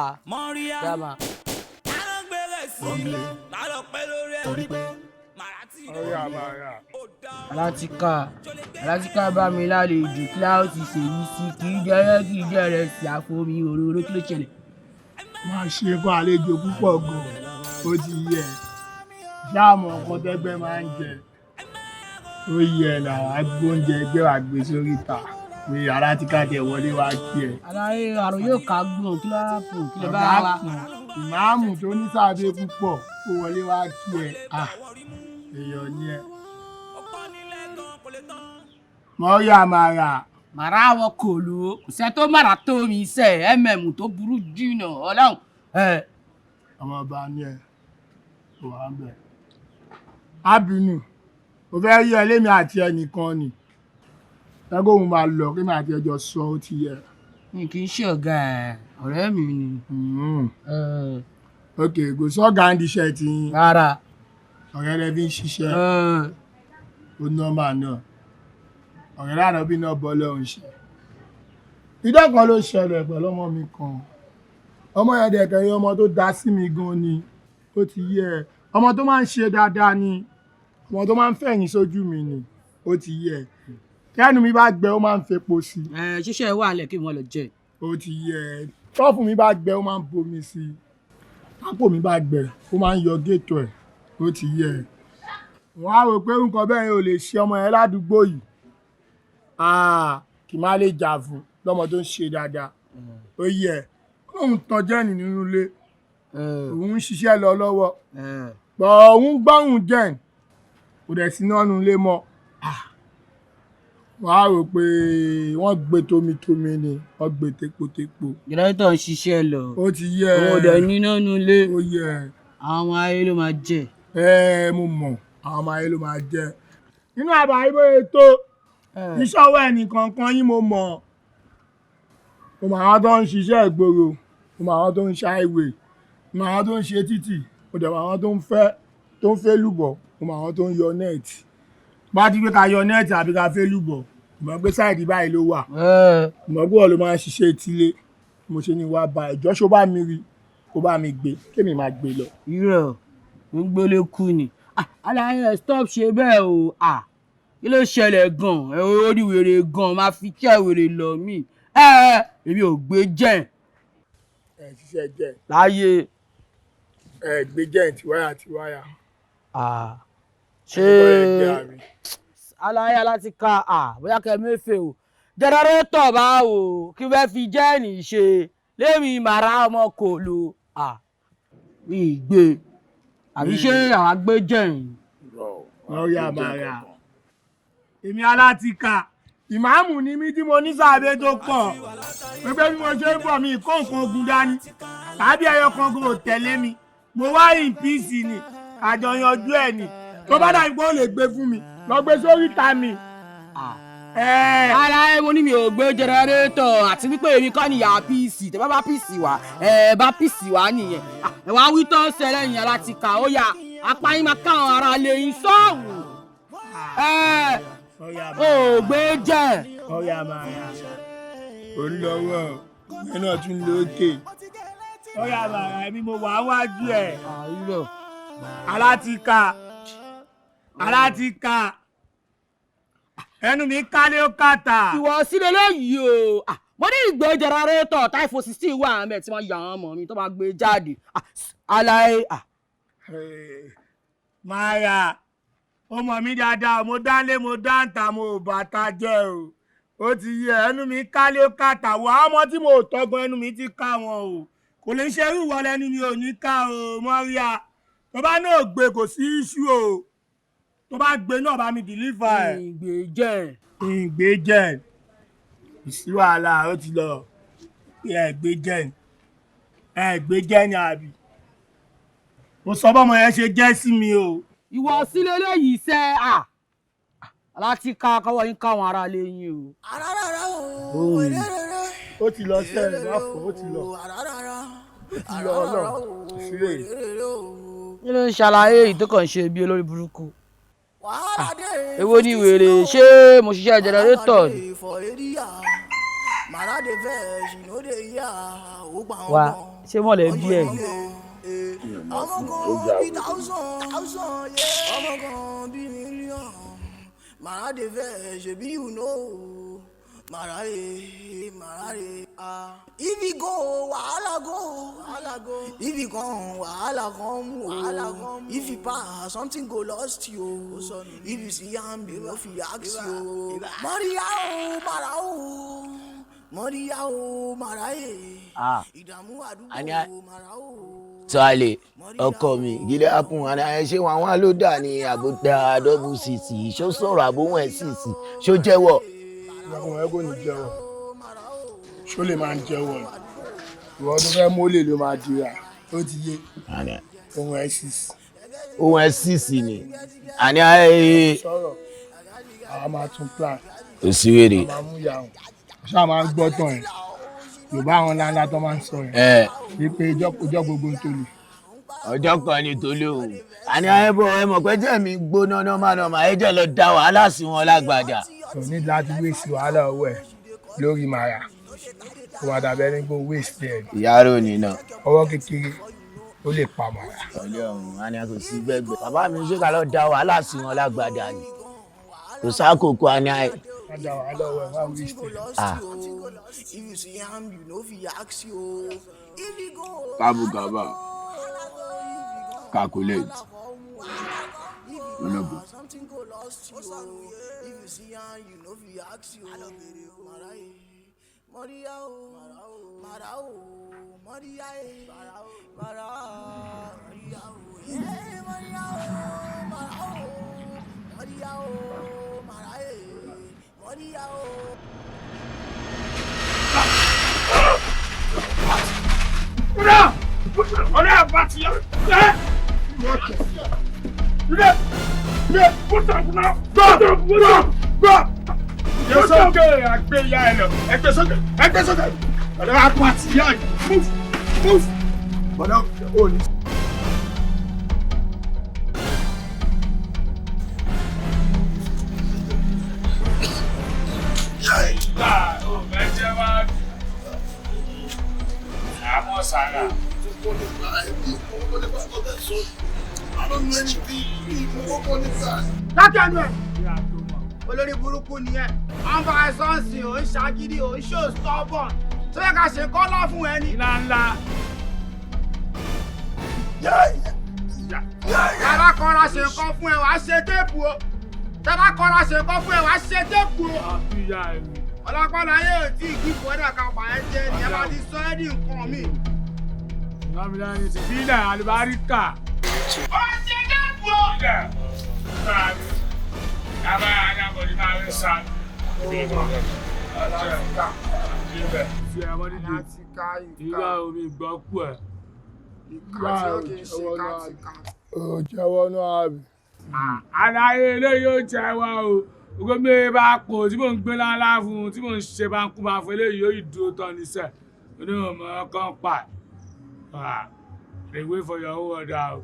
Speaker 5: Jama.
Speaker 4: Alátíkà Alátíkà bá mi lálejò kí láò ti ṣèyí sí kì í jẹrẹ kì í jẹrẹ sí àfomi òróró kí ló ṣẹlẹ̀.
Speaker 16: Máa ṣe kó àlejò púpọ̀ gan, ó ti yẹ ṣáàmù ọkọ tẹ́gbẹ́ máa ń jẹ ó yẹ làwọn agbóúnjẹ ẹgbẹ́ wa gbé sórí ìta pé Alátíkà tẹ wọlé wá kí ẹ.
Speaker 4: Aláyé àrùn yóò ká gbọ̀n kí ló rà fún kí ló bá
Speaker 16: Ọ̀gá
Speaker 4: wa.
Speaker 16: kan ìmáàmù tó ní sábẹ́ púpọ̀ ó wọlé wá kí ẹ. Ah, èèyàn ni ẹ. Mọ́ríà màrà.
Speaker 4: Màrá àwọn kò lò ó kò sẹ́ tó màrà tó mi sẹ́ mm tó burú jìnnà Ọlọ́run.
Speaker 16: Ọmọ ọba ni ẹ, ò wá ń bẹ̀. Ábínú Mo fẹ́ rí ẹ lémi àti ẹnìkan ni. Ẹgbẹ́ òun máa lọ kí mi àti ẹjọ́ sọ, ó ti yẹ.
Speaker 4: Mi kì í ṣe ọ̀gá ẹ̀, ọ̀rẹ́ mi ni.
Speaker 16: Ok, kò sọ́gà ń diṣẹ́ ti yín.
Speaker 4: Rárá.
Speaker 16: Ọ̀rẹ́ rẹ fi ń ṣiṣẹ́. Ó nọ́mbà náà. Ọ̀rẹ́ lánàá bí náà bọ́ lọ́hùn ṣe. Idán kan ló ṣẹlẹ̀ pẹ̀lú ọmọ mi kan. Ọmọ yẹn dẹ̀kẹ̀ yẹn, ọmọ tó dá sí mi gan ni. Ó ti yẹ ẹ. Ọmọ tó máa ń ṣe dáadáa ni. Ọmọ tó máa ń fẹ̀yìn sójú mi ni. Ó ti yẹ ẹ. Kẹ́nu mi bá gbẹ, ó máa ń fepo sí i.
Speaker 4: Ẹ ṣiṣẹ́ wà lẹ̀ kí wọ́n lọ jẹ.
Speaker 16: Ó ti yẹ ẹ. Tọ́ọ̀fù mi bá gbẹ, ó máa ń bomi sí i. Tápò mi bá gbẹ, ó máa ń yọ géètò ẹ̀. Ó ti yẹ ẹ. Wọ́n á rò pé nǹkan bẹ́ẹ̀ yẹn ò lè ṣe ọmọ yẹn ládùúgbò yìí. Kì má lè jà fún lọ́mọ tó ń ṣe dáadáa. Ó yẹ ẹ. Òun tan jẹ́ẹ̀nì nínú ilé. Òun ń ṣiṣẹ́ lọ lọ́wọ́. Bọ̀ òun gbọ́hùn jẹ́ẹ̀nì. Kò dẹ̀ sí náà nínú ilé mọ́. Wọ́n á rò pé wọ́n gbé tómitómi ni, wọ́n gbé tepotepo.
Speaker 4: Jẹnẹrétọ̀ ń ṣiṣẹ́ lọ.
Speaker 16: Ó ti yẹ.
Speaker 4: Òun ò dẹ̀ níná nu ilé.
Speaker 16: Ó yẹ.
Speaker 4: Àwọn ọmọ ayé ló máa jẹ.
Speaker 16: Ẹ mo mọ̀, àwọn ọmọ ayé ló máa jẹ. Nínú àbá ibo ètò iṣẹ́ ọwọ́ ẹnìkankan yín mo mọ̀. Mo mọ̀ àwọn tó ń ṣiṣẹ́ ìgboro, mo mọ̀ àwọn tó ń ṣe highway, mo mọ̀ àwọn tó ń ṣe títì, mo dẹ̀ mọ̀ àwọn tó ń fẹ́ tó ń fẹ́ lùbọ̀, mo mọ̀ àwọn tó ń yọ nẹ́ẹ̀tì. Bá ti pé ká yọ nẹ́ẹ̀tì àbí ká fẹ́ lùbọ̀, mo mọ̀ pé sáìdì báyìí ló wà. Mo mọ̀ pé wọ́n ló máa ń ṣiṣẹ́ etílé. Mo ṣe ni wàá ba ẹ̀jọ́ ṣó bá mi rí kó bá mi gbé kémi máa gbé lọ.
Speaker 4: Irọ́ ń gbélé kú ni. Aláyẹ stop ṣe bẹ́ẹ̀ o. Kí ló ṣẹlẹ̀ gan-an? Ẹ orí wèrè gan-an máa fi kí ẹ wèrè lọ mí. Èmi ò gbé jẹ́.
Speaker 16: Ẹ ṣiṣẹ́ jẹ́.
Speaker 4: Láyé.
Speaker 16: Ẹ gbé jẹ́ tiwáyà tiwáyà.
Speaker 4: Ṣé aláyé láti ka bóyá kẹ mẹ́fẹ̀ o. Jẹnẹrétọ̀ báwo kí wọ́n fi jẹ́ẹ̀nì ṣe lémi màrá ọmọ kò lò mi gbé àbí ṣé àwọn agbé jẹ́ẹ̀nì.
Speaker 16: Ọ̀yà màrà. Èmi alátìka ìmáàmù ni mí tí mo ní sàbẹ̀ tó pọ̀. Pépé bí mo ṣe ń bọ̀ mi kó nǹkan ogun dání. Tàbí ẹyọ kan kò tẹ̀lé mi. Mo wá in peace ni, àjọ yanjú ẹ̀ ni. Tó bá dàbí pé ó lè gbé fún mi, lọ gbé sórí ìta mi.
Speaker 4: Aláyé mo ní mi ò gbé jẹnẹrétọ̀ àti wípé èmi kọ́ ni ìyá píìsì tẹ́ bá bá píìsì wá ẹ bá píìsì wá nìyẹn. Ẹ wá wí tán ṣẹlẹ̀ yẹn láti kà ó yà apá yín máa káwọn ará lè yín sọ́ọ̀hún. Ò gbé jẹ́.
Speaker 16: Ọ̀yà máa yà. Ó ń lọ́wọ́ ẹ náà tún lókè. Ọ̀yà máa yà èmi mo wà wájú ẹ̀. Alátìka alátìka ẹnu mi kálé ó kàtà.
Speaker 4: Ìwọ sílẹ̀ lẹ́yìí o. Mo ní ìgbé jẹnẹrétọ̀ táìfò 16 wà mẹ́ tí wọ́n yà wọ́n mọ̀ mi tó máa gbé jáde. Aláyé.
Speaker 16: Máyà, ó mọ̀ mí dáadáa, mo dánlé mo dáńtà mo ò bàtà jẹ́ o. Ó ti yẹ ẹnu mi kálé ó kàtà wà á ọmọ tí mo tọ́gbọ́n ẹnu mi ti ká wọn o. Kò lè ṣe irú ìwọ lẹ́nu mi ò ní ká o, Mọ́ríà. Tó bá náà gbé kò sí iṣu o. Tó bá gbé náà bá mi dìlífà ẹ̀.
Speaker 4: Ìgbé jẹ́.
Speaker 16: Ìgbé jẹ́. Kò sí wàhálà, ó ti lọ. Ẹ gbé jẹ́. Ẹ gbé jẹ́ ni àbí. Mo sọ bọ́mọ yẹn ṣe jẹ́ sí mi o.
Speaker 4: Ìwọ sílé léyìí sẹ́ láti ká kọ́wọ́ yín káwọn ará lé yín o.
Speaker 16: Ó ti lọ sẹ́yìn láfọ̀, ó ti lọ. Ó ti lọ ọlọ́run sílé.
Speaker 4: Kí ló ń ṣàlàyé èyí tó kàn ń ṣe bí olórí burúkú? Èwo ni wèrè ṣé mo ṣiṣẹ́ jẹnẹrétọ̀ ni? Wá ṣé mọ̀lẹ́bí ẹ̀ ni?
Speaker 12: If you go, wahala go, wahala go. If you come, wahala come, wahala come. If you pass, something go lost you. If you see am, you no fit ask you. Maria o, Mara o, Maria o, Mara e. Ìdààmú àdúgbò Mara o.
Speaker 15: Tuale ọkọ mi gílẹ̀ akun àná ẹ ṣé wọn àwọn ló dà ní àbúdá double cc ṣó sọ̀rọ̀ àbóhùn ẹ̀ cc ṣó jẹ́wọ́.
Speaker 16: Ìyàwó ẹ kò ní jẹ́wọ́. Ṣó lè máa ń jẹ́wọ́ ni? Ìwọ tó fẹ́ mólè ló máa dira. Ó ti yé. Ohun ẹ̀ sì.
Speaker 15: Ohun ẹ sísì ni. Àní ayé.
Speaker 16: Sọ̀rọ̀, àwa máa tún plan.
Speaker 15: Kò sí wèrè.
Speaker 16: A máa mú ìyá wọn. Ṣáà máa ń gbọ́ tán ẹ̀. Yorùbá àwọn ńláńlá tó máa ń sọ yẹn.
Speaker 15: Ẹ.
Speaker 16: Wípé ọjọ́ gbogbo ń tolè.
Speaker 15: Ọjọ́ kan ni tolé o. Àní ayé bọ̀ ẹ mọ̀ pé jẹ́ mi gbóná nọ́mà nọ́mà ẹ jẹ́ lọ da wàhálà sí wọn lágbàdà.
Speaker 16: Kò ní láti wéèsì wàhálà ọwọ́ ẹ̀ lórí màrà. Kò wá dàbẹ́ ní kó wéèsì ẹ̀.
Speaker 15: Ìyá rò ní náà.
Speaker 16: Ọwọ́ kékeré ó lè pa màrà.
Speaker 15: Ọlọ́run á ní a kò sí gbẹ́gbẹ́. Bàbá mi ṣé ká lọ da wàhálà sí wọn lágbàdà ni. Kò sákòókò á ní ayé.
Speaker 16: Má da wàhálà ọwọ́ ẹ̀ má wéèsì ẹ̀.
Speaker 15: Ah.
Speaker 21: Kábùkábà calculate ológo.
Speaker 9: Ọ̀rẹ́ àbátí ẹ́
Speaker 21: Gbé sókè àgbé ya ẹ lọ. Ẹgbẹ́ sókè ẹgbẹ́ sókè. Ọ̀rẹ́ àbátí yá ẹ. Move move. Bọ̀dá ò ní.
Speaker 9: Lákẹ́nu ẹ̀. Olórí burúkú nìyẹn. À ń bá ẹ sọ́ọ̀sì, ò ń ṣagídí, ò ń ṣò stubborn. Tó yẹ ká ṣe kọ́lá fún ẹni. Ńlá ńlá. Tẹ́bá kọ́ra ṣe nǹkan fún ẹ, wàá ṣe téèpù o. Tẹ́bá kọ́ra ṣe nǹkan fún ẹ, wàá ṣe téèpù o. Ọlọ́pàá láyé ò tí ì kí ìfọ̀dà kan bà ẹ́ jẹ́ ni ẹ bá ti sọ ẹ́ ní nǹkan mi.
Speaker 21: Gómìnà ti bílẹ̀ àlùbáríkà.
Speaker 9: Ó ṣe téèpù o.
Speaker 21: Ìgbà omi gbọ́ kú ẹ̀.
Speaker 16: Ó jẹ́wọ́ náà àbí.
Speaker 21: Àlàyé eléyìí ó jẹ́ wa o. Gbogbo mi bá pò tí mò ń gbé lálá fún un tí mò ń ṣe bá ń kú bá fún eléyìí yóò dúró tán níṣẹ́. Onímọ̀ mọ́ kán pa. Dey wait for your own order o.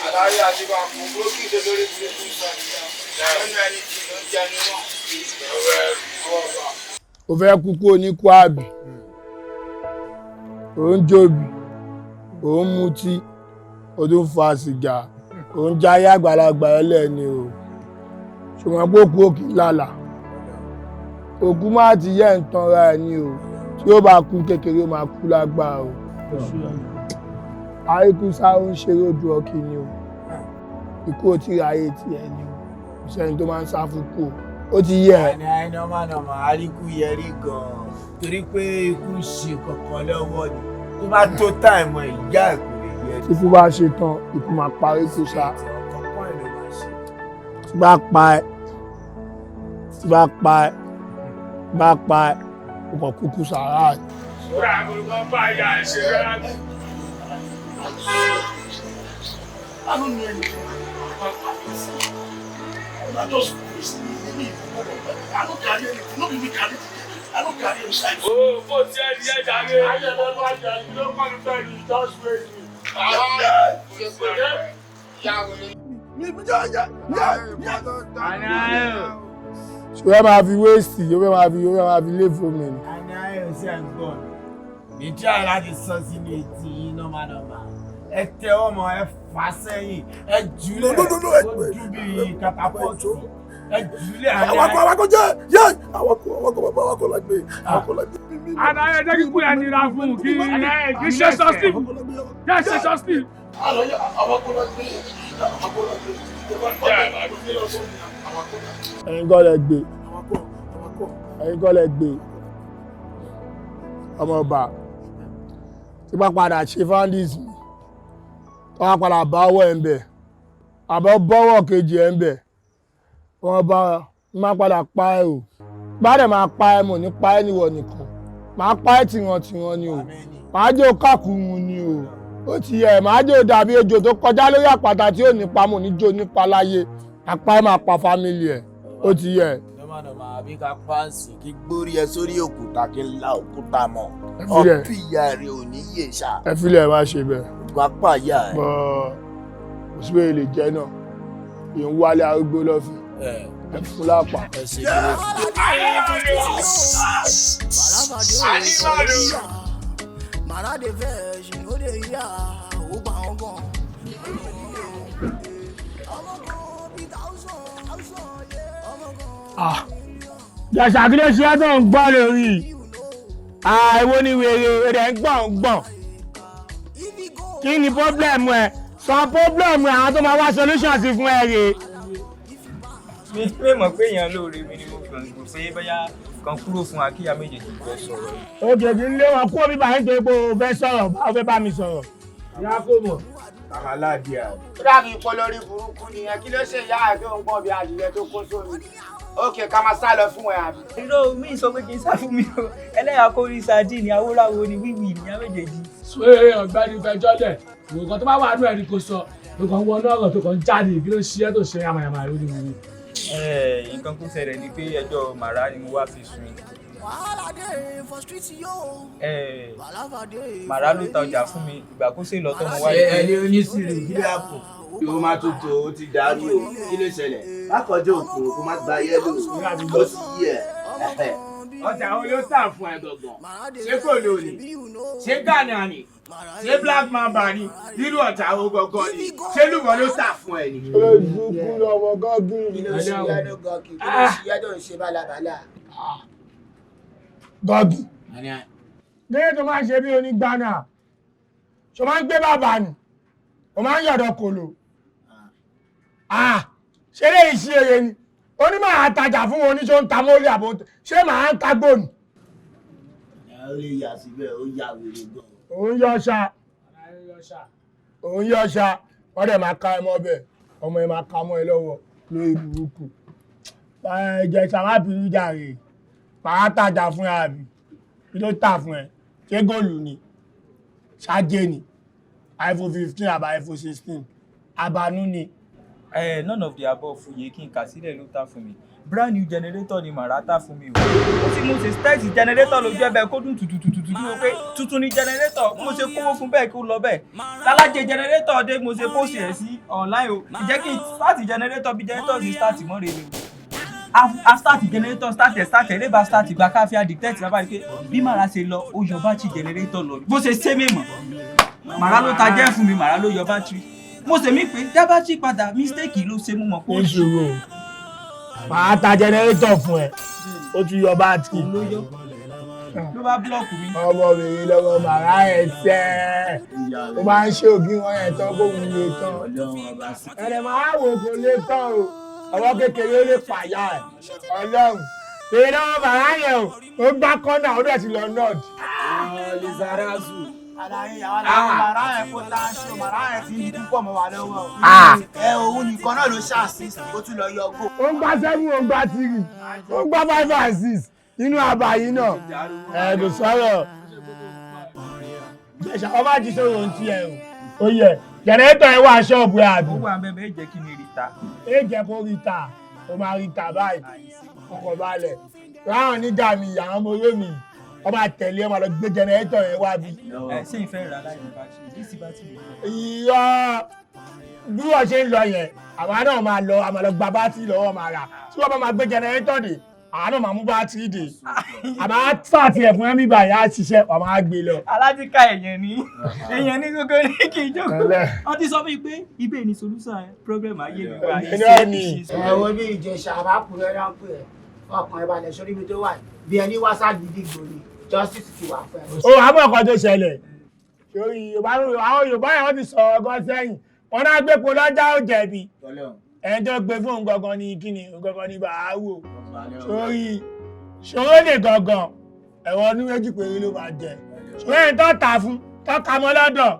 Speaker 9: Àlàyé àti bàkú brókì tó lórí burúkú sọ nìyẹn. Lẹ́nu ẹni tí ló ń jẹnu náà.
Speaker 16: O fẹ́ kúkú oníkú àbí. Ò ń jóbi, ò ń mutí, ò tún fa sìgá, ò ń jayé àgbàlagbà ẹlẹ́ni o. Ṣùgbọ́n pé òkú òkì lálà. Òkú má ti yẹ ń tanra ẹ ní o. Tí ó bá kú kékeré ó máa kú lágbà o. Àríkúsá ó ń ṣeré ojú ọkì ni o. Ikú ò tí ì ráyè tiẹ̀ ni o. Kò sẹ́ni tó máa ń sá fún kú o. Ó ti yẹ ẹ.
Speaker 15: Àní àìní ọmọ àná àríkú yẹrí gan-an torí pé ikú ń ṣe kankan lọ́wọ́ ni tó bá tó táìmù ẹ̀ ìyá ẹ̀ kò lè yẹ.
Speaker 16: Tí ikú bá ṣe tán, ikú máa pa Àríkúsá. Tí bá pa ẹ́, tí bá pa ẹ́, tí bá pa ẹ́, o kàn kúkú sàárà ni.
Speaker 21: Sọ́ra àgùntàn bá ìyá ẹ̀ ṣe rárá.
Speaker 10: I don't know anything about I just I don't carry anything. No be me carry it. I don't carry inside.
Speaker 21: Oh, bó ti ẹ di ẹja rẹ. Ayé ló bá jẹ ló kọ́ ní pẹ̀lú just wait me.
Speaker 16: Ṣé o fẹ́ máa fi wéèsì, o fẹ́ máa fi o fẹ́ máa fi lé fún mi ni?
Speaker 15: Àní àyè ò sí ẹ̀ ń gbọ́ mi. Mi try láti sọ sínú etí yín nọ́mà nọ́mà. Ẹ tẹ ọmọ ẹ fà sẹ́yìn ẹ jùlẹ̀ ó dùn bí katapọ́ọ̀tì ẹ jùlẹ̀ àní.
Speaker 10: Awakọ̀ awakọ̀ jẹ́ yẹ́ awakọ̀ awakọ̀ bàbá awakọ̀ la gbé awakọ̀ la gbé.
Speaker 21: Àlàyé jẹ́ kí kúlẹ̀ nira fún un kí kí ṣe sọ́sì jẹ́ ṣe sọ́sì.
Speaker 10: Àlàyé awakọ̀ la gbé awakọ̀ la gbé.
Speaker 16: Ẹ̀yin kọ́ lẹ gbé. Ẹ̀yin kọ́ lẹ gbé. Ọmọ ọba tí bá padà ṣe fandis mi tó wá padà bá ọwọ́ ẹ̀ ń bẹ̀ àbọ̀ bọ́wọ́ kejì ẹ̀ ń bẹ̀ wọ́n bá má padà pa ẹ́ o bá dẹ̀ máa pa ẹ́ mọ̀ ní pa ẹ́ níwọ̀ nìkan máa pa ẹ́ tìrantìran ni o Màá jẹ́ òkàkùn ni o. Ó ti yẹ, màá jẹ́ òdàbí ejò tó kọjá lórí àpáta tí ò ní pamọ́ ní jó nípa láyé. Apá ẹ̀ máa pa fámìlì ẹ̀. Ó ti yẹ.
Speaker 15: Normal normal, àbí ká páǹsì kí gbórí ẹ sórí òkúta kí n la òkúta mọ́.
Speaker 16: Ẹ filẹ̀.
Speaker 15: Ọ̀pì ìyá rẹ̀ ò ní yè ṣá.
Speaker 16: Ẹ filẹ̀, má ṣe bẹ́ẹ̀.
Speaker 15: Pápá ìyá ẹ̀.
Speaker 16: Bọ́ kò sí bẹ́ẹ̀ lè jẹ́ náà. Ìyẹn wálé arúgbó lọ́fìn. Ẹ fún lápá.
Speaker 12: Mara dey vex, she no dey hear, ó gbà wọ́n gan.
Speaker 16: Jẹ̀sà, kí ló ṣe é tó ń gbọ́ lórí? Àìwo ni wèrè rẹ̀ ń gbọ̀n gbọ̀n. Kí ni pọ́blẹ̀mù ẹ̀? Sọ pọ́blẹ̀mù ẹ̀, àwọn tó máa wá solution sí fún ẹ rèé.
Speaker 20: Mi pé mọ̀ pé èèyàn lóore mi ni mo fi hàn pé bóyá kan kúrò fún akíyà méjèèjì fẹ́ sọ̀rọ̀ yìí.
Speaker 16: Ó kèkì ń lé wọn kúrò bíbá nítorí pé o fẹ́ sọ̀rọ̀, bá o fẹ́ bá mi sọ̀rọ̀.
Speaker 21: Ìyá kò mọ̀.
Speaker 15: Àmàládìá.
Speaker 9: Ó dàbí ipò lórí burúkú nìyẹn. Kí ló ṣe ìyá ẹ̀ tó ń gbọ́n bí adìyẹ tó kó sómi? Ókè, ká máa sá lọ fún ẹ àbí.
Speaker 20: Irọ́, mi sọ pé kí n sá fún mi o. Ẹlẹ́yà kó rí sardine, awóráwo ni wíwì ní méjèèjì.
Speaker 21: Ṣé ọ̀gbẹ́ni fẹjọ́lẹ̀ nǹkan tó bá wà nínú ẹ̀ ni kò sọ, nǹkan wọnú ọ̀rọ̀ tó kàn ń jáde, kí ló ṣe é tó ṣe yamayama lórí mi?
Speaker 20: Ẹ, nǹkan tó ṣẹlẹ̀ ni pé ẹjọ́ màrá ni mo wá fi sùn. Ẹ, màrá ló ta ọjà fún mi ìgbà kó sì lọ tọ́ mo wá rí
Speaker 15: Ṣé
Speaker 20: pé-
Speaker 15: ẹni onísìrì kí ló àpò? Kí o máa tutù, ó ti dàrú o. Kí ló ṣẹlẹ̀? Má kọjá òkú, kó má gba yẹ́lò. Ó sì yí ẹ̀.
Speaker 9: Ọjà wo ló tà fún ẹ gangan? Ṣé kò lò ní? Ṣé Ghana ni? Ṣé Black Mamba ni? Irú ọjà wo gangan ni? Ṣé lùbọ̀ ló tà fún ẹ ni?
Speaker 16: Olójúkú lọmọ gọ́gùn.
Speaker 15: Kí ló ṣe yẹ́lò gọ́kì? Kí ló ṣe yẹ́lò ń ṣe bálabàlà?
Speaker 16: Gọ́gì. Lẹ́yìn tó máa ń ṣe bí onígbàna, ṣo máa ń gbé bàbá ni, o máa ń yọ̀dọ̀ kòlò. Ṣé lè ṣe eré ni? Ó ní màá tajà fún wọn oníṣó ń ta mọ́lẹ̀ àbò, ṣé màá ń ta gbòòní?
Speaker 15: Ó lè yà síbẹ̀, ó yà wèrè gan.
Speaker 16: Òun yọ ṣá, òun yọ ṣá, wọ́n dẹ̀ máa ka ẹ mọ́ bẹ́ẹ̀, ọmọ ẹ máa ka mọ́ ẹ lọ́wọ́ lórí burúkú. Ìjẹ̀ṣà, má bínú jàre, màá tajà fún ẹ àbí? Kí ló tà fún ẹ? Ṣé góòlù ni? Ṣáájé ni? iPhone 15 àbá iPhone 16? Àbánú ni?
Speaker 20: Ẹ, none of the above. Yìí kí n kà sílẹ̀ ló ta fún mi. Brand new generator ni màrá ta fún mi o. Ó ti mo ṣe start generator lójú ẹ bẹ́ẹ̀ kó dùn tutututu kí mo pé tuntun ni generator. Mo ṣe kówó fún bẹ́ẹ̀ kó lọ bẹ́ẹ̀. Lálájẹ generator dé, mo ṣe post ẹ̀ sí online o. Ìjẹ́ kí n start generator, bí generator ṣe start mọ́ rèé o. A start generator, start ẹ̀, start ẹ̀ lébà, start ìgbà káfíà dictate lábàá rí pé bí màrá ṣe lọ, ó yọ bátìrì generator lọ. Bó ṣe ṣé mi mọ̀, màrá ló ta jẹ́ fún mi, màrá ló yọ bátìrì. Mo ṣe mí pé dá bátìrì padà, mistake ló ṣe, mú mọ̀ pé.
Speaker 16: Ó ṣòro, màá ta jẹnẹrétọ̀ fún ẹ, ó tún yọ bátìrì.
Speaker 20: Ló bá búlọ̀kù mi.
Speaker 16: Ọmọ mi lọ́mọ màrá ẹ̀ sẹ́, ó máa ń ṣe ògì wọn yẹn tán kó wù lè tán. Ẹ̀rẹ̀ máa wò kó lè tán o, ọwọ́ kékeré lè pàyà ẹ̀ ọlọ́run. Èyí lọ́wọ́ màrá yẹn o, ó gbá kọ́nà, ó dẹ̀ ti lọ nọ́ọ̀dì.
Speaker 15: Lizarazu.
Speaker 9: Àlàyé àwọn àlàyé màrá ẹ̀ kó tá a ṣe, màrá ẹ̀ ti ń púpọ̀ mọ́ wa lọ́wọ́. Ẹ, òun nìkan náà ló ṣàṣìṣe, ó tún lọ yọ gò.
Speaker 16: Ó ń gbá 7, ó ń gbá 3, ó ń gbá 5 and 6 nínú àbá yìí náà. Ẹ kò sọ̀rọ̀. Jẹ̀sà, ọba ti sọ̀rọ̀ ohun tí ẹ o. Ó yẹ jẹ̀nẹ́tọ̀ ẹ wá ṣọ́ọ̀bù ẹ àbí.
Speaker 20: Ó wà bẹ́ẹ̀ bẹ́ẹ̀, jẹ́ kí ni rí ta.
Speaker 16: Ẹ jẹ́ kó rí ta, ó máa rí ta báyìí, ọkọ̀ balẹ̀. Ráhùn nígbà mi, àwọn ọmọ oró mi, wọ́n máa tẹ̀lé, ẹ máa lọ gbé jẹnẹrétọ̀ yẹn wá bí.
Speaker 20: Ẹ ṣé ìfẹ́ rà láì ní bátìrì ní sí bátìrì.
Speaker 16: Ìyá, bí wọ́n ṣe ń lọ yẹn, àwa náà máa lọ, a máa lọ gba bátìrì lọ́wọ́ máa rà. Tí wọ́n bá máa gbé jẹnẹrétọ̀ dé, àwa náà máa mú bátìrì dé. Àmọ́ fàtì ẹ̀ fún ẹ̀mí báyìí á ṣiṣẹ́, wọ́n máa gbé lọ.
Speaker 20: Aládìka èèyàn ní èèyàn ní gbogbo ní kí n jókòó. Wọ́n ti sọ fún mi pé ibẹ̀ ni solution problem ayé mi wà.
Speaker 9: Ẹ wo bí Ìjẹ̀ṣà àbákùnrin ráńpẹ́ ẹ̀, ọkàn ẹ̀ balẹ̀ sórí ibi tó wà bí ẹni wá ságídí gbòòrò, justice ti wà fún ẹ.
Speaker 16: Ó wàá mọ̀ nǹkan tó ṣẹlẹ̀ sórí Yorùbá. Àwọn Yorùbá yẹn, wọ́n ti sọ̀rọ̀ gan sẹ́yìn, wọn náà gbé po lọ́jà, ó jẹ̀bi. Ẹni tó gbé fóun gangan ni kíni, gangan ni bàá wò sórí ṣòro lè gangan. Ẹ̀wọ̀n ọdún 2 péré ló máa jẹ. Ṣòro ẹni tó ta fún tó ka mọ́ lọ́dọ̀.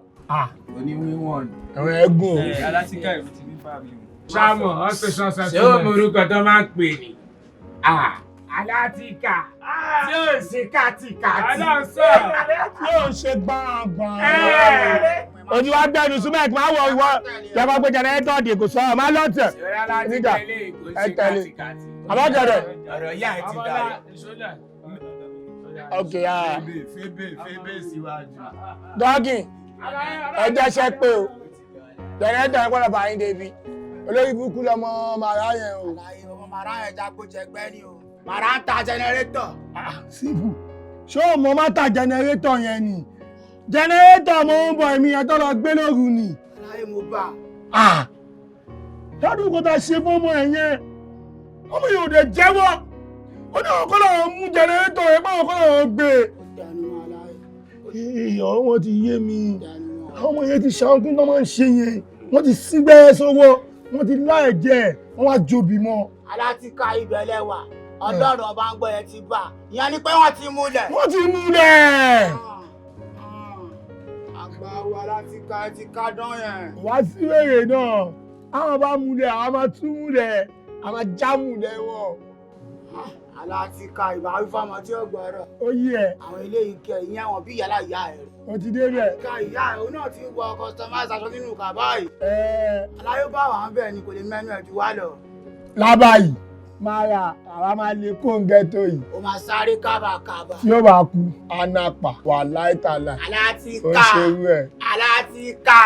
Speaker 15: Oníwíwọ̀n.
Speaker 16: Ẹ̀wọ̀n ẹ̀gùn o.
Speaker 20: Alátìká ìlú ti ní fáàmì o.
Speaker 21: Sáàmù ọ̀sẹ̀sán. Ṣé o mọ orúkọ tó máa ń pè ní? Alátìkà.
Speaker 9: Tí ò ṣe kátikáti.
Speaker 16: Tí ò ṣe gbọ̀ngbọ̀n. Ojú wa gbẹnu súnmọ́ ẹ̀kí máa wọ ìwọ ìjọba gbé jẹnẹrétọ̀ dè kò sọ̀rọ̀ máa lọ́tẹ̀. Nígbà ẹ tẹ̀lé. Àbájáde.
Speaker 15: Ọ̀rọ̀ yá ẹ ti dayọ̀.
Speaker 16: Ok ah.
Speaker 15: Fébè fébè síwájú.
Speaker 16: Dọ́gìn ẹ jẹ́sẹ́ pé o jẹnẹrétọ̀ yẹn gbọ́dọ̀ bá yín débi. Olórí burúkú lọmọ màrá yẹn o.
Speaker 9: Ọmọ màrá yẹn jago jẹgbẹ́ ni o. Màrá ń ta jẹnẹrétọ̀.
Speaker 16: Síbù ṣé o mọ má ta jẹnẹrétọ̀ yẹn ni? Jẹnẹrétọ̀ mo ń bọ̀ èmi yẹn tó lọ gbé lóru ni.
Speaker 9: Aláyé mo bá.
Speaker 16: Lọ́dún kò tá ṣe fún ọmọ ẹ̀ yẹn, ọmọ yìí ò dẹ̀ jẹ́wọ́. Ó ní àwọn kọ́lọ̀ mú jẹnẹrétọ̀ yẹn báwọn kọ́lọ̀ gbé. Èèyàn wọn ti yé mi. Àwọn ọmọ yẹn ti ṣàwọn tó máa ń ṣe yẹn. Wọ́n ti sígbẹ́ sọ́wọ́, wọ́n ti lá ẹ̀jẹ̀, wọ́n wá jobi mọ́.
Speaker 9: Alátìka ibẹ̀ lẹ́wà, Ọlọ́run ọba ń gbọ́ yẹn ti bà. Ìyẹn ni pé wọ́n ti múlẹ̀.
Speaker 16: Wọ́n ti múlẹ̀.
Speaker 9: Àgbà wo alátìka ẹ ti ká dán yẹn.
Speaker 16: Wá sí wèrè náà, àwọn bá múlẹ̀, àwọn máa tún múlẹ̀, àwọn máa já múlẹ̀ wọn.
Speaker 9: Alátìka ìbá wí fáwọn tí ó gbọ́rọ̀.
Speaker 16: Ó yí ẹ.
Speaker 9: Àwọn eléyìí kẹ ìyẹn àwọn bí ìyálà ìyá ẹ.
Speaker 16: Mo ti débẹ̀.
Speaker 9: Ká ìyá ẹ, òun náà ti ń wọ customize aṣọ nínú kàbá yìí. Aláyé bá wà ń bẹ̀ ni kò lè mẹ́nu ẹ̀ jù wá lọ.
Speaker 16: Lábàáyì máa ra àwa máa lè kóńgẹ́ tó yìí.
Speaker 9: Ó máa sáré kábàkábà.
Speaker 16: Tí ó bá kú, anapa wà láìtàlà.
Speaker 9: Alátìka.
Speaker 16: Ó ń ṣerú ẹ̀.
Speaker 9: Alátìka.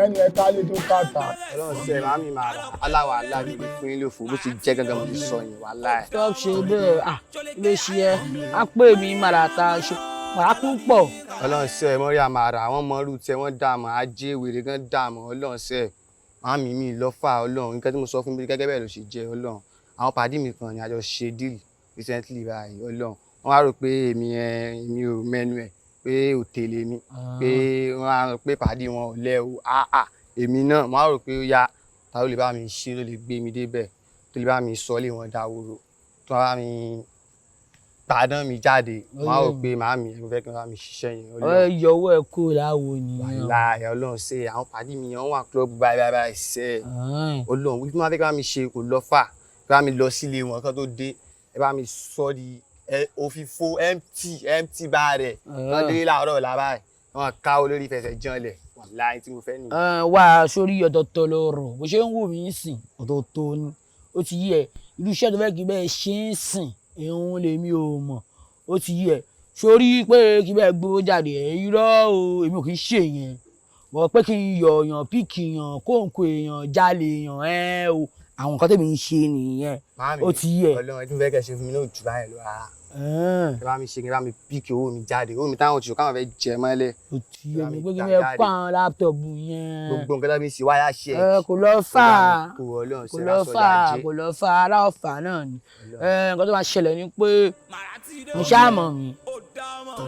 Speaker 16: Ẹnu ẹ ká lè tó kàtà.
Speaker 13: Ọlọ́run ṣe màmí màrà aláwọ̀ aláàbí mi fún yín lófo bó ti jẹ́ gángan mo ti sọ yẹn wàhálà ẹ̀.
Speaker 5: Stop ṣe bẹ́ẹ̀ ah ló ṣe ẹ́ á pè mí màrà ta ṣe màrà kú pọ̀.
Speaker 13: Ọlọ́run ṣe mọ́rí àmàrà àwọn ọmọ irú tẹ wọ́n dààmú ajé wèrè gan dààmú. Ọlọ́run ṣe màmí mi lọ́fà Ọlọ́run nǹkan tí mo sọ fún mi gẹ́gẹ́ bẹ́ẹ̀ ló ṣe jẹ́. Ọlọ́run àwọn pàdé mi kan ni a jọ ṣe deal recently báyìí. Ọlọ́run wọ́n wá rò pé èmi ẹ èmi ò mẹ́nu ẹ̀ pé òtèlè mi pé wọ́n á rò pé pàdé wọn ò lẹ́ o áà èmi náà wọ́n á rò pé ó yá ta ló lè bá mi ṣe ló lè gbé mi débẹ̀ tó lè bá mi sọ lé wọn dáwòrò tó bá mi gbàdán mi jáde. Wọ́n á rò pé màámi ẹ̀ fẹ́ kí wọ́n bá mi ṣiṣẹ́ yẹn.
Speaker 5: Ọ yọ owó ẹ kúrò láwo nìyẹn.
Speaker 13: Wàláhì Ọlọ́run ṣe àwọn pàdé mi yẹn wọ́n wà club báyìí báyìí báyìí ṣe Ọlọ́run wípé wọ́n fẹ́ kí wọ́n bá mi ṣe kò lọ fà kí wọ́n bá mi lọ sílé wọn kán tó dé ẹ bá mi sọ di òfìfo empty empty bá rẹ̀ wọ́n dé láàárọ̀ ọ̀la báyìí wọ́n ká olórí fẹsẹ̀ janlẹ̀. Wàláhì tí mo fẹ́ nìyẹn.
Speaker 5: Wá sórí ọ̀tọ̀ọ̀tọ̀ lọ̀rọ̀ bó ṣe ń wù mí sìn ọ̀tọ̀ọ̀tọ̀ ni ó ti yí ẹ irú iṣẹ́ tó fẹ́ kí bẹ́ẹ̀ ṣe ń sìn ìhun lèmi ò mọ̀ ó ti yí ẹ sórí pé kí bẹ́ẹ̀ gbowó jáde ẹ̀ irọ́ o èmi ò kì í ṣe yẹn bọ̀ pé kí n yọ̀ yàn píkì yàn kóńkó èèyàn jalè yàn ẹ́ o àwọn nǹkan tèmi ń ṣe nìyẹn ó ti yí ẹ.
Speaker 13: Ọlọ́run ẹdún fẹ́ kẹ́ ṣe fún mi náà jù báyìí lọ rárá ẹ bá mi ṣe kí ẹ bá mi píkì owó mi jáde owó mi táwọn òṣìṣẹ́ káwọn fẹ́ jẹ mọ́lẹ̀.
Speaker 5: Ó ti yé mi pé kí n fẹ́ kó àwọn láptọ̀pù yẹn.
Speaker 13: Gbogbo nǹkan tó fi ṣe wáyà ṣe.
Speaker 5: Ẹ kò lọ fà á
Speaker 13: kò Ọlọ́run
Speaker 5: kò
Speaker 13: ṣe
Speaker 5: lọ
Speaker 13: lásọdá
Speaker 5: fà á
Speaker 13: ajé.
Speaker 5: Kò lọ fà á ará ọ̀fà náà ni. Nǹkan tó máa ṣẹlẹ̀ ni pé mo ṣáà mọ̀ mí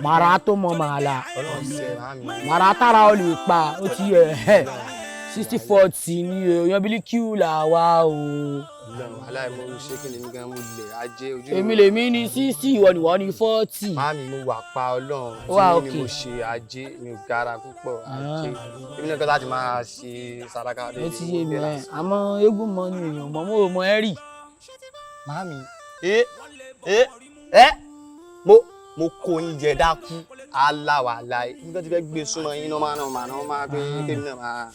Speaker 5: màrà tó mọ màlà
Speaker 13: Ọlọ́run ṣe màmí.
Speaker 5: màrà tára ó lè pa ó ti yẹ ẹ 60-40 ni èèyàn bílíkì là wá o.
Speaker 13: Ọlọ́run aláìmọ̀ ṣé kí ni mi gan mo lè ajé ojú mi.
Speaker 5: Èmi lèmi ní 60 ìwọ ni wọ́n ní 40.
Speaker 13: Màmí mo wà pa Ọlọ́run
Speaker 5: Ó wà
Speaker 13: tí mi ni
Speaker 5: okay.
Speaker 13: mo ṣe ajé mi ò gara púpọ̀ ajé èmi náà kọ́ láti máa ṣe sàdákà
Speaker 5: Ó ti yé mi ẹ àmọ́ eégún mọ ni èèyàn mọ mo ò mọ ẹ rì.
Speaker 13: Màmí ẹ ẹ ẹ mo kó yín jẹ dákú aláwàlá nígbà tí fẹ́ gbé súnmọ́ yín náà náà máa náà máa pé kémi náà máa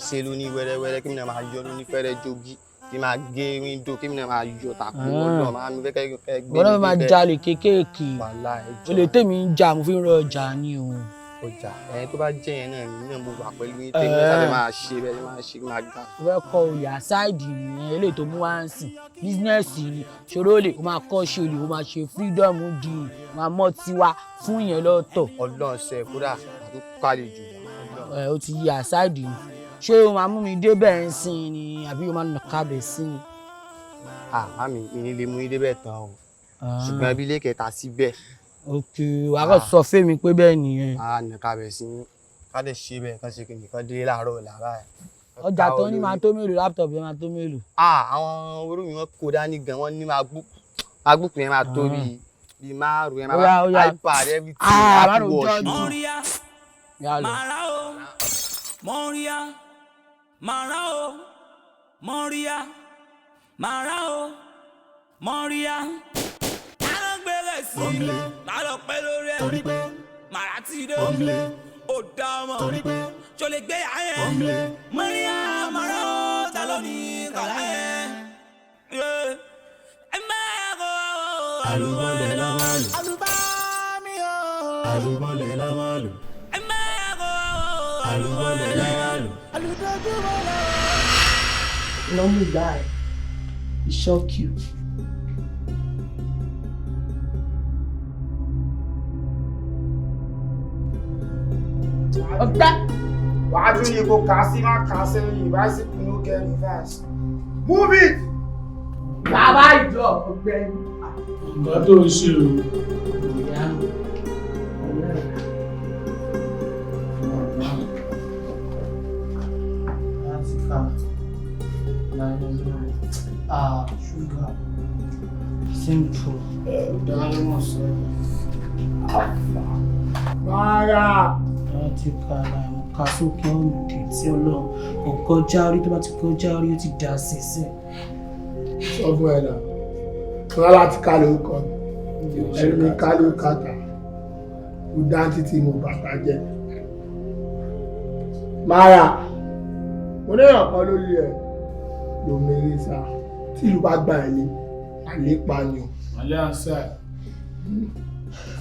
Speaker 13: ṣe lóní wẹ́rẹ́wẹ́rẹ́ kémi náà máa yọ lóní fẹ́rẹ́ jogi kí máa gé wíńdò kémi náà máa yọ tàkó Ọlọ́run máa mi fẹ́ kẹ́ gbé
Speaker 5: Wọ́n náà
Speaker 13: mi
Speaker 5: máa
Speaker 13: débẹ̀.
Speaker 5: jalè kéékèèké
Speaker 13: Wàláhì
Speaker 5: olè tèmi ń jà mo fi ń rọ ọjà ni o.
Speaker 13: Ọjà ẹni tó bá jẹ́ yẹn náà ní náà mo wà pẹ̀lú yín tèmi náà sábẹ́ máa ṣe bẹ́ẹ̀ máa ṣe máa gbà.
Speaker 5: Mo fẹ́ kọ́ olè àsáìdì nìyẹn eléyìí tó mú wá ń sìn bísínẹ́sì ni ṣòro olè ó máa kọ́ ṣe olè ó máa ṣe freedom di máa mọ́ tiwa fún yẹn lọ́tọ̀.
Speaker 13: Ọlọ́run ṣe kódà àtúkọ̀ àlejò.
Speaker 5: Ẹ ó ti yí àsáìdì ni ṣé o máa mú mi débẹ̀ ń sìn ni àbí o máa nà kábẹ̀ sí ni.
Speaker 13: Àmọ́ mi ní lè mú yín débẹ̀ tán o ṣùgbọ́n ibi ilé kẹta síbẹ̀.
Speaker 5: Ok wàá kàn sọ fẹ́mi pé bẹ́ẹ̀ nìyẹn.
Speaker 13: A nà kábẹ̀ sí yín ká lè ṣe bẹ́ẹ̀ kán ṣe kìnìún kan dé láàárọ̀ ọ̀la báyìí.
Speaker 5: Ọjà tó ní máa tó mélòó láptọ̀pù yẹn máa tó mélòó.
Speaker 13: Àwọn orú mi wọn kó dání gan wọn ní MacBook yẹn máa tó bíi márùn yẹn máa
Speaker 5: Ó yá.
Speaker 13: iPad everything
Speaker 5: Ah,
Speaker 13: Apple
Speaker 5: márùn
Speaker 13: Watch.
Speaker 5: jọ́ọ̀jù.
Speaker 11: Mọ́ríyá
Speaker 5: Yá lọ.
Speaker 11: màrá o mọ́ríyá màrá o mọ́ríyá màrá o mọ́ríyá. Alágbèrè sí má lọ pẹ́ lórí ẹ̀ torí pé màrà ti dé ó dá ọmọ torí pé ṣo lè gbé ayẹ mọ́ríyá màrà ó ta ló ní kàlá yẹn. Ẹ máa kó àlùbọ̀lẹ̀ la máa lò.
Speaker 12: Àlùbami o.
Speaker 1: Àlùbọ̀lẹ̀ la máa lò.
Speaker 11: Ẹ máa kó
Speaker 1: Àlùbọ̀lẹ̀ la máa lò.
Speaker 12: Àlùdójúmọ́ lọ.
Speaker 5: Normal guy, he shock you.
Speaker 9: Ọ̀gá. Wàá tún ní kó kà sí má kà sẹ́yìn bicycle no get reverse. Move it!
Speaker 4: Bàbá ìjọ ọ̀gbẹ́ni.
Speaker 21: Nǹkan tó ń ṣe o.
Speaker 5: Ìyá Ah, sugar. Simple.
Speaker 16: Mara.
Speaker 5: Láti ka àwọn ká sókè ọ̀hún tí ọlọ́run kò kọjá orí tó bá ti kọjá orí ó ti dà sí sí.
Speaker 16: Sọ fún ẹ náà, kọ́lá láti ká lórúkọ mi, ẹni mi ká lórúkọ àtà, mo dá títí mo bàtà jẹ. Mara, mo ní ìrànkan ló lé ẹ, ló mèrè sá, tí ìlú bá gbà ẹ lé, àlépa ni o.
Speaker 21: Àlẹ́ àṣà.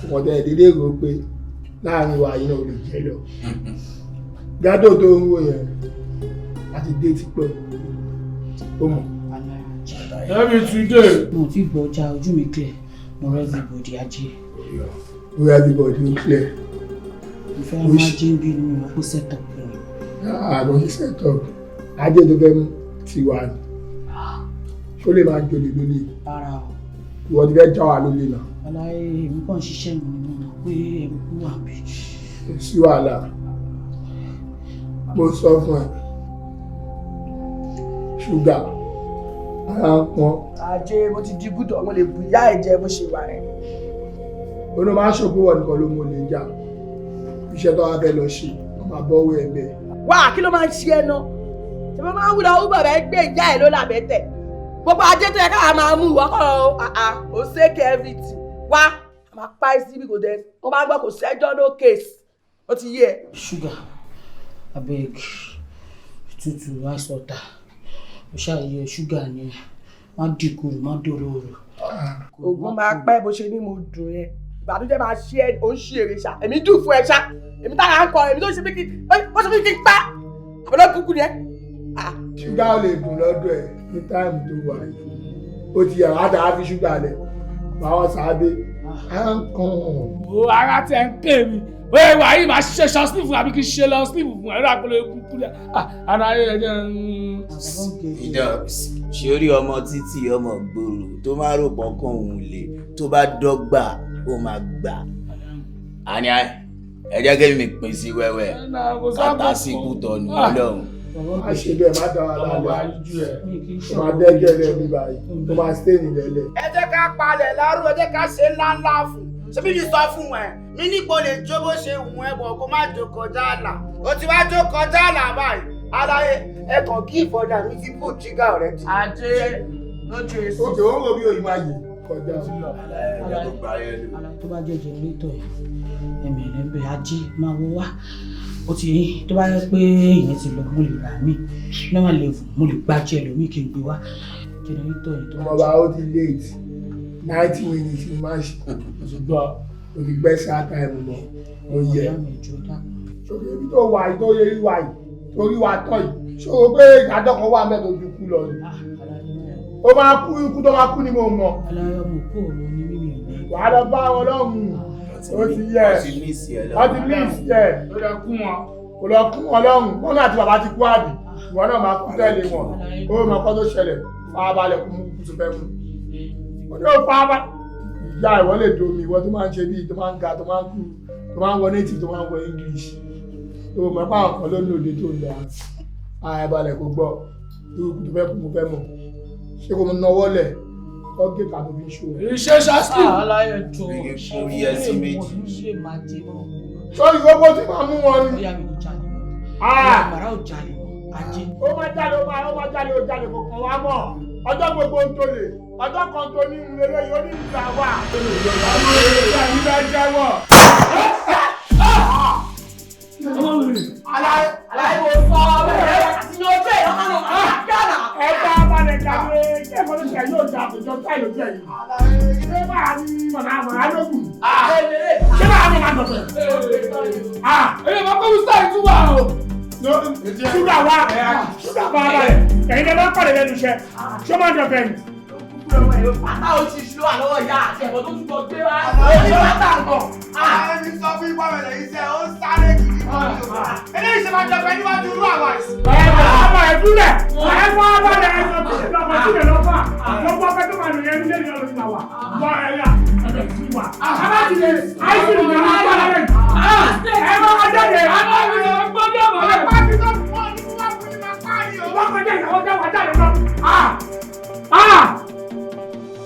Speaker 16: Kò tẹ̀ dédé rò pé láàrin wa yìí náà ò lè jẹ́ lọ. Gádò tó ń wò yẹn àti dé ti pẹ́, ó mọ̀.
Speaker 21: Every today.
Speaker 5: Mo ti gbọ́ ọjà ojú mi clear, mo rẹ́ everybody ajé.
Speaker 16: Mo rẹ́ everybody ó clear.
Speaker 5: Mo fẹ́ máa jẹ́ bí ni mo kó set up ni.
Speaker 16: Àmọ́ ṣe set up, ajé tó fẹ́ mú tiwa ni. Ṣó lè máa jolè lólè?
Speaker 5: Rárá o.
Speaker 16: Ìwọ ti fẹ́ já wa lólè náà.
Speaker 5: Aláyé èmi kàn ń ṣiṣẹ́ mi ni mo mọ̀ pé ẹ̀rù kú wà bí.
Speaker 16: Kò sí wàhálà. Mo sọ fún ẹ. Ṣúgà, ara ń pọn.
Speaker 9: Ajé mo ti di gúdọ̀ mo lè bu ìyá ẹ̀ jẹ bó ṣe wà rẹ̀.
Speaker 16: Ó ní máa ń ṣòkú wọ̀ nìkan ló mú olè jà. Iṣẹ́ tó wá fẹ́ lọ ṣe, wọ́n máa bọ́wọ́ ẹ̀ bẹ́ẹ̀.
Speaker 4: Wá kí ló máa ń ṣe ẹ náà? Ṣé mo máa ń wúlò ó bàbá ẹ gbé ìyá ẹ ló làbẹ́ tẹ̀? Gbogbo ajé tó yẹ káwa máa mú ìwọ kọ́ ọ àà ó ṣèké everything. Wá a máa pa ẹ́ síbi kò dẹ̀ wọ́n máa ń gbọ́ kò sẹ́jọ́ no case. Ó ti yé ẹ.
Speaker 5: Sugar, abeg, tútù ice water. Ó ṣàyẹ ṣúgà ni má dìkùrù má dòròrò.
Speaker 4: Ògùn máa pẹ́ bó ṣe ní mo dùn yẹn. Ìbànújẹ́ máa ṣe ẹ́ ò ń ṣe èrè ṣá. Èmi dùn fún ẹ ṣá. Èmi tára ń kọ èmi tó ṣe bí kí ó ṣe bí kí n pa. Àbẹ̀lẹ̀ kúkú ni ẹ.
Speaker 16: Ṣúgà ò lè dùn lọ́dọ̀ ẹ̀ ní táìmù tó wà yìí. Ó ti yàrá àtàrà fi ṣúgà lẹ̀. Báwọn sábẹ́ á ń kàn.
Speaker 21: Wo ara tẹ ń pè mí. Oye wà yìí máa ṣe ṣan sleeve fún àbí kí n ṣe lọ sleeve fún ẹ̀rọ àpẹẹrẹ kúkú rẹ̀. Ara ẹ̀ jẹ́ ń.
Speaker 15: Ìdán ṣe orí ọmọ títì ọmọ gbòòrò tó máa rò pọ̀nkàn òun lè tó bá dọ́gba ó máa gbà. Àní ẹ jẹ́ kí mi pín sí wẹ́wẹ́ kàtà sí kú tọ̀nù ọlọ́run.
Speaker 16: Má ṣe bẹ́ẹ̀ má dára lálẹ́. Ó máa dẹ́gẹ́ rẹ̀ bí báyìí. Ó máa stay nílẹ̀lẹ̀.
Speaker 9: Ẹ jẹ́ ká palẹ̀ lárú, ẹ jẹ́ ká ṣe ńláńlá fún. Ṣé bí mi sọ fún ẹ? Mi ní kò lè jó bó ṣe wù ẹ bọ̀ kó má jó kọjá àlà. Ó ti wá jó kọjá àlà báyìí. Aláyé ẹ kàn kí ìfọdà mi ti put trigger already.
Speaker 4: Ajé lójú èsì.
Speaker 16: Òkè ó ń wo bí òyìnbó ayé kọjá.
Speaker 5: Tó bá jẹ́ jẹnẹrétọ̀ yẹn, ẹ̀mí rẹ̀ bẹ̀ ajé máa wọ wá. Ó ti yín tó bá yẹ pé ìyẹn ti lọ mo lè rà mí. Normal level mo lè gbájẹ́ lómi kí n gbé wá. Jẹnẹrétọ̀ yẹn tó bá
Speaker 16: Ọmọ bá ó ti late. 90 minutes ni máa ṣe. O ti gbẹ́ sáà táìmù mọ́. Ó yẹ. Ṣòkè ibi tó wà yìí tó yẹ rí wa yìí torí wa tọ́ yìí. Ṣé o pé ìdájọ́ kan wà mẹ́tò ju kú lọ ni? Ó máa kú ikú tó máa kú ni mo mọ̀.
Speaker 5: Aláyọ̀ mo kó òun ní mímì ní.
Speaker 16: Wàá lọ bá wọn lọ́hùn-ún. Ó ti yẹ.
Speaker 15: Wọ́n ti miss ẹ lọ́hùn.
Speaker 16: Wọ́n ti miss ẹ.
Speaker 21: Ó lọ kú wọn.
Speaker 16: Kò lọ kú wọn lọ́hùn-ún. Wọ́n náà àti bàbá ti kú àbí. Ìwọ náà máa kú tẹ̀lé wọn. Ó mọ ọkọ tó ṣẹlẹ̀. Farabalẹ̀ kú mú kú tó fẹ́ mú. Ó ní ó farabalẹ̀. Ìyá ìwọ lè domi ìwọ tó máa ń ṣe bíi tó máa ń ga tó máa ń kú tó máa ń wọ native tó máa ń wọ English. Tó mọ̀ pé àwọn kan ló ní òde tó ń lọ àti farabalẹ̀ kó gbọ́. Irú kú tó fẹ́ kú mo fẹ́ mọ̀. Ṣé kò mọ náwó lẹ̀ kọ́ gé kà tó fi ń ṣòwò.
Speaker 21: Iṣẹ́ ṣáṣí.
Speaker 5: Aláyọ̀ jọ.
Speaker 15: Orí ẹ sí méjì.
Speaker 5: Ṣé máa jẹ mọ́?
Speaker 16: Sọ́rí gbogbo tí máa mú wọn ni.
Speaker 5: Bóyá mi ò jalè mọ́. Màrá ò jalè mọ́. Ajé.
Speaker 16: Ó máa jalè ó máa jalè ó jalè kò kàn wá mọ̀.
Speaker 9: Ọjọ́ gbogbo ń tó lè. Ọjọ́ kan tó ní ń lélẹ́ yóò ní ìgbà wà. Ìgbà jẹ́wọ́.
Speaker 4: Aláì mo sọ bẹ́ẹ̀ àti ní ojú ẹ̀ lọ́kàn náà gánà.
Speaker 9: Ẹ bá balẹ̀ jàdé kí ẹ̀fọ́ ló ṣe yóò jà àpèjọ táì lójú ẹ̀ yìí. Ṣé báà ní màmá màá lókun? Ṣé báà ní màá dọ̀fẹ̀?
Speaker 21: Èmi máa kó wíṣọ ìtúwà o.
Speaker 9: Ṣúgà wá ṣúgà bá ara rẹ̀ ẹ̀yin lè máa ń pàdé lẹ́nu iṣẹ́ ṣé máa ń dọ̀fẹ̀ ni?
Speaker 4: Pátá oṣiṣi ló wà lọ́wọ́ ìyá àti ẹ̀fọ́ tó túbọ̀ gbé wá. Ó ní pátá nǹkan.
Speaker 13: Àwọn ẹni sọ fún ipá rẹ̀ lẹ́yìn iṣẹ́ ó ń sáré gidi kan ní o. Eléyìí ṣe máa jọba níwájú irú àwa yìí.
Speaker 9: Ọmọ ìdúlẹ̀ ẹ fọ́ abalẹ̀ ẹ sọ fún ìlọ́mọ sílẹ̀ lọ́fà lọ́pọ̀ fẹ́ tó máa lò yẹn nílé ìyá lórí wa. Bọ́ ẹ̀yà ẹ̀bẹ̀ sí wa. Abájílẹ̀ àìsí ìgbà máa ń bá rẹ̀. Ẹ máa wá jáde. Wọ́n kọjá ìyàwó jáwọ́ jáde lọ.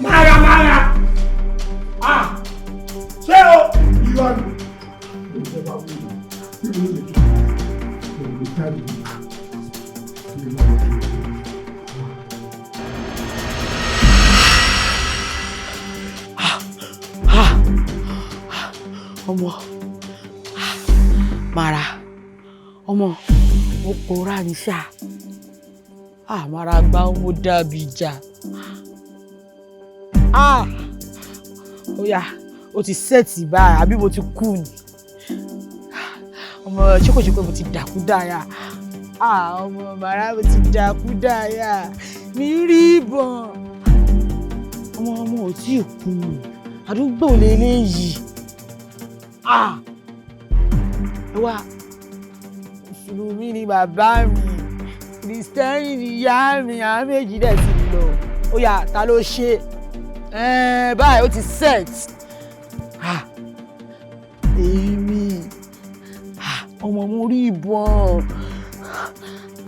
Speaker 9: Mara mara. Ṣé o irọ́ ni?
Speaker 5: Ọmọ mara ọmọ mo pòórá ní ṣá mara gba ọmọ dàbí ìjà ó yá ó ti sẹ́ẹ̀tì báyìí àbí mo ti kú ni ọmọ ṣé kò ṣe pé mo ti dàkú dáyà ọmọ mara mo ti dàkú dáyà mi rí ìbọn ọmọ ọmọ ò tí ì kú àdúgbò lélẹ́yìí ẹ wá mùsùlùmí ni bàbá mi kìrìsìtẹ́nì ni ìyá mi àwọn méjì dẹ̀ ti lọ ó yá ta ló ṣe báyìí ó ti set èmi ọmọ mo rí ìbọn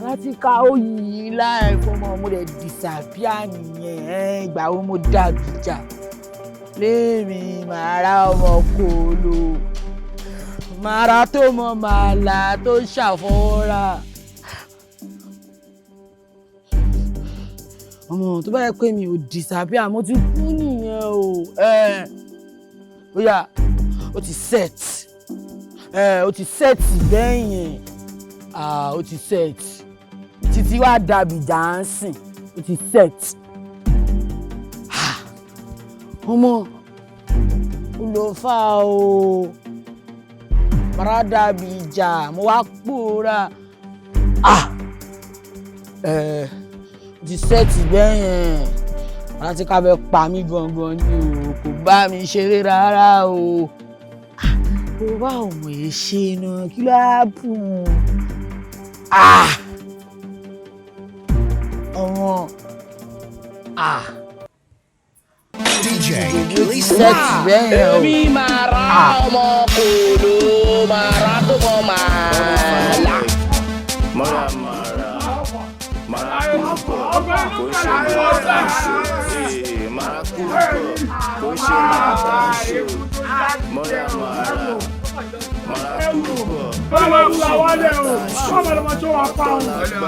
Speaker 5: láti ká òyìn láì fọmọ mo dẹ̀ disappear nìyẹn ìgbà wo mo dàbí ìjà lémi màrá ọmọ kò lò màrá tó mọ màlà tó ṣàfọwọ́rà. Ọmọ tó bá yẹ pé mi ò disappear mo ti kú nìyẹn o. Ó yá ó ti set ó ti set bẹ́yẹn ó ti set títí wá dàbí jàǹsìn ó ti set. Ọmọ ó lọ fà o mara dàbí ìjà mo wá pòórá ti sẹ́ẹ̀tì bẹ́yẹn láti ká fẹ́ pa mí gangan ni o kò bá mi ṣeré rárá o kò bá òun yìí ṣe náà kí ló á bùn ọmọ
Speaker 12: DJ Lisa.
Speaker 4: Èmi máa ra ọmọ kòló máa ra tó mọ máa là.
Speaker 3: Mara mara mara kúrúkọ kò ń ṣe mara tá ń ṣe mara kúrúkọ kò ń ṣe mara tá ń ṣe mara mara mara kúrúkọ.
Speaker 9: Báwo ni wàá wálé o? Báwo ni wàá tó wàá pa o?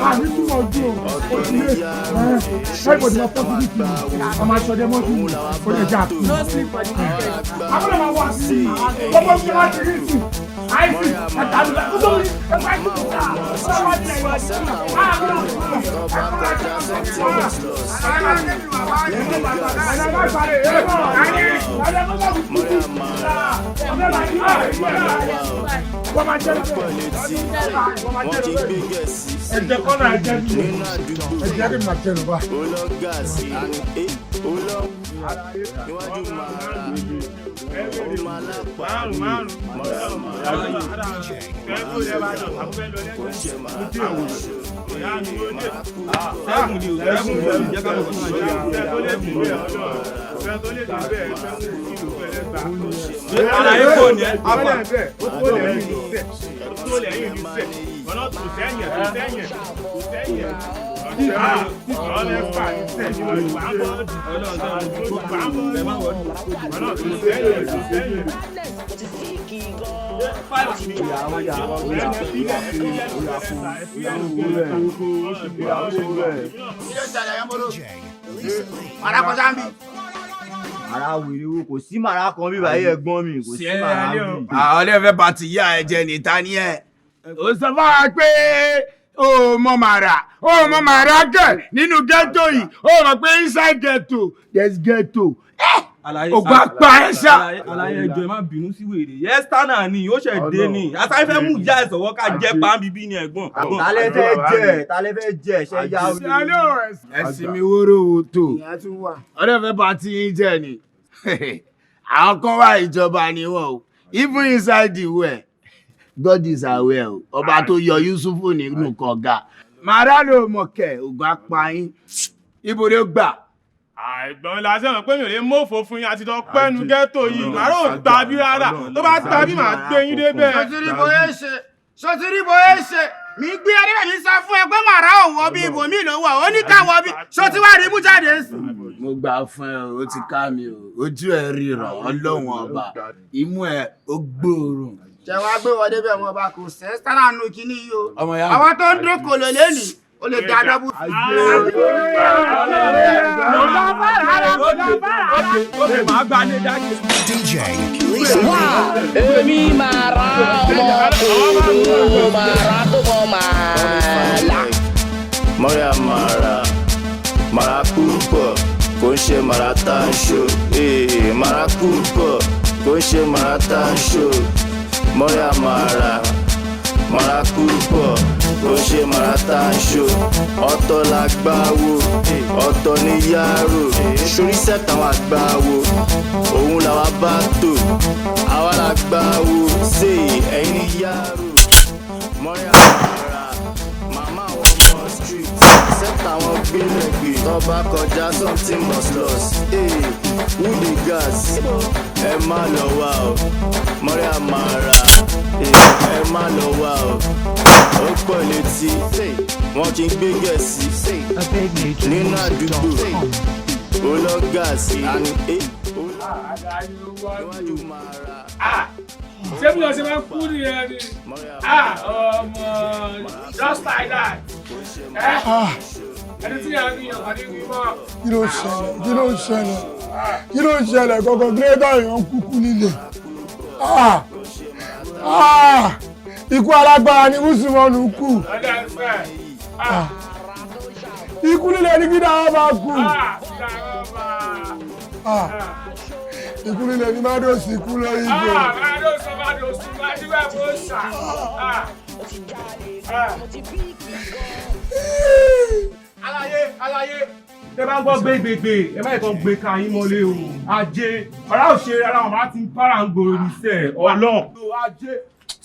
Speaker 9: Àní túmọ̀ ojú o. O ti lé ẹ̀ kò ní ọ̀pọ̀ fún mi. Ọmọ aṣọ́dẹ mọ́tò kò lè jà kú. Àbúrò máa wà sí i. Gbogbo ìṣẹ́ wa ti rí sí i. Àìsí ẹ̀ka ló kó sórí ẹ̀ka ìlú ká. Ọ̀rọ̀ wa ti ẹ̀yọ̀ sí i. Ẹ̀jẹ̀ kọ́nà ẹ̀jẹ̀ mi. Ẹ̀jẹ̀ kí n máa jẹ́ lọ́ba.
Speaker 3: Olọ́gàsì olọ́ níwájú mara ó máa lápá mara mara kò ń ṣe mara
Speaker 20: Àlàyé kò ní ẹ́. Afa. Ó tó lẹ́yìn ní sẹ̀. Ó tó lẹ́yìn ní sẹ̀. Ọ̀nà tó sẹ́yìn tó sẹ́yìn tó sẹ́yìn. Ọ̀nà fà ní sẹ̀ ní wà á bọ̀ ọ̀nà tó sẹ́yìn tó sẹ́yìn.
Speaker 15: Màrà kọjá ń bí.
Speaker 19: Màrà wèrè wo, kò sí màrà kan bí báyìí, ẹ̀gbọ́n mi, kò sí màrà bí.
Speaker 15: Àwọn ilé fẹ́ bá ti yá ẹ jẹ ní ta ni ẹ. Ó sọ fún wa pé o mọ màrà, o mọ màrà kẹ nínú ghetto yìí, o mọ̀ pé inside ghetto there is ghetto. Ògùn apá ẹ ṣá.
Speaker 20: Àlàyé, ẹjọ́, ẹ má bínú sí wèrè. Yẹ́sítánà ni ó ṣẹ̀ dé ni àtàwọn fẹ́ mú ìyá ẹ̀ sọ̀wọ́ ká jẹ́ pàǹbíbí ni, ẹ̀gbọ́n.
Speaker 19: Ta lẹ fẹ́ jẹ? Ta lẹ fẹ́ jẹ? Ṣe ya wèrè.
Speaker 15: Ẹ̀sìn mi wóró wo tó ọ̀rẹ́ fẹ́ bá ti yín jẹ́ ni. Àwọn kan wà, ìjọba ni wọ́n o. Even inside the well, God is aware o. Ọba tó yọ Yusufu nínú kànga, màrá ló mọ̀ kẹ́. Ògùn apá yín, ibo ló gbà?
Speaker 2: Àìgbọ́n la ṣe mọ̀ pé mi ò lè mọ̀fọ́ fún yín àti lọ pẹ́nu ghetto yìí. Màrá ò tàbí rárá, tó bá tàbí màá gbé yín débẹ̀.
Speaker 9: Sotiri bóyá ṣe, sotiri bóyá ṣe mi gbé ẹni bẹ̀ mi sọ fún ẹ pé màrá ò wọ bí, ibòmí ló wọ̀, ó ní ká wọ bí. Sotí wàá rí mú jáde sí.
Speaker 15: Mo gbà fún ẹ, o ti ká mi o, ojú ẹ ríran, Ọlọ́run ọba, imú ẹ ó gbóòórùn.
Speaker 9: Ṣé wàá gbé wọlé bẹ́ẹ̀, wọn bá kò sẹ́ sára nù kínní yìí o.
Speaker 15: Ọmọ ìyá mi.
Speaker 9: Àwọn tó ń dókòlò lẹ́nìí ó lè dá dọ́bù.
Speaker 12: DJ
Speaker 4: Èmi máa ra ọmọ kòrò, máa ra tó mọ máa là.
Speaker 3: Mọ́ríà màrà, màrà púpọ̀, kò ń ṣe màrà tá a ṣò. Ee, màrà púpọ̀, kò ń ṣe màrà tá a ṣò. Mọ́ríà màrà, màrà púpọ̀, kò ń ṣe màrà tá a ṣò. Ọ̀tọ̀ la gbá wo, ọ̀tọ̀ ní yàrá. Sórí sẹ́tàn àgbà wo, òun làwa bá tò. Àwa la gbá wo, ṣe ẹ̀yin ní yàrá. Mọ́ríà màrà, màmá àwọn ọmọ street sẹ́tà wọn gbélẹ̀gbè. Tọ́ba kọjá, something must loss. Hey, who dey gas? Ẹ má lọ wá o. Mọ́ríà màrà, ẹ má lọ wá o. Ó pọ̀ létí, wọn kì í gbé gẹ̀ẹ́sì nínú àdúgbò. Ó lọ gáàsì àní. Níwájú màrà.
Speaker 21: Ṣé bí wọ́n ṣe máa ń kú nìyẹn ni? Ọmọ, just like that. Ẹni tí yàrá ní ọkàn ní wíwọ́.
Speaker 16: Kí ló ṣẹlẹ̀? Kí ló ṣẹlẹ̀? Kí ló ṣẹlẹ̀ gọ́gọ́? Gírẹ́dà èèyàn kúkú nílé. Ikú alágbára ni mùsùlùmọ́nù kú. Ikú líle ní kí dáhà máa kú. Ikú líle ní mádòsì kú lórí ìgò.
Speaker 21: Mádòsì, mádòsì, mádìwẹ̀ bó ṣà.
Speaker 2: Àlàyé, àlàyé, tẹ bá ń gbọ́ gbégbégbé, ẹ má yẹ kàn gbé ka yín mọ́lé o. Ajé ọ̀rá ò ṣe rárá, wọn bá ti ń para ń gbòòrò níṣẹ́ ọlọ́run.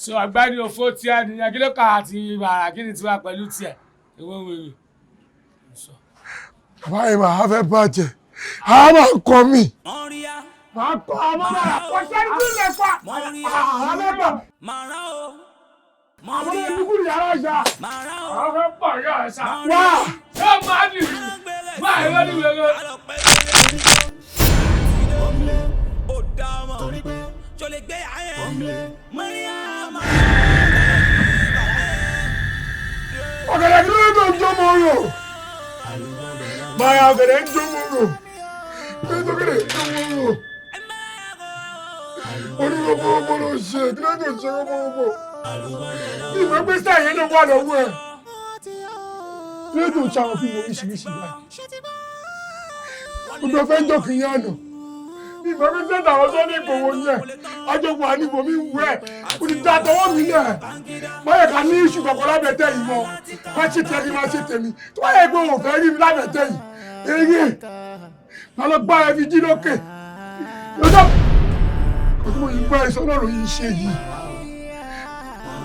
Speaker 21: Sọ àgbáni òfò tí a nìyẹn, kí ló kà àti bàrà, kí ni tiwa pẹ̀lú tiẹ̀, ewé wèrè.
Speaker 16: Bàbá yìí máa fẹ́ bàjẹ́, a máa kọ́ mi. Máa kọ́ ọmọ náà, kò sẹ́ni tí lè pa àwọn mẹ́fà. Àwọn olùkú ni yàrá ìjà.
Speaker 21: Àwọn fẹ́ pọ̀ yọ̀ ẹ̀ sá.
Speaker 16: Wá.
Speaker 21: Ṣé o máa dì í? Wá ìwé ni wèrè.
Speaker 16: Ọ̀gẹ̀dẹ̀, kí ló dé tó ń jó mọ́ rò? Báyà, ọ̀gẹ̀dẹ̀ ń jó mọ́ rò. Kí ló dé tó ọ̀gẹ̀dẹ̀ ń jó mọ́ rò? Oníròbòròbò ló ṣe, kí ló dé tó ṣe ròbòròbò? Ìmọ̀ pé sáà yẹn ló wà lọ́wọ́ ẹ̀. Kí ló dé tó ṣe àwọn fíìmù oríṣiríṣi báyìí? Gbogbo fẹ́ jọ kì í yànnà. Ìmọ̀ pé sẹ́ńtà àwọn tó ní ìgbòho yẹn, àjọ wà ní ibòmí wù ẹ̀, kò ní da tọwọ́ mi lẹ̀. Báyọ̀ ká ní iṣu kọ̀ọ̀kan lábẹ́tẹ̀ yìí mọ́, má ṣe tẹ̀mí, má ṣe tẹ̀mí. Tó bá yẹ pé òun ò fẹ́ rí mi lábẹ́tẹ̀ yìí, eré, má lọ gbá ẹ fi jí lókè. Lọ́jọ́ kò tí mo yìí gbá iṣẹ́ ọlọ́run yìí ṣe yìí.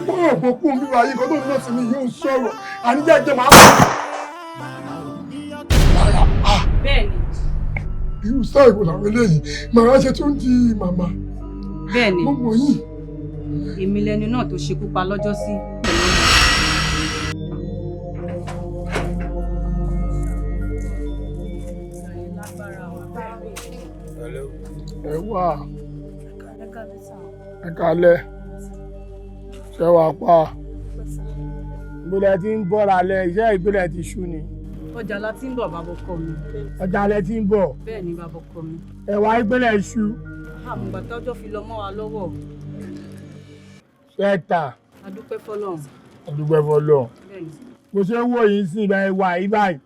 Speaker 16: Mo rò pé kú omi wáyé kan tó ń lọ sí mi yóò sọ̀rọ̀, àníjẹ́ jẹ́ máa.
Speaker 22: Bẹ́ẹ̀ni.
Speaker 16: Irú sáà ìwò làwọn eléyìí, màmá ṣe tún di màmá.
Speaker 22: Bẹ́ẹ̀ni.
Speaker 16: Mo mọ̀ yín.
Speaker 22: Èmi lẹni náà tó ṣekú pa lọ́jọ́ sí.
Speaker 16: Ẹ wà, ẹ kálẹ́. Ṣé wàá pa? Ìgbélẹ̀ tí ń bọ̀ lálẹ́, iṣẹ́ ìgbélẹ̀ ti ṣú ni.
Speaker 22: Ọjà la ti ń bọ̀, bàbá ọkọ mi.
Speaker 16: Ọjà lẹ ti ń bọ̀.
Speaker 22: Bẹ́ẹ̀ ni, bàbá ọkọ mi.
Speaker 16: Ẹ̀wà ìgbélẹ̀ ṣú.
Speaker 22: Àmùgbà tọ́jọ́ fi lọ mọ́ wa lọ́wọ́.
Speaker 16: Ṣé ẹ tà?
Speaker 22: A dúpẹ́ fọ́lọ́run.
Speaker 16: A dúpẹ́ fọ́lọ́run.
Speaker 22: Bẹ́ẹ̀ ni.
Speaker 16: Mo ṣe ń wò yín sí ibà ẹwà yìí báyìí.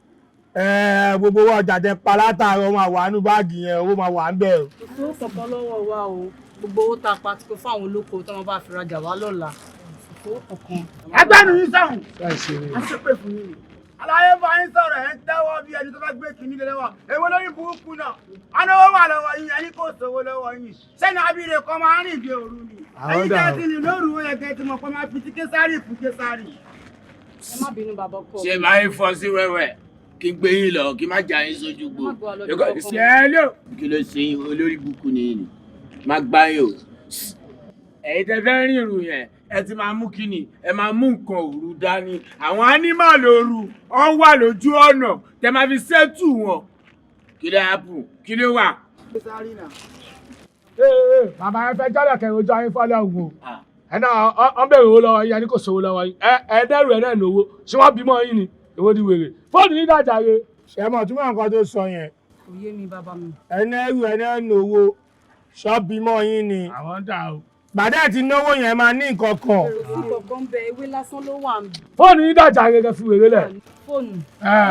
Speaker 16: Gbogbo owó ọjà tẹ pa látàárọ̀ máa wà nínú báàgì yẹn, owó máa wà ń bẹ̀ o.
Speaker 22: Kò sówó kankan lọ́wọ́ wa o. Gbogbo owó tá a pa ti kó fáwọn olóko tí wọ́n bá fi rajà wá lọ́la. Kò sówó kankan.
Speaker 9: Ẹgbẹ́ nu yín sọ̀hún. A ṣe pé fún yín ni. Àlàyé bá yín sọ̀rọ̀ ẹ̀ ń tẹ́wọ́ bí ẹni tó fẹ́ gbé kínní lé lọ́wọ́. Èwo lórí burúkú náà? Anáwó wà lọ́wọ́ yín, ẹni kò sówó lọ́wọ́ yín. Sẹ́ni abíire kan máa ń rìn bí òru ni. Ẹ̀yin tẹ́ ti rìn lóru, ó yẹ kẹ́ ti mọ̀ pé máa fi ti Késárì fún Késárì.
Speaker 22: Ẹ má bínú, bàbá ọkọ mi.
Speaker 15: Ṣé máa ń fọ sí wẹ́wẹ́ kí n gbé yín lọ kí n má jà yín sójú gbò?
Speaker 22: Má gbé wa lọ bí ọkọ mi.
Speaker 15: Ṣẹ́ẹ́lò kí ló ṣe yín? Olórí burúkú ni yín ni, má gbá yín o. Ẹ̀yin tẹ́ fẹ́ rìn ìrù yẹn, ẹ ti máa mú kíni, ẹ máa mú nǹkan òru dání. Àwọn ánímàlì òru ọ̀n wà lójú ọ̀nà tẹ́ máa fi ṣẹ́tù wọn. Kí ló hápù? Kí ló wà?
Speaker 21: Ee, bàbá ẹ fẹ́ jálẹ̀ kẹrin ojú ayé fọlọ́run o. Ẹ náà ọ ń bèrè owó lọ́wọ́ yín, ẹni kò sówó lọ́wọ́ yín. Ẹ dẹ́rù ẹ náà lówó. Ṣé wọ́n bímọ yín ni? Èwo di wèrè? Fóònù yín dàjà re.
Speaker 16: Ṣé mọ̀ túmọ̀ nǹkan tó sọ yẹn?
Speaker 22: Kò yé mi, bàbá mi.
Speaker 16: Ẹni ẹrù ẹni ẹnu owó ṣọ́ọ̀bì mọ́ yín ni.
Speaker 21: Àwọn dà o.
Speaker 16: Gbàdá ti náwó yẹn máa ní nǹkan kan.
Speaker 22: Kò sí kankan bẹ, ewé lásán ló wà ń bẹ.
Speaker 21: Fóònù yín dàjà re kẹ́ fi wèrè lẹ̀.
Speaker 22: Fóònù.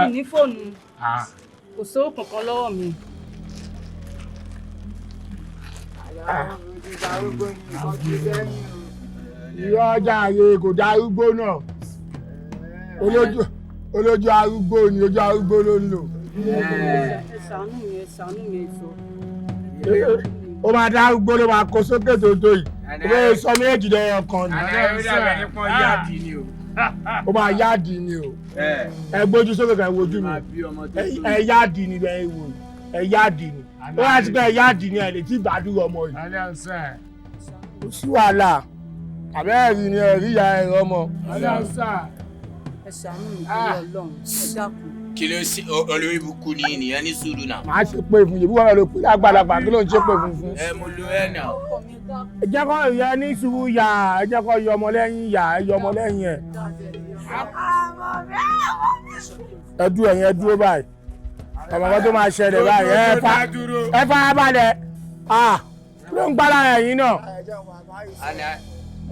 Speaker 22: Mi ní fóònù. Kò sówó kankan lọ́wọ́ mi.
Speaker 16: Irọ́ ọjà rè kò dá arúgbó náà. Olójú arúgbó ni, ojú arúgbó ló ń lò.
Speaker 22: Ẹ ṣàánú mi, ẹ ṣàánú mi, ẹ jọ̀ọ́.
Speaker 16: Ó máa dá arúgbó ló máa kó sókè tó tó yìí. Ó bẹ́ẹ̀ sọ méjì lẹ́yìn kan ni. Ó máa yáàdì ni o. Ẹ gbójú sókè kan, ẹ wojú mi. Ẹ yáàdì ni ẹ wò. Ẹ yáàdì ni. Ó yà sí pé ẹ yáàdì ni ẹ lè tí gbàdúrà ọmọ yìí. Kò sí wàhálà. Àbẹ́ẹ̀rí ni ẹ̀rí ìyá ẹ̀rọ ọmọ.
Speaker 22: Ẹ ṣàánú mi torí Ọlọ́run, ẹ dákun.
Speaker 15: Kí ló ṣe olórí burúkú ni yín ni? Ẹ ní sùúrù náà.
Speaker 16: Màá ṣe pé fún yìí, bí wọ́n lọ pé àgbàlagbà kí ló ń ṣe pé fún fún.
Speaker 15: Ẹ mo lo ẹ náà.
Speaker 16: Ẹ jẹ́ kó ìyá ní sùúrù yà, ẹ jẹ́ kó yọ ọmọ lẹ́yìn yà, ẹ yọ ọmọ lẹ́yìn ẹ̀. Ẹ dúró, ẹ̀yin ẹ dúró báyìí. Ọmọ kan tó máa ṣẹlẹ̀ báyìí, ẹ fa balẹ̀. Kí ló ń gbá lára ẹ̀yin náà?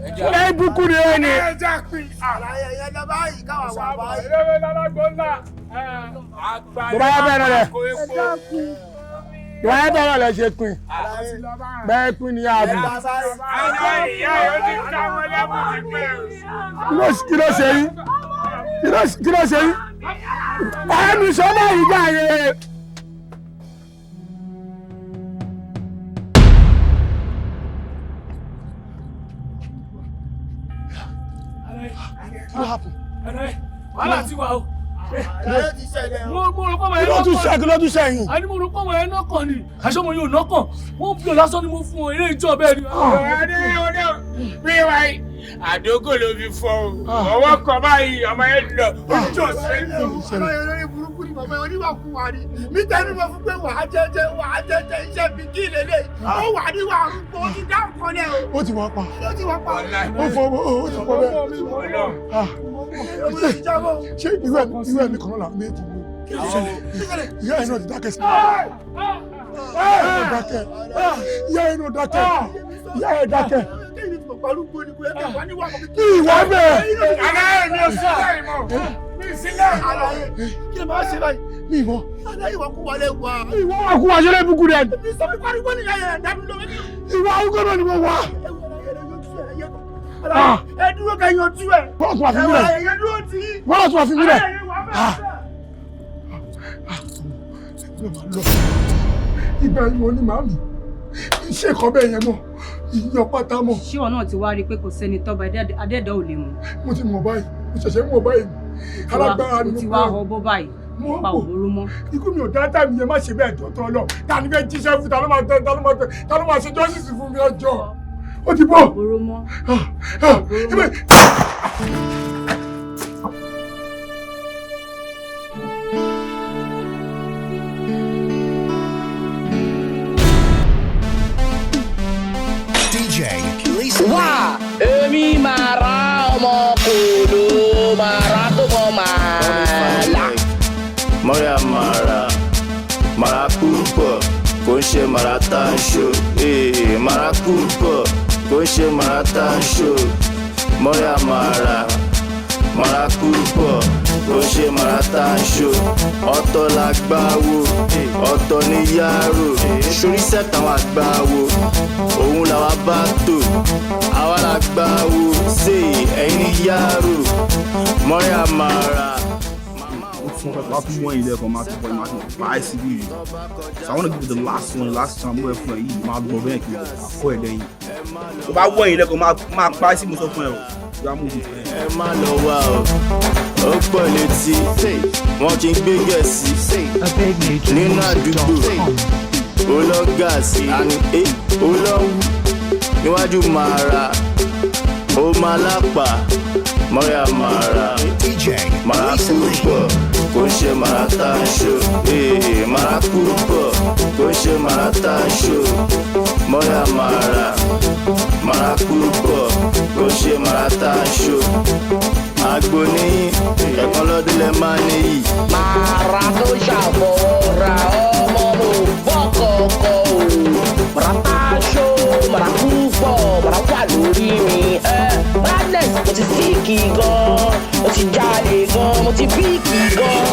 Speaker 16: Ṣé ibùkún ni ó ní?
Speaker 9: Ẹ jẹ́ pín. Àlàyé ẹ̀yẹ lọ báyìí káwà wà báyìí.
Speaker 16: Tó bá yẹ bẹ́ẹ̀ náà lẹ̀. Tó bá yẹ bẹ́ẹ̀ náà lẹ̀ ṣe pín. Bẹ́ẹ̀ pín ní àbí. Kí ló ṣe yín? Kí ló ṣe yín? Ẹnu sọ́mọ́ yìí gbà yẹn. What happened?
Speaker 21: Wàhálà ti wà o. Mo rò pé ọmọ
Speaker 16: Kí
Speaker 21: yẹn
Speaker 16: ló tún ṣe? Kí ló tún ṣe yín?
Speaker 21: A ní mo rò pé ọmọ yẹn náà kàn ni. Aṣọ ọmọ yóò nọ́kàn. Wọ́n bí ọ lásán ni mo fún ọ eré ìjọ bẹ́ẹ̀ ni.
Speaker 15: Bí wàá àdógò ló fi fọ o. Ọwọ́ kan báyìí ọmọ yẹn lọ. Ojú ọ̀sẹ̀ lò.
Speaker 9: Ọlọ́yẹ olórí burúkú ni bàbá oníwàkuwà ni. Mi tẹnu mọ́ fún pé wàá jẹ́jẹ́, wàá jẹ́jẹ́ iṣẹ́ mi kí lélẹ̀. Ó wà ní wàá rúgbó, ó ti dá nǹkan lẹ̀ o.
Speaker 17: Ó ti wá pa.
Speaker 9: Ó ti wá pa.
Speaker 17: Ó fọ ó ti fọ bẹ́ẹ̀. Ṣé irú ẹ̀mí kan náà làwọn méjì lò? Ìyá ẹ̀ náà ti dákẹ́ sí. Ìyá ẹ̀ náà dákẹ́. Ìyá ẹ̀ dákẹ́. Ìwà bẹ́ẹ̀.
Speaker 15: Àlàyé mi ò sílẹ̀ ìmọ̀. Mi sílẹ̀ ìmọ̀.
Speaker 9: Kí ló máa ṣe báyìí?
Speaker 17: Mi ìmọ̀.
Speaker 9: Àlàyé ìwà kú wọlé wà.
Speaker 16: Ìwà wà kú wà ṣe lè bukú rẹ̀.
Speaker 9: Mi sọ fún pariwo nìyá yẹn dàbí lórí.
Speaker 16: Ìwà arúgbó náà ni mo wà.
Speaker 9: Ẹ dúró kẹ́ yanjú ẹ̀.
Speaker 16: Bọ́lá tún wà fi mí lẹ̀.
Speaker 9: Ẹ dúró tì í.
Speaker 16: Bọ́lá tún wà fi mí lẹ̀.
Speaker 17: Ìgbà yìí mo ní màmí. Iṣẹ́ kan bẹ́ẹ̀ yẹn mọ̀, ìyọ pátá mọ̀.
Speaker 22: Ṣé ìwọ náà ti wá rí i pé kò sẹ́ni tọ́ba adẹ́dọ̀ ò lè mú?
Speaker 17: Mo ti mọ̀ báyìí, mo ṣẹ̀ṣẹ̀ mọ̀ báyìí. Alágbára ni
Speaker 22: mo
Speaker 17: mo
Speaker 22: ti wá họ bó báyìí.
Speaker 17: Mo
Speaker 22: Pa òbóró mọ́.
Speaker 17: Ikú mi ò dá tàbí yẹn má ṣe bẹ́ẹ̀ tọ́tọ́ lọ. Ta ni fẹ́ jíṣẹ́ fún ta ló máa tẹ́ ta ló máa tẹ́ ta ló máa ṣe justice fún mi ọjọ́. Ó ti bọ̀.
Speaker 22: Òbóró mọ́.
Speaker 12: DJ Lisa.
Speaker 4: Wá èmi màrá.
Speaker 3: màrátà ń ṣó. Màrá púpọ̀ kò ń ṣe màrátà ń ṣó. Mọ́ríà màrà màrá púpọ̀ kò ń ṣe màrátà ń ṣó. Ọ̀tọ̀ làgbáwo, ọ̀tọ̀ ní yàrá. Sórí sẹ́tàwọn àgbáwo, òun làwa bá tò. Àwa làgbáwo, ṣe ẹ̀yin ní yàrá. Mọ́ríà màrà.
Speaker 6: Máa tún wọ́n ilé ẹ̀kọ́, máa tún wọ́n, máa tún pa ẹ́ síbí yìí. So I wanna give you the last one, the last time mo ẹ fún ẹ yìí, máa lọ bẹ́ẹ̀ kí n kọ́ ẹ lẹ́yìn. Tó bá wọ́n ilé ẹ̀kọ́, máa pa ẹ́ sí, mo sọ fún ẹ o. You are moving.
Speaker 3: Ẹ má lọ wá o, ó pọ̀ létí, wọ́n ti ń gbé gẹ̀ẹ́sì nínú àdúgbò. Olọ́gàsì àní ẹ olọ́wù níwájú màrà, ó máa lápá. Mọ́ríà màrà màrà púpọ̀ kò ń ṣe màrà tá a ṣó. Màrà púpọ̀ kò ń ṣe màrà tá a ṣó. Mọ́ríà màrà màrà púpọ̀ kò ń ṣe màrà tá a ṣó. Àgbo níyìn ẹ̀kan lọ́dún lẹ máa níyì.
Speaker 5: Màrà tó ṣàfọwọ́ra ọmọ mo bọ́kọ̀ọ̀kọ̀ o. Màrà tá a ṣó, màrà púpọ̀, màrà wà lórí mi. Madness, mo ti síìkì gan, mo ti jalè gan, mo ti píìkì gan.